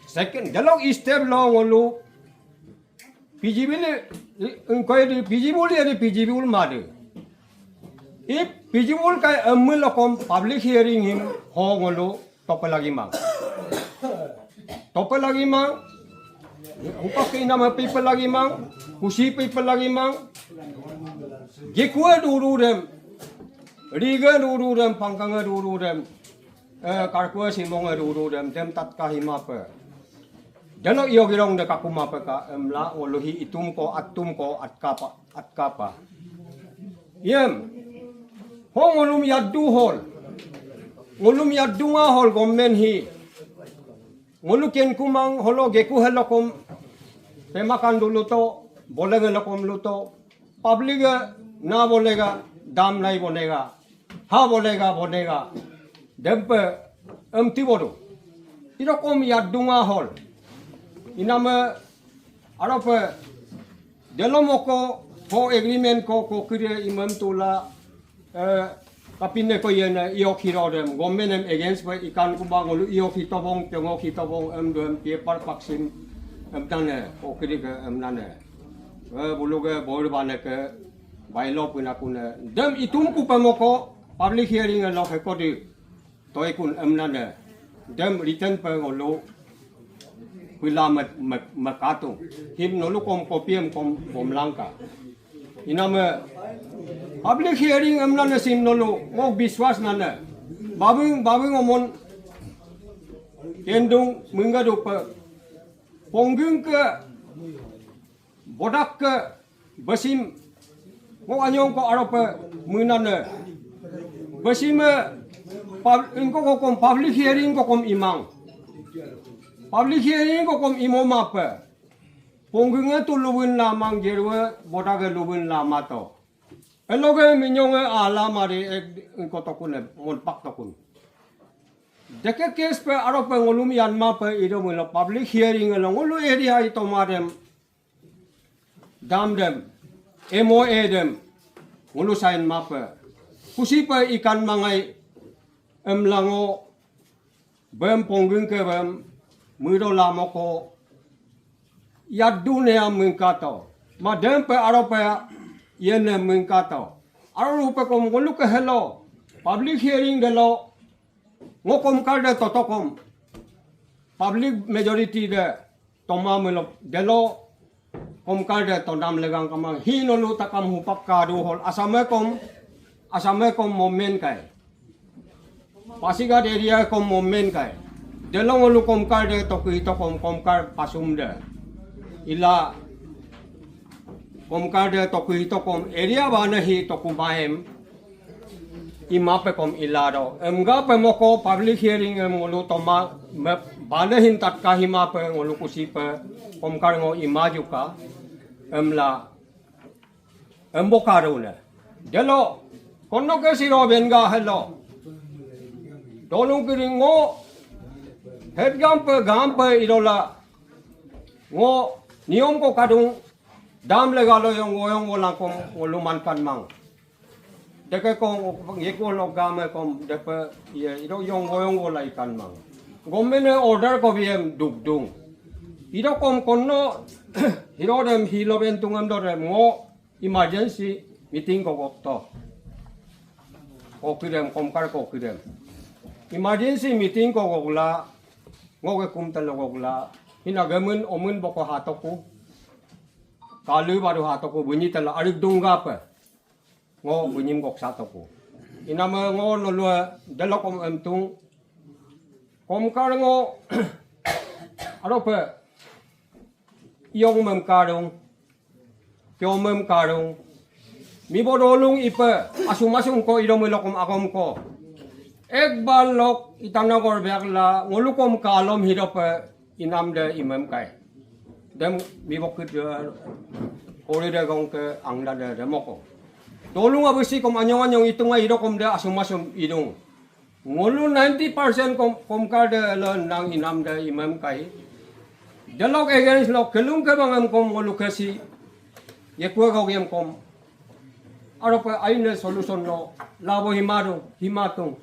second, delok step lo ngolu, feasible, engkoi di feasible ya di feasible made. If feasible kai emil lokom public hearing him ho ngolu tope lagi mang. Tope lagi mang, upak ke inama people lagi mang, kusi people lagi mang, gekue duru dem, riga duru dem, pangkanga duru dem, eh, karkua simonga duru dem, dem tatka himape. Delo iyo girong de kakumape ka, emla, ngoluhi itum ko, atum ko, atkapa, atkapa. Yem, ho ngolum yaddu hol, ngolum yaddu nga hol gomen hi. Ngolu ken kumang holo geku helokom, pemakan dulu to, boleng helokom luto, public e na bolega, dam nai bonega, ha bolega bonega, dempe emti bodu. Idokom yadunga hol. Iname arope delomoko ho agreement ko ko kire imem tula eh, kapine ko yene iyok hiro dem, government em against pe ikan kumang ngolu iyok hitobong, tengok hitobong, em dem paper paksim, em tane, okiri ke, em nane. Eh, bulu ke, bor bane ke, bailo puna kune. Dem itum kupe moko, public hearing e lok hekodi, toi kun em nane. Dem written pe ngolu, pila me, me, mekatung. Him nolu kom copy em kom, kom langka. Iname public hearing emna ne sim nolu ngok biswas nane. Babing, babing omon kendung mengga dupe. Pongging ke bodak ke besim ngok anyong ko arope menane. Besime pub-, ingko kokom public hearing kokom imang. Public hearing kokom imo mape. Pongging e tu lubin lamang jerue, bodak e lubin lamato. Eloge minyong e alama de ek koto kune, mon pak tokun. Deke case pe arope ngolum yan mape ido melo public hearing elo ngolu area ito madem. Dam dem, M O A dem, ngolu sign mape. Kusi pe ikan mangai emlango, bem pongging ke bem, mido lamoko, yaddu ne am mengkato. Ma dem pe arope yene mengkato. Aro rupe kom ngolu ke helo. Public hearing delo. Ngokom kalde totokom. Public majority de toma melo delo Komkar de tondam legang kamang hi nolu takam hupak kadu hol Assam e kom, Assam e kom momen kai. Pasighat area kom momen kai. Delo ngolu Komkar de toku hito kom Komkar pasum de. Ila Komkar de toku hito kom area bane hi toku maem. Imape kom ilado. Emgape moko public hearing em ngolu toma me bane hin tatka himape ngolu kusipe Komkar ngo imajuka. Emla embokarune. Delo kono ke siro benga helo. Dolung kiring ngo hetgampe gampe idola. Ngo niom ko kadung dam legalo yong woyong wolangkom ngoluman kanmang. Deke kong yeko lo game kom depe ye ido yong woyong wolai kanmang. Gomene order ko biem dukdung. Ido kom kono hiro dem hilo bentung em dorem ngo emergency meeting ko gokto. Kokidem Komkar kokidem. Emergency meeting ko gokla ngoke kumtelo gokla. Hina gemen omen boko hatoku. Kalu baru hatoku bunyi tela arik dunggape. Ngo bunyim goksa toku. Iname ngo nolue delokom emtung. Komkar ngo arope iyong mem karung. Kyo mem karung. Mibo dolung ipe asum asum ko ido melokom agom ko. Ek bar lok Itanagar biakla ngolukom kalom hidope inam de imem kai. Dem mibokit de kori de gong ke angda de demoko. Dolung abisi kom anyong anyong itung ai idokom de asum asum idung. Ngolu ninety percent kom Komkar de lo nang inam de imem kai. Delok against lo kelung ke bangem kom ngolu kesi. Yekue gogiem kom. Arope aine solution no labo himadung himatung.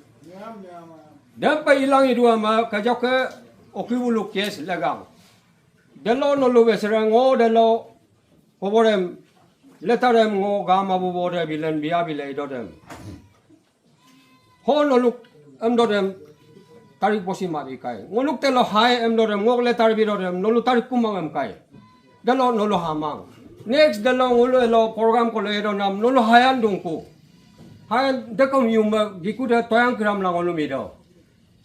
Dempe ilang idua ma kajoke oki bulu case legang. Delo nolu besere ngo delo koborem letarem ngo gama bubore bilen bia bile idodem. Ho noluk emdodem tarik bosi mari kai. Ngoluk telo hai emdodem ngok letar bidodem nolu tarik kumang em kai. Delo nolu hamang. Next delo ngolu elo program kolo edonam nolu hayan dungku. Hayan dekom yume gikude toyang kiram la ngolu mido.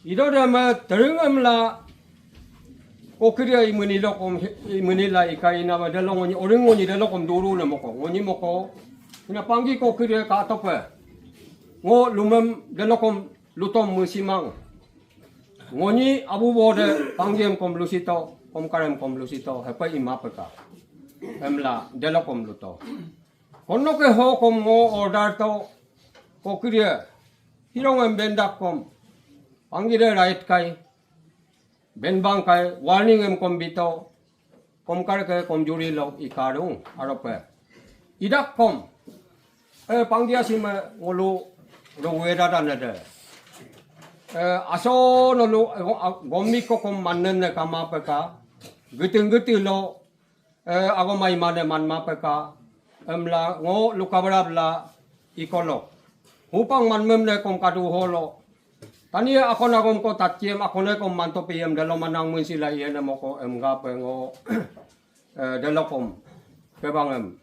Ido dama tering emla kokiri ai meni lokom meni la ikai nama delo ngonyi oring ngonyi delokom duru na moko ngonyi moko. Ina panggi kokiri ka tope. Ngo lumem delokom lutom musimang. Ngonyi abu bode panggiem kom lusito, Komkarem kom lusito, hepe imapeka. Emla delokom luto. Kono ke ho kom ngo order to kokiri. Hirong em bendak kom. Panggire right kai. Benbang kai warning em kom bito. Komkar ke komjuri lo ikarung arope. Idak kom. E panggia sime ngolu rogue dada nede. E aso nolu gommi ko kom mannen ne kamapeka. Giting giti lo. E, ago mai mane man mapeka, emla ngo luka berabla ikolo. Hupang man mem ne kom kadu holo. Tani akon agom ko tatkiem akone kom manto piem delo manang munsila iene moko em gape ngo, e, delo kom kebangem.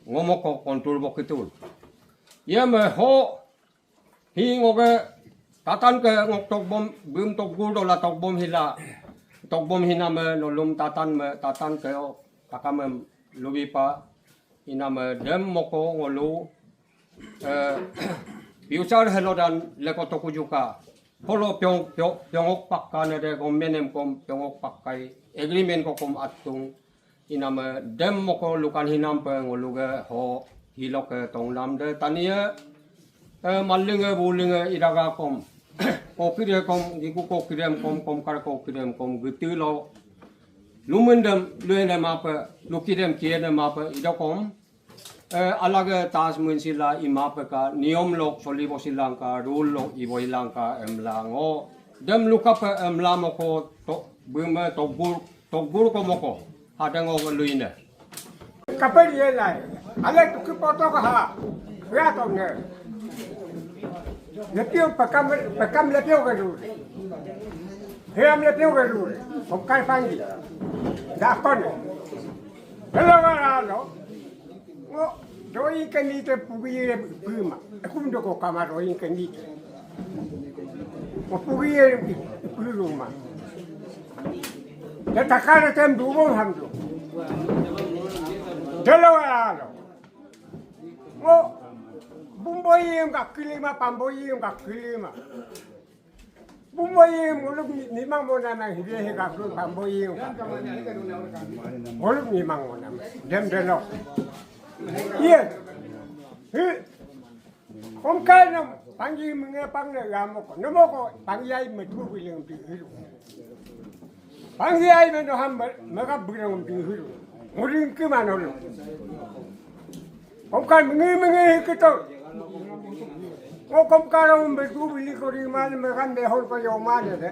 Ngo moko kontur bokitul. Ye me ho, Hi ngoke tatan ke ngok tokbom bim tokgur dola tokbom hila. Tokbom hiname nolum tatan me tatan ke o takame lubipa iname dem moko ngolu, e, future helodan leko tokujuka. Holo pyong pyong pyongok pakka nede gommenem kom pyongok pakkai agreement ko kom atung. Iname dem moko lukan hinampe ngoluge ho hiloke tongnam de tanie, e, malinge bulinge idaga kom. Kokire kom, giku kokirem kom, komkar kokirem kom, gitilo. Lumendem luene mape, lukidem kiene mape, idakom. E, alage tas munsila imapeka, niom lok solibo silangka, rule lok ibo ilangka, emla ngo. Dem lukape emla moko, to, bime, togur, Tokbur ko moko, hadeng o luine. Kapel ye lai, ale tuki poto ka ha, ya to ne. Lepio pekam, pekam lepio ka du. Hiram le pio garu. Komkar pangi. Dakon. Delo garalo. Ngo, doing kami te pugire puma. Ekum doko kama doing kami te. Ngo pugire puma. Te takare tem dugo hamdo. Delo garalo. Ngo, bumboyim kakilima, pamboyim kakilima. Bumboyim ngoluk ni-, nimang monana hibe he kakil pamboyim. Ngoluk nimang monana. Dem delo. Iya. Hi. Komkar nam pangi menge pangne gamoko. Namoko pangi ai metu bilang bihiru. Pangi ai meno ham me-, mega bilang bihiru. Nguring ke manolo. Komkar mengi mengi hikito. Ko komkar um betu bili ko rimane megan dehol ko yomane de.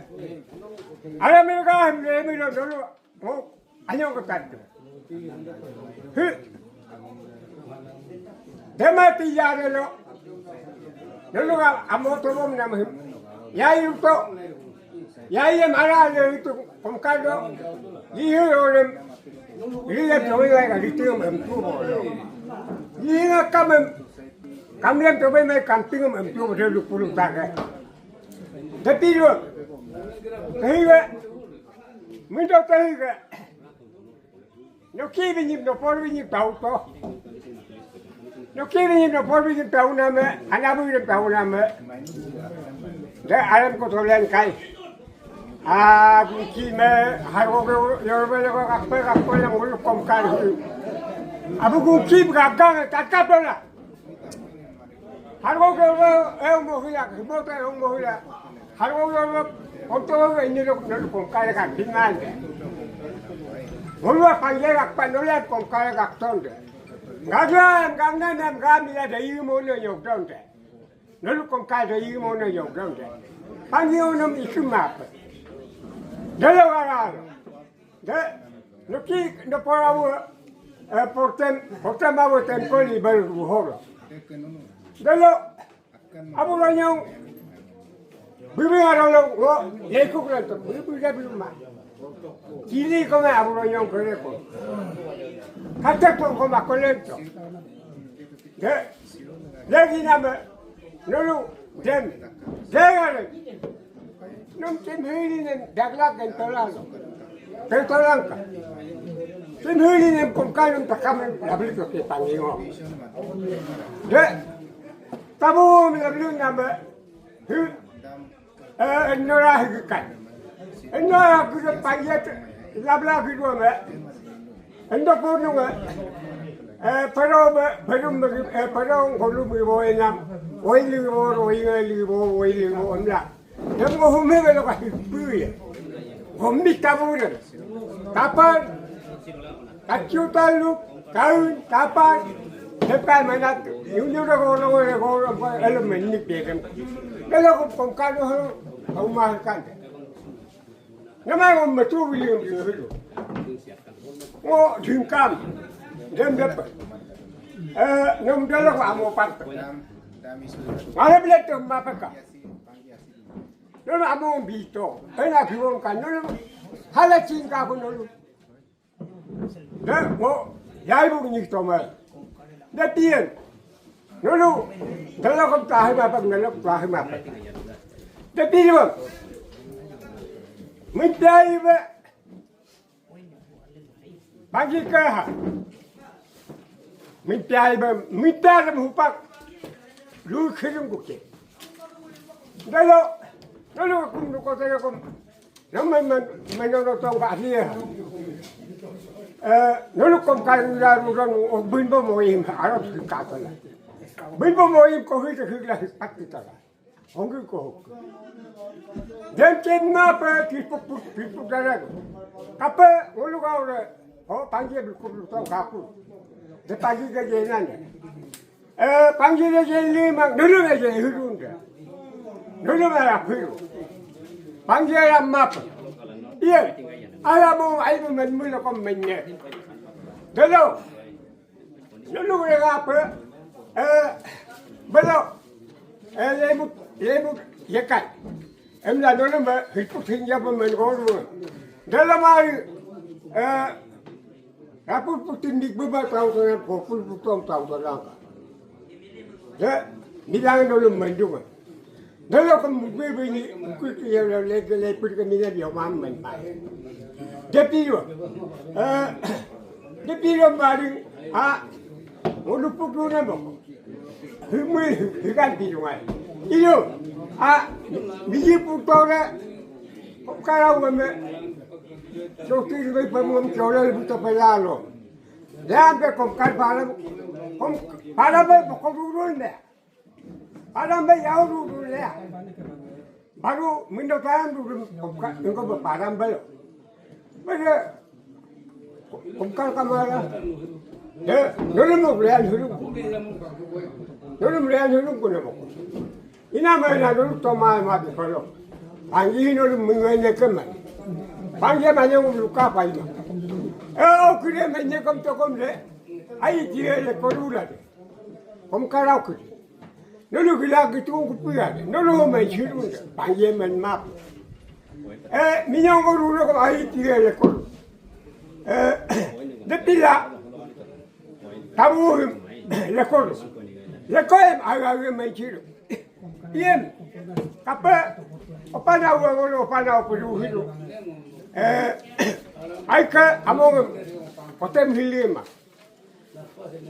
Ala mega ham de milo dolo. Ko anyong ko taddo. Hi. Dema ti yare lo. Dolo ga amoto bom nam him. Yai uto. Yai em ara le itu komkar do. Lihi olem. Lihi em tobi ga litu em tu bo lo. Lihi ga kam em. Kam lem tobi mai kam ting em tu bo de lu pulu ta ga. Dati lo. Tahi ga. Minto tahi ga. No ki binyim no por binyim tau to. No ki binyim no por binyim tau name, anabu binyim tau name. De alam ko tolen kai. A, ki me, hargo ke yorbe le ko kakpe, kakpe le ngulu komkar hu. Abu ku ki gagang, kakap dola. Hargo ke ro, e, mo hila, mo te, mo hila. Hargo ke ro, onto ke ini ro, nolu komkar ka pingan de. Ngolu panjai ka panole komkar ka tonde. Gaga, ganga nam gami la de yu mo no yo donde. Nolu komkar de yu mo no yo donde. Panyo nam isu map. Delo garalo. De, no ki, no porawo, e, portem, portem awo tem koli baru horo. Delo, abu lonyong, bibi arolo, wo, lekuk lento, bibi de bibi ma. Kili kome abu lonyong kole ko. Kate ko koma kolento. De, lagi nama, nolu, dem, degare. Num tim hili nem, daglak gen tolang. Gen tolang ka. Tim hili nem komkar num takam nem, labli ko ke pangingo. De, tabu mi labli nama, hi, E, enora higikan. Enora kudo payet labla kudo me. Endo kono me. E, pero me, pero me, e, pero ngolu mi bo enam. Oi li bo, oi ngai li bo, oi li bo, emla. Dem ngo humi me lo ka hipuye. Gomi tabure. Tapan, kaciu talu, kaun, tapan, depan manat, yunyu de goro, goro, goro, elo menik de dem. Delo ko komkar ho, ho mahal kan. Nama ngo metu bili ngo bili. Ngo dingkam, dem depe. E, nom delo ko amo pante. Ngale bile to mapeka. Nolu amo bito, ena biwon kan, nolu hala cingka ko nolu. De, mo, yai bu ni to mai. De tien. Nolu, delo kom tahi mapak, delo kom tahi mapak. De tien. Minta ibe. Pagi ke ha. Minta ibe, minta dem hupak. Lu kirim buke. Delo, delo kum lu ko delo kom. Nama men, men, men, no, tong ka dia. E, nolu komkar ura, ura, o, bin bo moim, arab si katala. Bin bo moim, ko hita, hita, hita, hita. Honggi ko hok. Dem ken ma pe, pipu, pipu, pipu, dara. Kape, ngolu ka ura. O, panji bi ku, tong kaku. De panji ke jenan de. E, panji de je lima, nolu de je hurunda. Nolu de ya huru. Panji ya map. Iya. Ala mo, ai mo men, mo lo kom men ne. Delo. Nolu de apa? E, belo. E, lebu, lebu, yekai. Em la nolum ba, hipuk hinja ba men goru. Dalam hari, eh, rapur putin dik ba tau tau, kopur putong tau tau langka. De, bilang nolum mendung. Dolo ke mukui bini, mukui ke ya le ke le pur ke mina dia mam men ba. Depilo. Eh, depilo baring, ah, ngolu pukuna mo. Himui hikan pilungai. Iyo, ah, miji putore, kau kara wame. Sokir bai pamom cola le buta pelalo. Leampe kom kar param, kom param bai pokok rurun de. Param bai yau rurun de. Baru mindo param rurun kom kar, engko param bai. Bade, kom kar kamara. De, nolum mo lean hulung. Nolum lean hulung kuna mo. Ina mai na dulu toma ma di kolo. Pangi nolu mingene keman. Pangi mane ulu ka pai ma. Eh, o kire mene kom tokom le. Ai dire le korula de. Kom karau kire. Nolu gila gitu kupuya de. Nolu mai chirun de. Pangi men map. Eh, minyong korula kom ai dire le kor. Eh, de pila. Tabu le kor. Le koem aga aga mai chirun. Iem, kape, opana uwe ngolo, opana uwe pelu hilu. Eh, aike among, kotem hilima.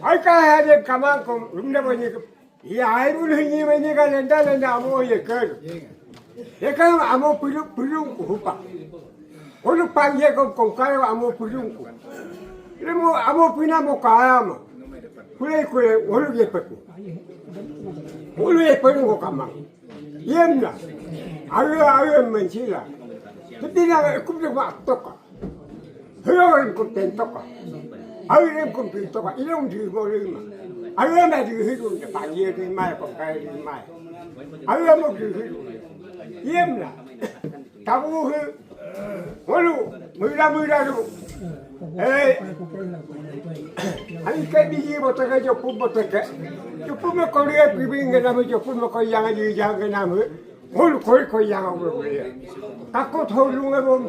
Aike hade kamang kom, rumda bani, ya, ai bulu hini bani ka lenda, lenda amo ye ker. Ye ker amo pelu, pelu hupa. Olu pang ye kom, kom kare amo pelu ku. Lemo amo pina mo kaya ma. Kule, kule, olu ye peku. Ulu e penu ko kamang. Yemna. Ayo, ayo, mensila. Tepina, kumde ma toka. Hero en kumten toka. Ayo en kumten toka. Ilong di bolima. Ayo na di hidung de pagi di mai, ko kai di mai. Ayo mo di hidung. Yemna. Tabu he. Ngolu, muira muira du. Eh. Ani ke biji boteke, jopu boteke. Jopu me korie pibing ke name, jopu me koyang di jang ke name. Ngolu koi koyang ngolu korie. Kakot holunge bom.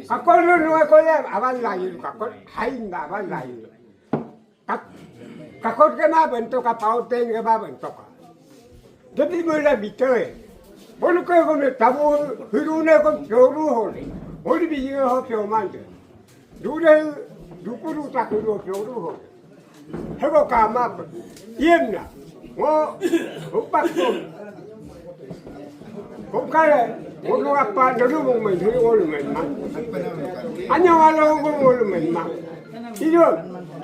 Kakot holunge korie, aban layu, kakot hain aban layu. Kak-, kakot ke ma bentuk ka, pauten ke ma bentuk ka. Jadi mula bitoe. Bolu ke ko me tabu hirune ko pioru hole. Bolu biji ho piomante. Dure dukuru takuru pioru hole. Hego kama pe. Yemna. Ngo, upak ko. Kom kare, ngolu apa, ngolu mong men, ngolu mong men ma. Anya walo ngolu mong men ma. Ido,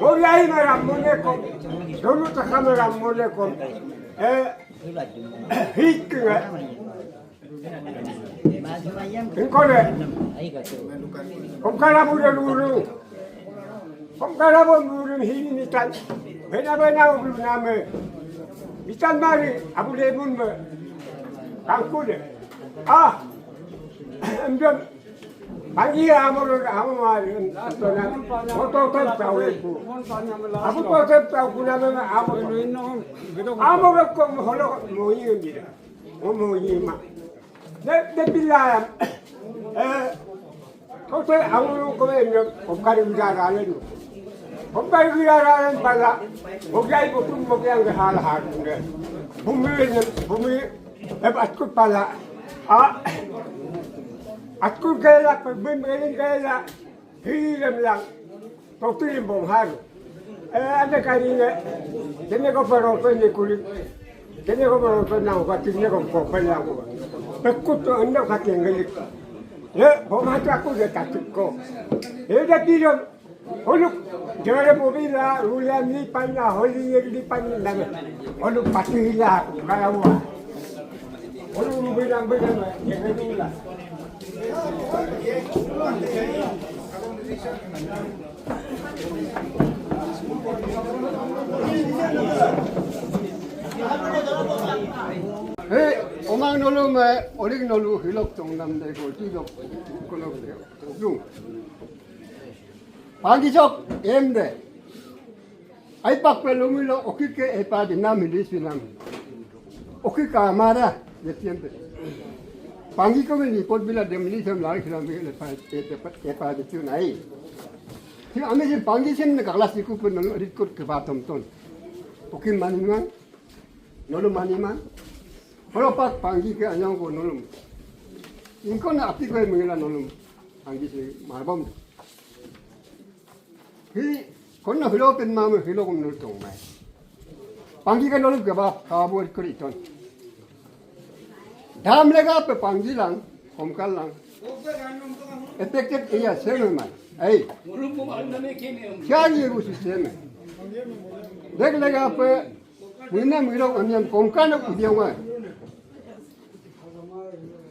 ngolu ai mera mone kom, ngolu taka mera mone kom. Eh, hik nga. Engkole. Kom kara bulu bulu. Kom kara bulu bulu hini mitan. Bena bena bulu name. Mitan mari, abu lebun be. Kangkude. Ah. Emdem. Pagi amor amor mari. Atona. Moto tem tahu aku. Aku to tem tahu kuna mena amor. Amor ko holo mo yingira. Mo yima. De, de bilayam. Eh, kote angulu ko em, kom kari udaralen. Kom kari udaralen pala. Mogai botum mogai ang hal hal. Bumi, bumi, eh, atkut pala. Ah, atkut gela, pebim gela. Hiram lang. Toktu lim bom haru. Eh, ada kari ne. Kene ko paro ko ne kuli. Kene ko paro ko na ko kine ko ko pala ko. Pekut to anda ka kengeli. Ye, bom hatu aku de tatuk ko. Eh, da piro. Oluk. Jere mobila, ulia ni panya, holi ye ni panya. Oluk patila, kaya wa. He, omang nolu me, oling nolu hilok tong nam de ko, tilok, kolok de. Dung. Pagi sok, em de. Ai pak pe lumi lo, oki ke epa di nam hili si nam. Oki ka mara, ye tiempe. Panggi ko me report bila demolition lari kila me le pa e pa e pa bitu nai. Si ami si Panggi sim ne kala siku pe nang rit kot ke batom ton. Oke mani man. Nolu mani man. Holo pak Panggi ke anyong ko nolum. Ingko na api ko mengila nolum. Panggi si marbom. Hi, konna hilo pen mama hilo kom nul tong mai. Panggi ka nolum ke ba, kabu kuri ton. Dam lega pe Panggi lang, Komkar lang. Affected area same mai. Ai. Siang ye rusi same. Dek lega pe, mina miro amiam Komkar no kudiang mai.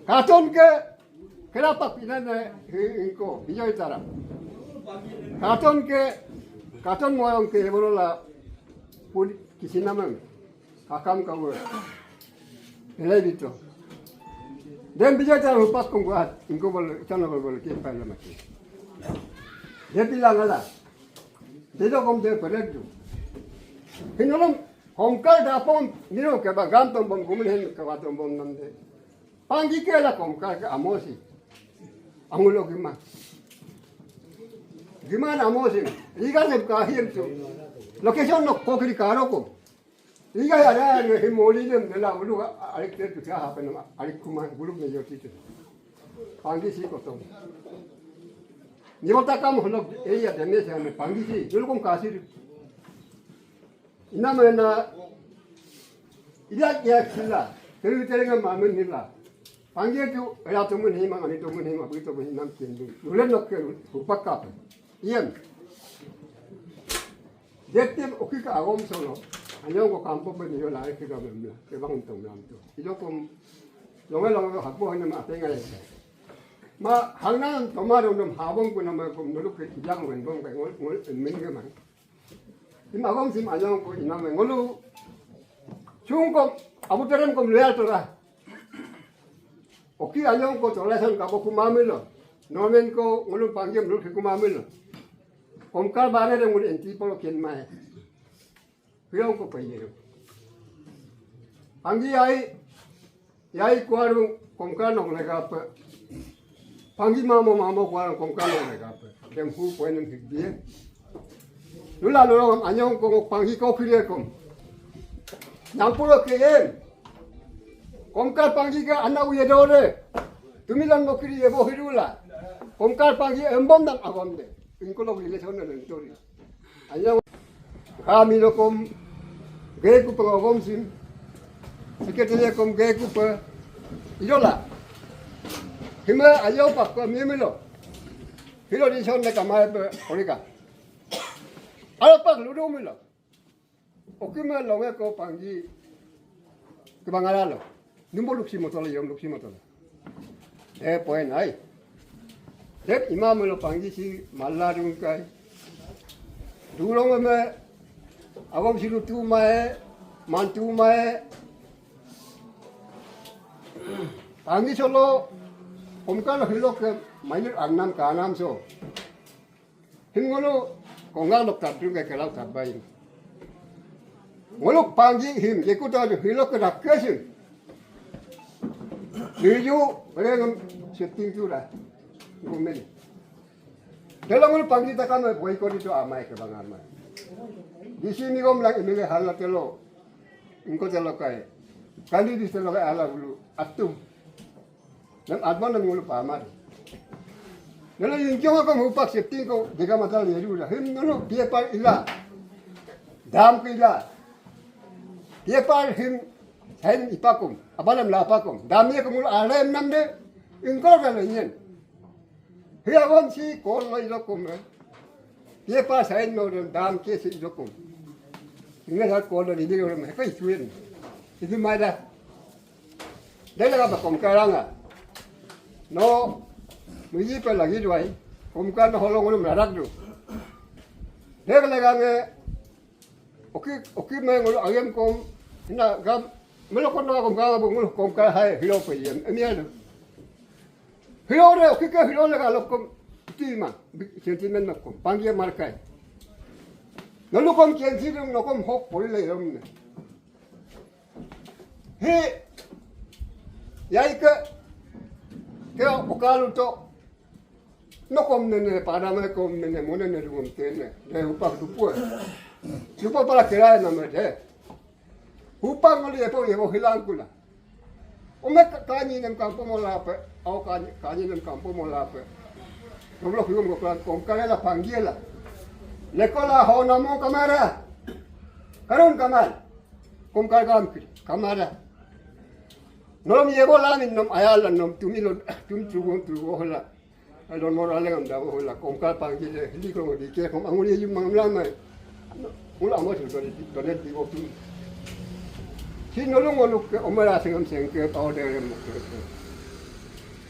Katon ke, Kerapak pinane hi ingko, Bijoy Taram. Katon ke, katon moyong ke bolola pun kisinamang. Kakam kawe. Elai bito. Dem Bijoy Taram hupak kong kuat, ingko bol, itana bol bol ke pai lamaki. Dia bilang ala. Dia kom dia peredu. Hinolom, Komkar dapom, nino ke bagam tombom, kumun hen ke watom bom namde. Panggi ke la Komkar ke amosi. Angulo gima. Gima na amosi. Riga sem ka hiem tu. Location no kokri karo ko. Riga ya da ne himoli dem ne la ulu arik te tu happen arik kuma group ne yo tite. Panggi si kotom. Ni bota kam holo e ya deme se ne Panggi si. Dulu kom kasir. Ina mena, ila ya sila, telu telenga mamen hila. Panggi tu, ela tumun hima, ani tumun hima, bagi tumun hima, kindu. Nulen nok ke, upakap. Iyem. Dette oki ka agom solo. Anyong ko kampo pe niyo lai ke ga memla, ke bang untung nam tu. Ido kom, longe longe hapo hane ma apenga ya. Ma, hangnan tomar unum habong ku nama kom, noluk ke kijang men bong ke ngol, ngol, men ke man. Sim agom sim anyong ko inam ngolu. Sungkom, Abu Terem kom loyal tora. Oki anyong ko tolasan kabo kumamilo. Nomen ko ngolu Panggi em lul ke kumamilo. Komkar bare de ngolu enti polo ken mai. Kuyong ko paye. Panggi ai, Yai kuarung Komkar nok legape. Panggi mamo mamo kuarung Komkar nok legape. Dem hu poenem higdie. Lula lula anyong ko Panggi ko kiri kom. Nyampuro ke em. Komkar Panggi ke anak uye dore. Tumilan mo kiri ebo hirula. Komkar Panggi embom dan agom de. Ingko lok relation na lentori. Anyang kami lokom geku pe ngogom sim. Secretary kom geku pe. Idola. Hima ayo pak ko mimilo. Hilo di son ne kamai pe orika. Alo pak ludo milo. Oki me longe ko Panggi. Kebangala lo. Numbo luksi motolo yom luksi motolo. Eh, poin ai. Dek imam lo Panggi si mala dungkai. Dulong me agom si lutu mae, mantu mae. Panggi solo, Komkar lo hilok ke mayur angnam kanam so. Him ngolu kongal lok tabdung ke kelau tabain. Ngolu Panggi him, yeku tadu hilok ke dakesin. Liju, rengem setting tu dah. Gumeli. Dalam ngolu Panggi takam boy kodi tu amai ke bang amai. Di sini gom lang imile hala telo. Ingko telo kai. Kali di telo kai ala bulu. Atum. Nang adman nang ngolu pamar. Nang ingkiong ako mupak setting ko dega matal yeru da. Him nang piye par ila. Dam ke ila. Piye par him sain ipakum. Abalam lapakum. Dam ye ko ngolu alem nam de. Ingko ka lenyen. Hia wan si kol lai lokum. Ye pa sain no dam ke si jokom. Inge sa ko lo ni ni ko me ko isuin. Isu mai da. Dela ka ba Komkar anga. No, muji pe lagi duai. Komkar no holong ngolu merarak du. Dek lega nge. Oki, oki me ngolu ayam kom. Ina gam. Melo kon no kom gam abu ngolu Komkar hai hilo pe yem. Emi anu. Hilo re, oki ke hilo lega lokom. Tima, sentiment makom. Panggi markai. Nolukom kensi dong nokom hok poli le yom ne. He, yai ke, Ya, okalu to. No kom nene, padame kom nene, mone ne dugum tene. De upak dupue. Dupa pala kerai nama de. Upak ngoli epo, epo hilang kula. Ome ka-, kanyi nem kampo molape. Au kanyi, kanyi nem kampo molape. Goblo higom goplan kom kala panggila. Lekola ho namo kamara. Karun kamal. Kom kala kam kiri. Kamara. Nolom yebo lamin nom ayala nom tumilo tum tugon tugo hola. Alon mor alengam da hola kom kal panggil hili kom di ke kom angul yum mangam lama. Ula amo tu dole dole di otu. Si nolong ngoluk ke omera sengam sengke pau derem.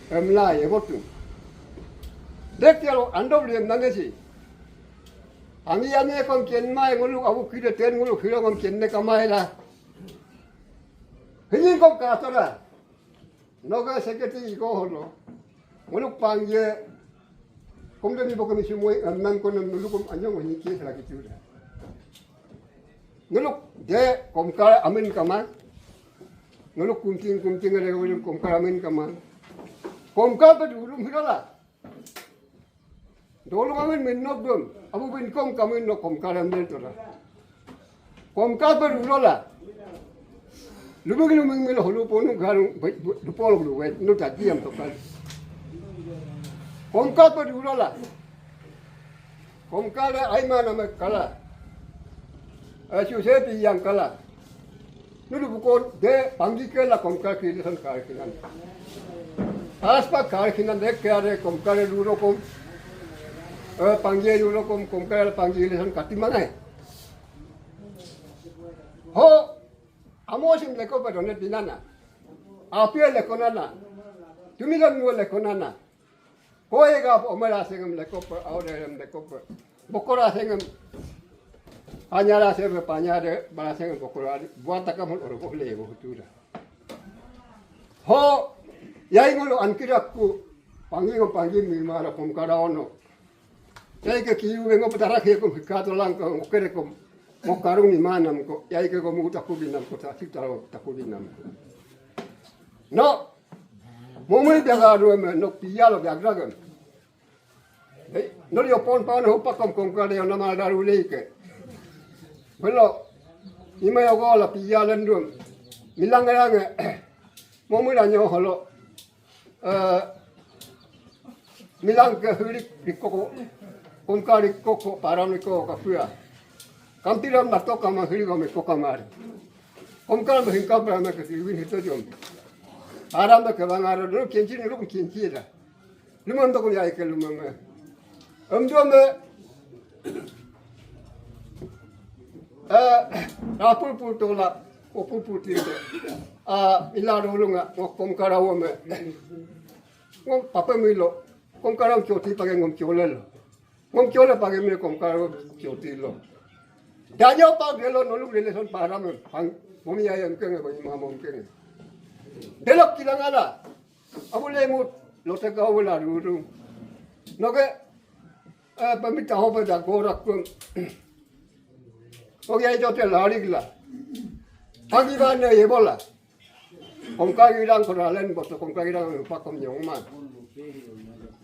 Emla yebo tu. Dek yalo ando blem nangesi. Ami ami kom kenmai ngoluk abu kide ten ngoluk hilo kom kenne kamai la. Hili kom katora. Noga seketi iko holo. Ngoluk pangye. Kom de ni bokom isi moi, em, nan kono nulukom anyong ni kies lagi tiuda. Ngoluk de kom kala amin kama. Ngoluk kunting, kunting ada ngoluk kom kala amin kama. Kom kala pe dulum hidola. Dolung amin min nok dum. Abu bin kom kamin nok kom kala amin tola. Kom kala pe dulola. Luming luming milo hulu ponu garung, bai, bai, dupolok lu, wet, nu ta diam to kal. Kom kala pe dulola. Kom kala aima nama kala. Asu sepi yang kala. Nulu buko de panggi kela kom kala kiri san kala kinan. Aspa kala kinan de kala de kom kala duro kom. Eh, panggi duro kom, kom kala panggi kiri san kati mangai. Ho, amosim leko pa done dinana. Apia leko nana. Tumilan nua leko nana. Koe ga omela sengem leko pa, au derem leko pa. Bokora sengem. Panyara sengem, panyara, bara sengem bokora. Buat takam oro bohle bohutura. Ho, yai ngolo ankiraku. Pangi ngo pangi mi mara kom kala ono. Yai ke kiu ngo petara ke kom hikato lang ko ngokere kom. Ngo karung ni manam ko. Yai ke kom utakubinam ko, ta sitaro takubinam ko. No. Momoi biaga adu eme no piyalo biagragem. Hei, no yo pon pon ho pakom kom kala yo nama daru leike. Belo. Ima yo gola piyalo ndum. Milang range. Momoi la nyo holo. Eh, milang ke hiri rikoko, kom kala rikoko, param rikoko kapua. Kampiram na toka ma hiri kome koka mari. Kom kala ma hingka pra ma ke hiri win hito jom. Param ma ke bangaro, dulu kenci, dulu kenci da. Lumam toko yai ke lumam. Em dua me, Eh, rapul pul tola, opul pul tinte. Ah, ila dulu nga, ngok kom kala wome. Ngom papa milo, kom kala ngom coti pake ngom colelo. Ngom cole pake milo kom kala coti lo. Danyo pa gelo nolu lele son param, pang, momi ayam kenge, bagi mama kenge. Delok kilang ada. Abu lemut, lote kau bela dulu. Noke, eh, pemita hope da gorak pun. Oke, ayo te lari gila. Pagi bane ye bola. Kom kala girang ko ralen boto kom kala girang pakom nyong ma.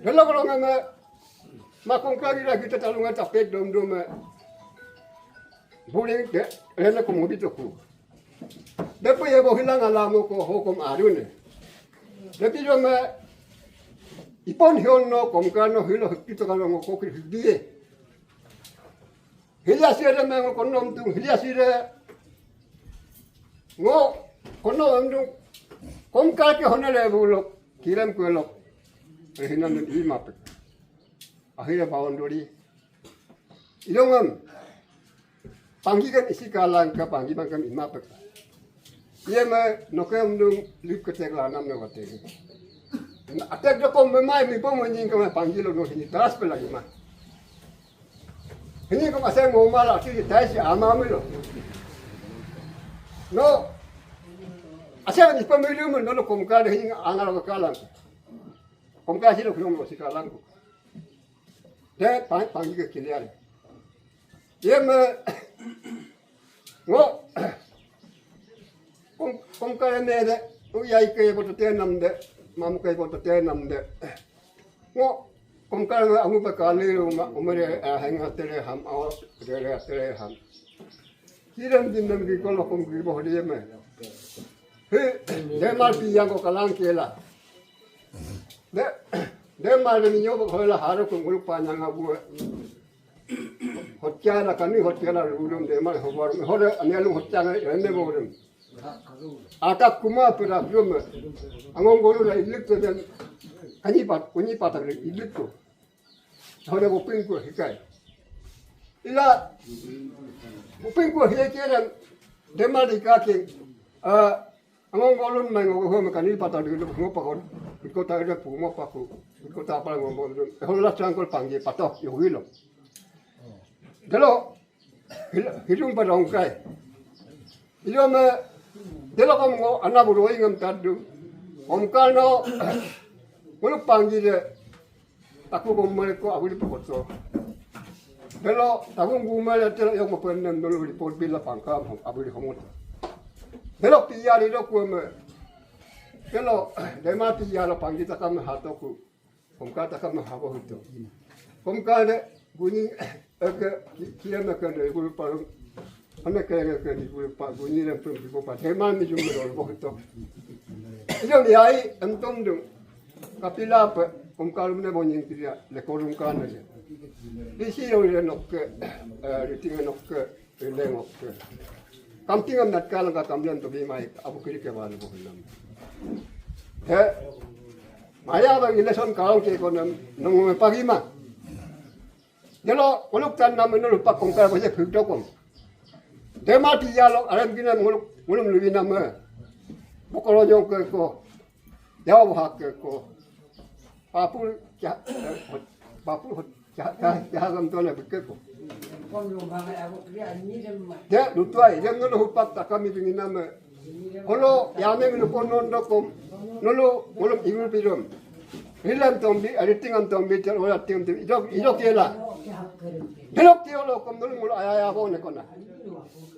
Delo ko ngame ma kom kala girang kita talungan tapet dom dom. Buling de, rene ko mobi toku. Depe ye bo hilang alamo ko hokom arune. Depe yo me ipon hion no kom kala no hilo hikito kala ngo kokir hidie. Hilia sire me ngo konom tung hilia sire. Ngo konom emdung kom kala ke honale bulok kirem kuelok. Rehinan den imapek. Ahire bawon dori. Ilongam. Panggi kan isi kalang ka panggi bangkam imapek. Iya ma noke emdung lip ketek lanam na wate. Atek doko memai mi pom nying kama panggi lo no hini teras pe lagi ma. Hini kama asai mo mala ti tai si ama mi lo. No. Asai ni pemilu mi no kom kala hini angal ko kalang. Kom kala si lo kilo mo si kalang ko. De pang panggi ke kilian. Iya ma Ngo, kom, kom kala ne de, u yai ke boto tenam de. Mamukai ko tate namde. Ngo, Komkar nga angu pa kali uma, umare, eh, henga tere ham, awa, tere, tere ham. Kiran din nam ki kolo kom ki boh dia me. He, Demal pi yang ko kalang kela. De, Demal de minyo ko hola haro ko ngulu panyang abu. Hotiana kani hotiana rulum Demal hobor. Hore anialum hotiana ende borum. Ata kuma pera rum. Angong golu na ilik to den. Kani pat, kuni pat ilik to. Hore boping ko hikai. Ila boping ko hikai dan Demal di kaki. Ah, angong golun mai ngo ho kani pata di lo ngo pakon. Ko ta de pu mo paku. Ko ta pa ngo mo. Hola sangkol panggi patok yo hilo. Delo, hil-, hilung pa dongkai. Ilo me, delo kom ngo ana buru ingam tadu. Komkar no, ngulu panggi de, taku kom mele ko abuli pokoto. Delo, taku ngumele telo yok mo penem dolo report bila pangkam, abuli homot. Delo, piya di do kueme. Delo, Demal piya lo panggi takam hatoku. Komkar takam habo hito. Komkar de, guni, eke, ki-, kira na kene, gulu parum. Ana kene kene, gulu pa, guni dem prum, gulu pa. Demal mi jum ro bo hito. Ijo ni ai, em tom dung. Kapila pe, Komkar ne bo nyin kira, le korum kana je. Isi yo le nokke, eh, riting nokke. Ileng okke. Kamtingam natkalang ka kambian to bimai abu kiri ke balu bohlam. He. Maya bang election kaong ke konem nungu pagima. Delo nguluk tan nam nulu pak Komkar baje phik dokom. Demal piyalo arem gina nguluk ngulum luwi nam. Bokolo nyong ke ko. Yawa hak ke ko. Papul ya, papul ya, ya, ya, gam tole beke ko. De, lutuai, dem nolo hupak takami binginame. Holo, yameng lupo non dokom. Nolo, ngolom igul pidom. Hilam tombi, aritingam tombi, tel ola tim tim. Idok, idok yela. Delok tiolo kom nolo ngolo ayaya bone kona.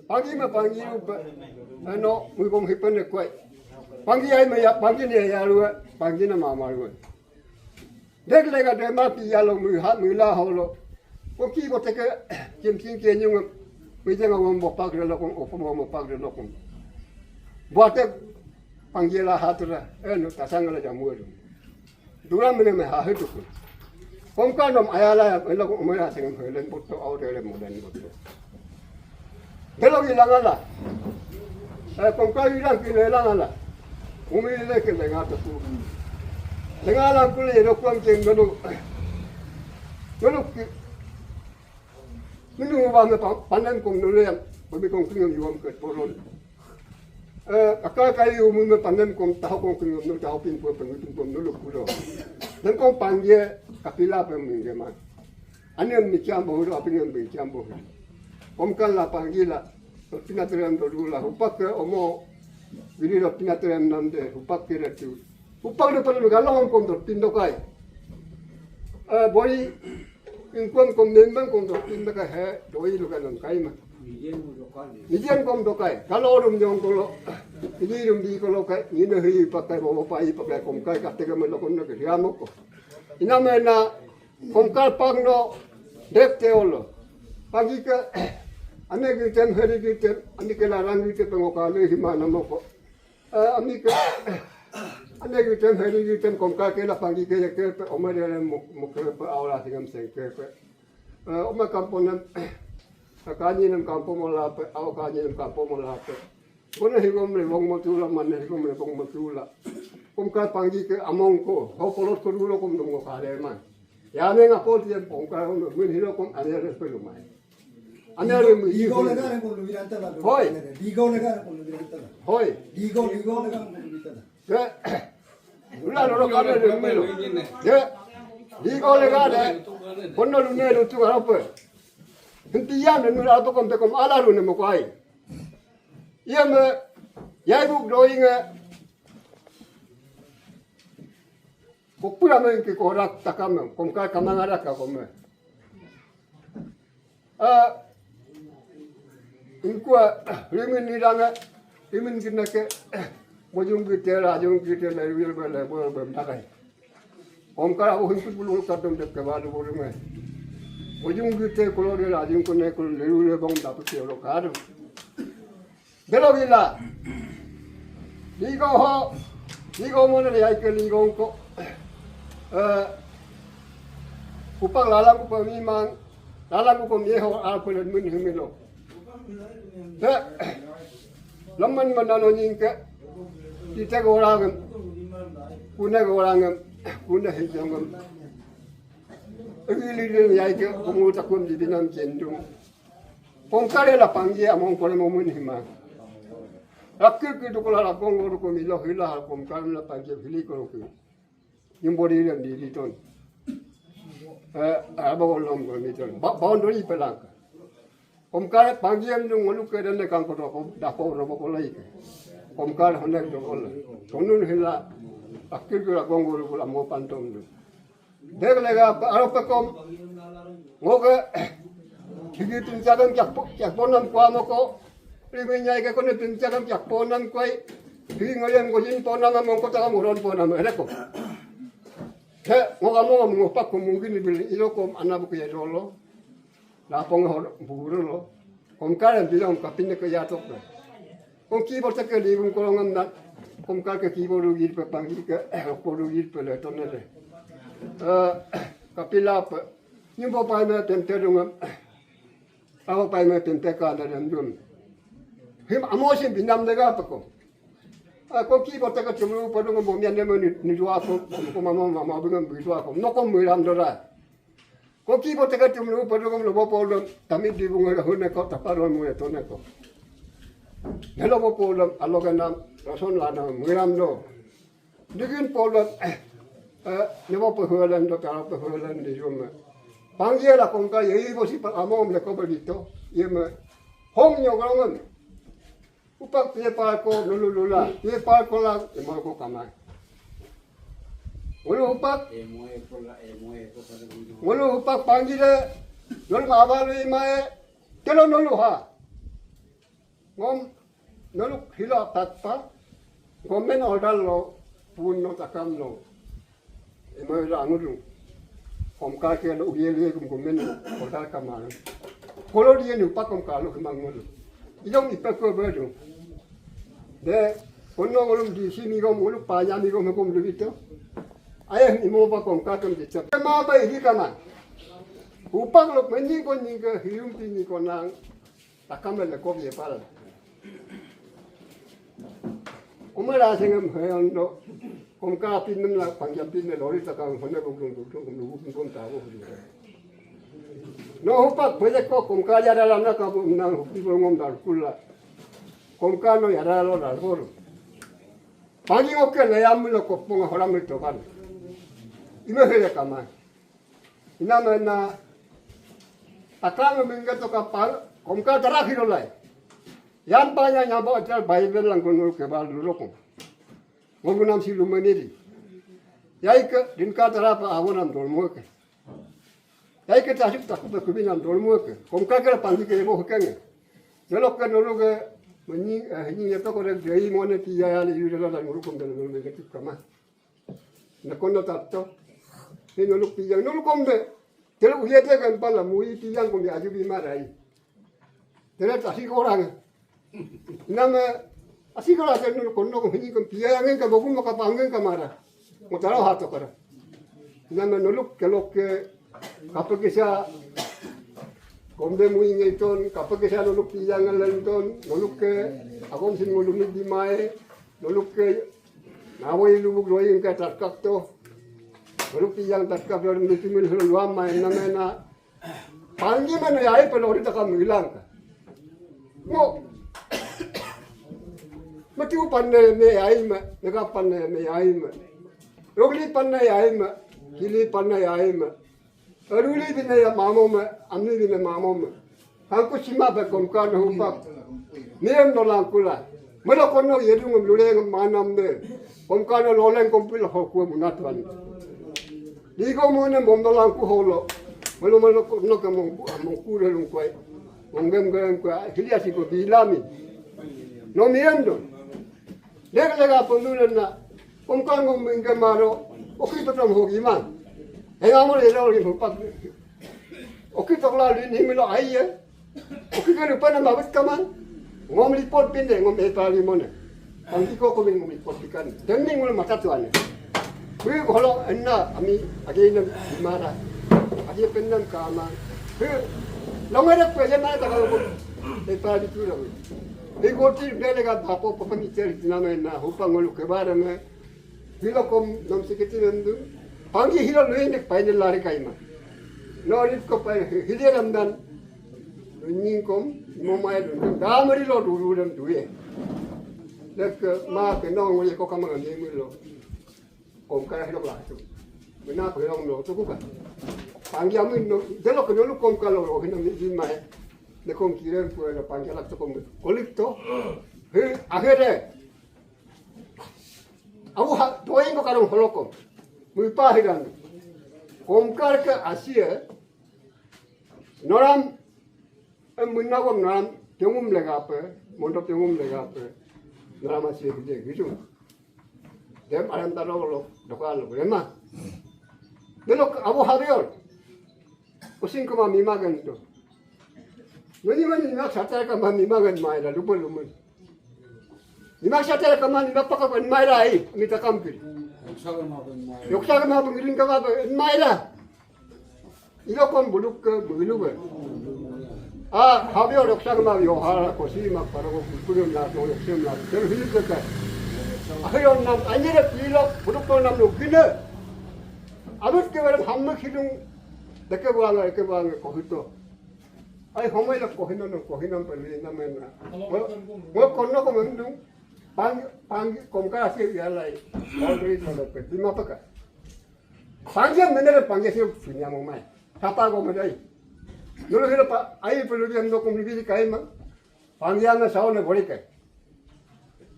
Pagi ma pagi rupa. Ano, mui bom hipen ne kuai. Pagi ai ma ya, pagi ne ya lua, pagi na mama lua. Dek lega Demal piyalo mui ha, mui la holo. Ko ki ko teke, kim kim ke nyung, mui jenga wong bopak de lokong, opo wong bopak de lokong. Buate pagi la hatura, eno tasang la jamu. Dura mene me ha hitu ko. Komkar nom ayala ya, elo ko umera sengem helen boto, au dele moden boto. Delo ilangala. Eh, Komkar ilang kile ilangala. Umi le ke lenga to ku. Lengala kule elo kuam ke ngolo. Ngolo ki. Minu ba me pa-, panen kom nolo yam. Bami kom kingam yuam ke poron. Eh, aka kai umu me panem kom taho kom kingom no taho pin po pin pin kom no lukulo. Dan kom pangge kapila pe mingge ma. Ane mi chambo hulo apin mi chambo hulo. Kom kala pangge la. Pina terem do dula. Hupak ke omo. Bini do pina terem nam de. Hupak ke datu. Hupak de pelu galong kom do pin dokai. Eh, boi. Ingkuam kom nembang kom dok, inda ka he, doi luka nam kaima. Nijian kom dokai. Kalo rum jong kolo. Ini rum di kolo kai, nina hi pakai, bawa pai pakai kom kai, kate ka melo kom na ke, diamoko. Ina mena, Komkar pang no, dek te olo. Pagi ke, ane gitem, heri gitem, ane ke larang gitem, pengokale, hima namoko. Eh, ami ke, ane gitem, heri gitem, Komkar ke la panggi ke, ke pe, ome de le mo, mo ke pe, aula singam seng ke pe. Eh, ome kampo nem, kani nem kampo mo la pe, au kani nem kampo mo la pe. Kone higom le bong mo tula, mane higom le bong mo tula. Komkar panggi ke among ko, ho polot ko dulo kom dong ko kale man. Ya me nga pol tiem Komkar, min hilo kom, ane re pe lumai. Ane re mi Digo lega ne ko lubiran tala. Hoi. Digo lega ne ko lubiran tala. Hoi. Digo, digo lega ne ko lubiran tala. Ke. Ula lo kale de melo. Ke. Digo lega de. Kono lune lutu arope. Henti yam de nula ato kom te kom ala lune mo kwai. Iya me. Yai buk doinge. Kopura me ke korak takam kom kai kamangara ka kom me. Ah, ingkua, limin nidanga, limin kinake, Mojung gite, rajung gite, leruyel be, lebol be, dakai. Komkar abu himpi bulu kadum dek kebalu bulu me. Mojung gite, kolo de, rajung kone, kolo leruyel bong dapu ke olo kadu. Delo gila. Ligo ho, ligo mone de, yaike ligo ko. Eh, kupang lalang kupa mimang, lalang kupa mieho, alpelen mun himilo. He, laman manano nyingke, tite gorangem, kune gorangem, kune hijongem. Egi lilin yaike, kumu takum di binam jendung. Komkar la panggi among kole momun hima. Rakir ki dukula la kongo duko milo hila ha Komkar la panggi hili koloki. Yumbori ren di liton. Eh, abo lom ko liton. Ba-, boundary pelaka. Komkar panggi em dung ngolu ke dende kangko doko, dako robo ko lai ke. Komkar honek doko la. Tonun hila. Rakir ki la kongo dukula mo pantom dung. Dek lega pa aro pekom. Ngoke. Higi pincagam kiak po-, kiak ponam kua moko. Rimi nyai ke kone pincagam kiak ponam koi. Higi ngoyem gojin ponam among kota kamuron ponam ereko. He, ngoka mo ngopak ko mungkin bili ilokom anabu ke dolo. Lapong ho buru lo. Komkar bilang kapine ke yatok lo. Kom ki bote ke libung kolongam na. Komkar ke ki boru gir pe panggi ke, eh, boru gir pe le tonele. Eh, kapila pe. Nyimbo pai me tente dungam. Awa pai me tente ka da dem dun. Him amosim binam lega pe kom. Ah, kom ki bote ke tumru pe dungam bo mian dem ni, ni dua ko, kom mama mama bingam bi dua ko. Nokom miram dora. Ko ki bote ke tumlu padugam lo bopo lo tamit di bunga lo hune ko taparo mu eto ne ko. Nelo bopo lo aloga nam rason lana muiram lo. Digin polo, eh, eh, nebo pehuelan do taro pehuelan di yum. Panggi la Komkar yei bosi pa amom le ko belito. Yeme. Hong nyogongan. Upak pie pal ko lulu lula, pie pal ko la, emo ko kamai. Ngolu upak, ngolu upak panggi de, nolu abalu imae, telo nolu ha. Ngom, nolu hilo takpa, gomen order lo, pun no takam lo. Ema ila angudung. Komkar ke lo uye liye gum gomen order kamar. Kolo diye ni upak Komkar lo kemang ngolu. Idong ipe ko bedo. De, kono ngolum di sini gom ngolu panya mi gom gom lubito. Ayah ni mo pa Komkar kem dicap. Ema pa idi kamar. Upak lo menying ko nying ke hium pini konang. Takam le ko ye pal. Umara sengem heyondo. Komkar pinnem la pangjam pinne lori takam hone bugdung bugdung kum bugdung kum tabu. No upak bejek ko Komkar yada lana kabu nang hukti bongom dar kula. Komkar no yada lo dar kor. Pani oke le yam lo kopong horam le tokan. Ime hele kamai. Inama na akang mingga to kapal, Komkar tara kiro lai. Yan panya nyabo atel Bible lang kono ke bal luroko. Ngogunam si lumeniri. Yai ke dinka tara pa awonam dolmo ke. Yai ke tasik taku pe kubinam dolmo ke. Komkar ke panggi ke bo kenge. Jalok ke nolo ke menyi, eh, nyi yeto ko de dei mone ti ya ya le yu de la nguru kom de nguru ke tu kama. Nakono tatto. Ni noluk piyang, noluk kombe. Telo uyete kan pala, muyi piyang kombe aju bi marai. Telo tasi korang. Nama, asi korang kan noluk kono kom hini kom piyang angin ka bokum ka pangin ka mara. Motaro hato kara. Nama noluk kelokke, kapekisa, kombe muyi ngeiton, kapekisa noluk piyang lenton, noluk ke, akom sin ngolumi di mae, noluk ke, Nawai lubuk doi engka tatkap to. Baru piyang tatkap doi miti mil hulu luam main na mena. Panggi mana yai pelori takam hilang. Mo. Mati upan ne me yai ma, nega pan ne me yai ma. Rogli pan ne yai ma, kili pan ne yai ma. Aruli bine ya mamo me, amni bine mamo me. Hangku sima be Komkar no hupak. Niem no langkula. Melo kono yedung luleng manam me. Komkar no loleng kompil hokue munatuan. Digo mone mondo langku holo. Melo melo kono ke mongku, mongku de lungkue. Monggem gem kue. Hilia siko bilami. No miem do. Lega lega pemulana, Komkar ngom mingga maro, oki petam hogi mang. Enga mo lela oli hupak. Oki tokla lin himilo aiye. Oki ke lupa nama abis kamang. Ngom report pinde, ngom epali mone. Pangki ko komin ngom report pikan. Demi ngom mata tuane. Bui holo enna ami agi nam mara. Agi pennam kama. He, longere pe jema ta ko epali tu lo. He goti bele ga bapo papa mi teri tinama na hupa ngolu kebara me. Hilo kom nom sikiti nandu. Panggi hilo luin dek paine lari kaima. No rit ko pai hili ramdan. Nying kom mo mai dun. Damari lo duru dan duye. Dek ma ke no ngoli ko kamang ni mi lo. Komkar hilo la tu. Mena pe lo no tu kuka. Panggi amin no. Delo ke no Komkar lo hina mi di mai. Ne kom kiren pu lo panggi lak to kom. Kolik to. He, akhirnya. Abu ha, doing ko karong holokom. Muipa hidan. Komkar ke asie. Noram, em, munawam noram, tiongum legape, mondo tiongum legape. Noram asie gede, gitu. Dem aram taro lo, doka lo, lema. Delok abu habior. Using koma mimagan to. Nani mani nak sata kama mimagan maila, lupa lumen. Nimak sata kama nimak paka en maila ai, mita kampir. Yoksa kama pengiring kama en maila. Ilo kon buluk ke bulu be. Ah, habio yoksa kama yo hala kosi mak para ko kulun na to yoksa na. Terus hidup ke. Ayo nam anjir pilo buluk to nam lo gine. Abis ke barang hamme hidung deke buang deke buang kohito. Ai homai la kohina no kohina pali na mena. Ngo kono ko mendung. Pang pang Komkar asie yalai. Boundary no pe bima peka. Panggi menere panggi asie sunya mo mai. Tapa ko medai. Nulu hilo pa ai pelu dia no komunikasi kai ma. Panggi anga sao ne bori kai.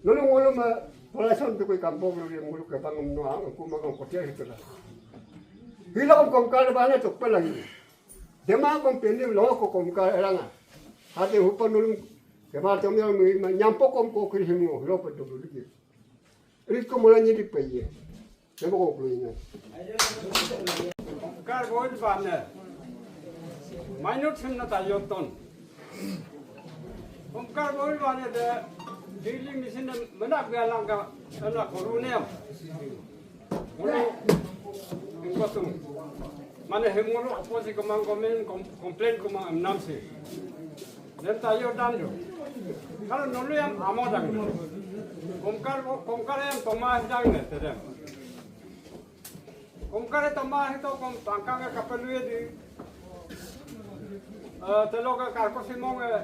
Nulu ngolu ma polason tu koi kampo ngolu ngolu ke bangum no ang kuma ngom kotia hitula. Hilo Komkar bane tok pelagi. Dema kom peni lo ko Komkar eranga. Hate hupa nulum kema tomyo mi ma nyampo kom ko kiri himu lo pe dulu lagi. Rit ko mulanya di peye. Dema ko kulu ina. Komkar boy bane. Minor sim na tayo ton. Komkar boy bane de daily mission de menak galangka ana korunem. Ngolu ingkotung. Mane hem ngolu oposi kemang komen kom-, komplain kemang emnam si. Dem tayo dandu. Kalau nolu yang amo dang. Komkar, Komkar yang tomah dang ne tedem. Komkar tomah itu kom tangkang ke kapelui di. Eh, teloga karko simong, eh,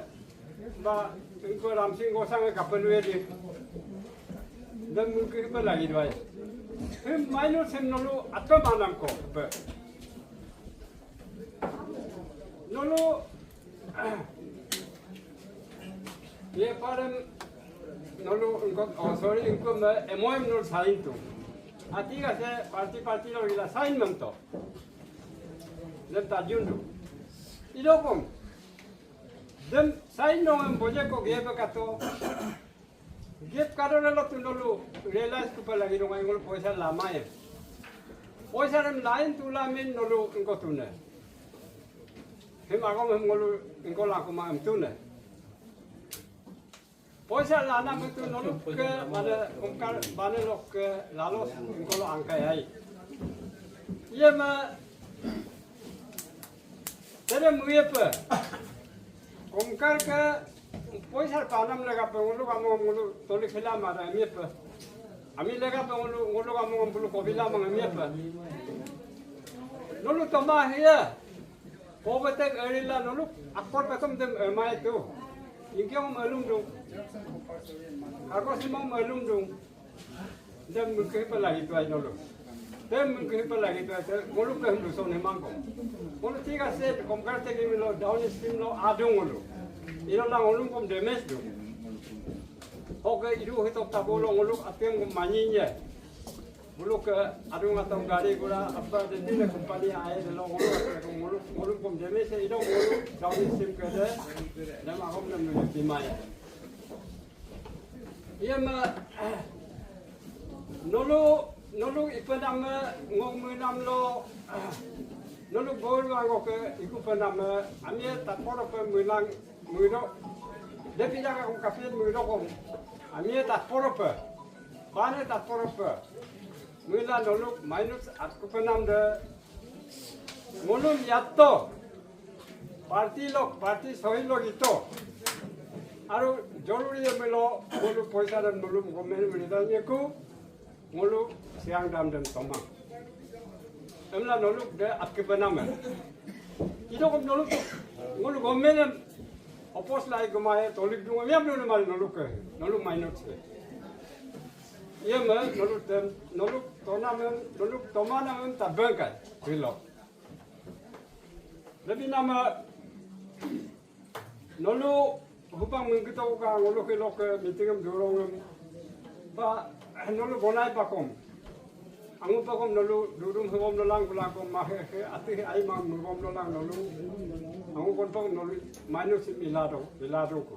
ba, ingko Ramsing Gosang, eh, kapelue di. Dan mungkin pe lagi dua. Him minor sim nolu atau manam ko, pe. Nolu, ye parem, nolu ingko, oh, sorry, ingko me, M O M nolu sign tu. Ati ka se party, party lo ila sign manto. Dan tajun tu. Idokom. Dem sign no em boje ko gap kato. Gap kato lelo tu nolu realize kupa lagi dong ai ngolu poisa lama ya. Poisa dem lain tu lamin nolu ingko tune. Hem agom hem ngolu ingko laku ma em tune. Poisa lana betu nolu ke bane Komkar bane lok ke lalos ingko lo angkai ai. Iya ma Tere muye pe. Komkar ke poisa panam legape ngolu kamu ngolu toli khela mara muye pe. Ami legape ngolu, ngolu kamu ngolu kopi lama muye pe. Nolu toma hiya. Pobetek erila nolu akor petom dem emai tu. Ingke om elum dung. Ako simom elum dung. Dem mengkehi pelagi tuai nolu. Dem mengkehi pelagi tuai te, ngolu ke hemdu sone mangko. Ngolu tiga set, Komkar te gimi lo, downstream lo, adung ngolu. Ilo lang ngolu kom damage du. Oke, idu hito tabolo ngolu, atem kom manyinya. Bulu ke adung atau gari gula, apa, de dile company ae, de lo ngolu, ngolu, ngolu kom damage, ido ngolu, downstream ke de, dem akom nem nunjuk dimaya. Iya ma, Nolu, nolu ipename ngok menam lo, nolu bol wa ngoke iku pename, amie tatporope menang, meno, depi jaga kom kapit meno kom, amie tatporope, pane tatporope, mela nolu minus atku penam de, ngolum yatto, party lok, party sohi lok ito. Aru joruri emelo, ngolu poisa dem nolum government em resign yeku, ngolu Siang dam dem tomang. Emla noluk de atke benam em. Idokom noluk, ngolu government em oppose lai gomai tolik dung, em yam dung mari noluk ke, noluk minus ke. Iya me, noluk dem, noluk tonam em, noluk tomanam em tabengkai, bilo. Lebi nama, nolu hupang mengkito ka ngolu ke loke meeting em durong em. Pa, nolu bonai pakom. Angu pakom nolu dudum hugom lolang kulangkom mahe he ati he aimang mugom lolang nolu. Angu kon pakom nolu minus milado, milado ko.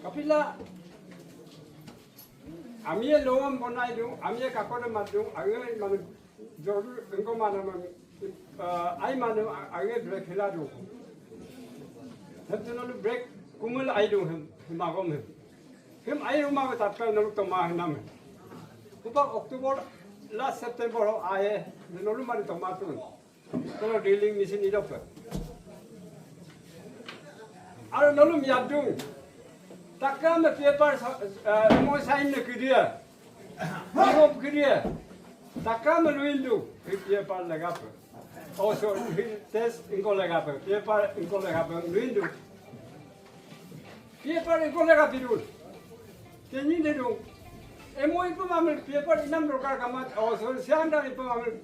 Kapila, amie lowam bonai dung, amie kakode mat dung, amie manu jodu engko mana mang, eh, ai mana ange break hila dung. Hem tu nolu break kumul ai dung hem, hem agom hem. Hem ai ruma tatkal nolu toma henam hem. Kupak October last September ho aye, nolu mari toma tun. Tolo drilling machine idope. Aro nolum yadung. Takame paper sa-, eh, mo sign ne kidia. Mo kidia. Takame luindu. Paper legape. Oh, so, test ingko legape. Paper ingko legape. Luindu. Paper ingko lega bidul. Kenyi de dung. Emo ipa mamel paper inam dorkar kamat. Oh, so, siang dan ipa mamel.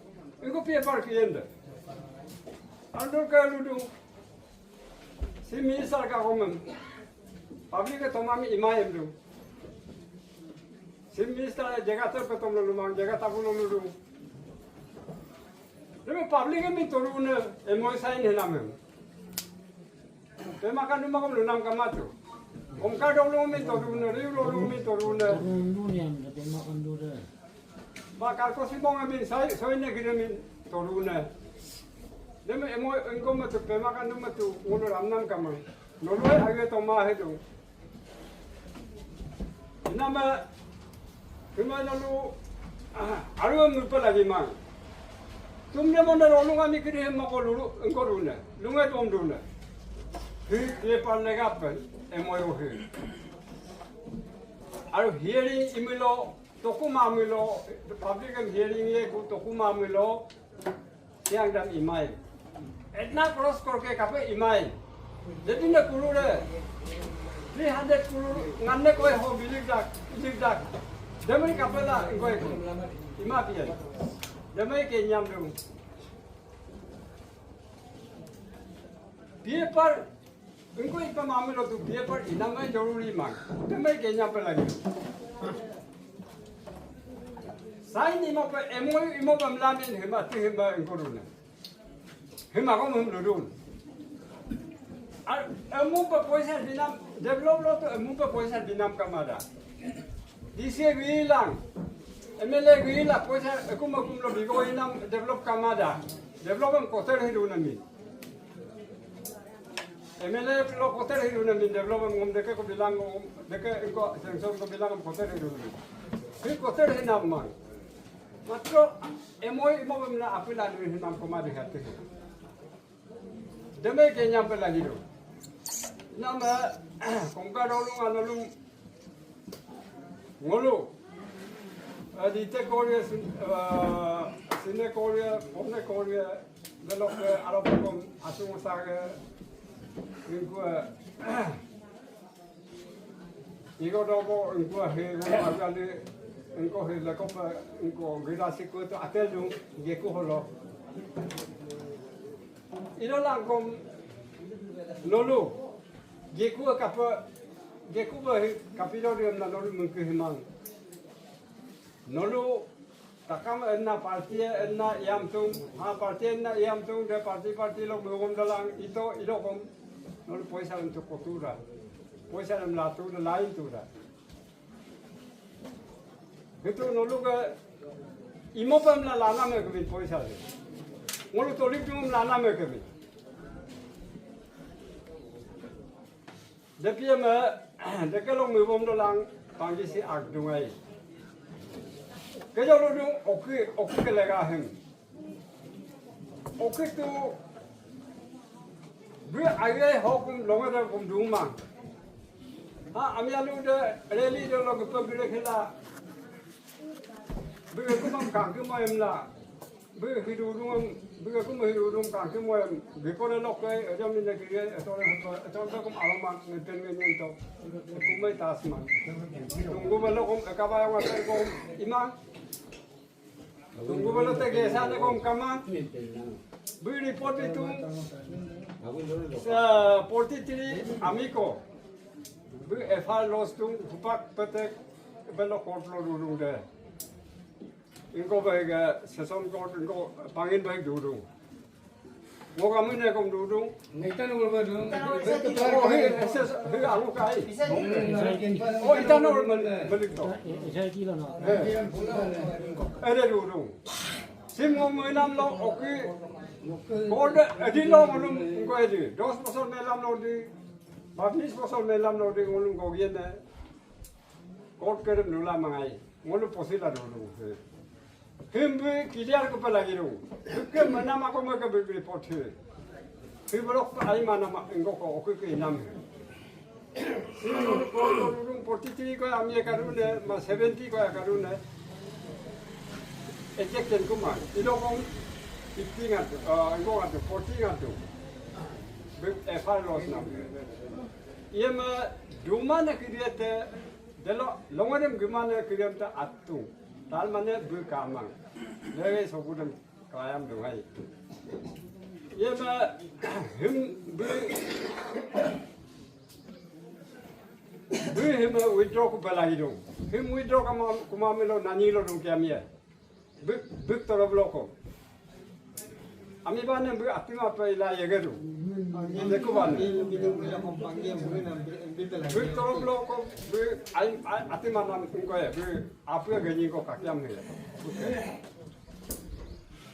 Ingko paper kiyende. Andor ka ludung. Si minister ka komen. Public ke tomam imayem dung. Si minister jega ter ke tom lumang, jega tabu ludung. Demi public ke min torune, emo sign henamem. Pemakan duma kom lunam kamatu. Komkar dolu min torune, riu dolu min torune. Torun dunian, pemakan dure. Bakal ko sibong amin sai, soine gide min torune. Deme emo engko matu, pemakan duma tu, ngulu ramnam kamang. Nolue age toma hedu. Inama, kema nolu, ah, aru mupa lagi mang. Tumne mona rolung ami kiri hem mako lulu, engko rune. Lunge tom rune. Hi, ye pan legapen, emo yo hi. Aru hearing imilo, tokuma milo, public em hearing yeku tokuma milo, Siang dam imai. Etna cross korke kape imai. Jadi ne kurure. Three hundred kurur nganne koi ho bilik dak, bilik dak. Demai kapela ingkoi ko. Ima pian. Demai ke nyam dung. Paper, ingko ipa mamelo tu paper inamai joruri mang. Demai ke nyam pe lagi. Sign imo pe, M O U imo pe melamin hima ti hima ingko rune. Hima kom him ludun. Ar, emu pe poisa binam, develop lo tu emu pe poisa binam kamada. D C bilang, M L A bilang, poisa ekum ekum lo bigo inam develop kamada. Develop em koter hidu nami. M L A lo koter hidu nami develop em ngom deke ko bilang, ngom deke ingko sanction ko bilang em koter hidu nami. Hi koter hinam mang. Matro M O U imo pe mela apila nami hinam komadi hati. Deme ke nyampe lagi do. Nama, kongka dolung analung ngolu. Adi te korea sin, eh, sine korea, pomne korea, belok ke arab kom asung sage, ingkua, Igo dobo ingko he, agale, ingko he, lekopa, ingko, gida siko to atel dung, geku holo. Ilo langkom, nolu, geku kapa, geku ba he, kapilo diam na nolu mengke himang. Nolu, Takam enna party enna iam tung, ha party enna iam tung, de party party lo mugom dalang ito idokom, nolu poisa entu kotura. Poisa em latu de lain tura. Hitu noluke imopemla laname kebin poisa de. Ngolu tolip dungem laname kebin. Depia me, dekelong mibom dolang, panggi si agdungai. Kejoludung, oki, oki kelega hem. Oki tu, bi agai hokum, longeda kum dungma. Ha, ami alu de, reli de lo gepe gere kela. Bi kumam kangki mo emla. Bi hidudung, bi kuma hidudung kangki moem, bi kone lokke, ejam ni nekiri, etore, etore kum alamak, ngeten ngenten to. Kumai tasman. Tunggu belo kum, ekaba yang atel kum, ima. Tunggu belo te gesa ne kum kama. Bi report itu, sa forty three amiko. Bi F I R loss tung, hupak petek, belo court lo dudung de. Ingko baik, eh, session court, ingko pangin baik dudung. Ngo kami ne kom dudung. Naitan ulba dudung. Oh, hi, ses-, hi, aku kai. Oh, itan ul balik to. Eh. Ede dudung. Sim ngo menam lo, oki. Kode, edi lo, ngolum, ingko edi. Dos bosor melam lo di. Babis bosor melam lo di, ngolum ko gien, eh. Court kerem nula mangai. Ngolu posila dulu. Him bi clear ko pelagi dulu. Ke mana ma ko ma ke bi report he. Him blok ai mana ma engko ko oke ke inam he. Him ko ko dulu forty three ko ami kadune ma seventy ko kadune. Ejection kuma. Ilo ko fifty ngatu, ah, engko ngatu, forty ngatu. Bi F I R loss nam. Iya ma duma na kiriete. Delo, longodem gimana kiriam ta atu. Tal mane bi kamang. Lege sokudem kayam dungai. Ye ma him bi, bi him withdraw ku bela hidung. Him withdraw kama, kuma melo nani lo dung kiam ye. Bik, bik toro bloko. Ami bane bik atima pe ila yegeru. Deku bane. Bik toro bloko, bik ai, ai, atima nam ingko ye, bik apu ye genyi ko kakiam ne.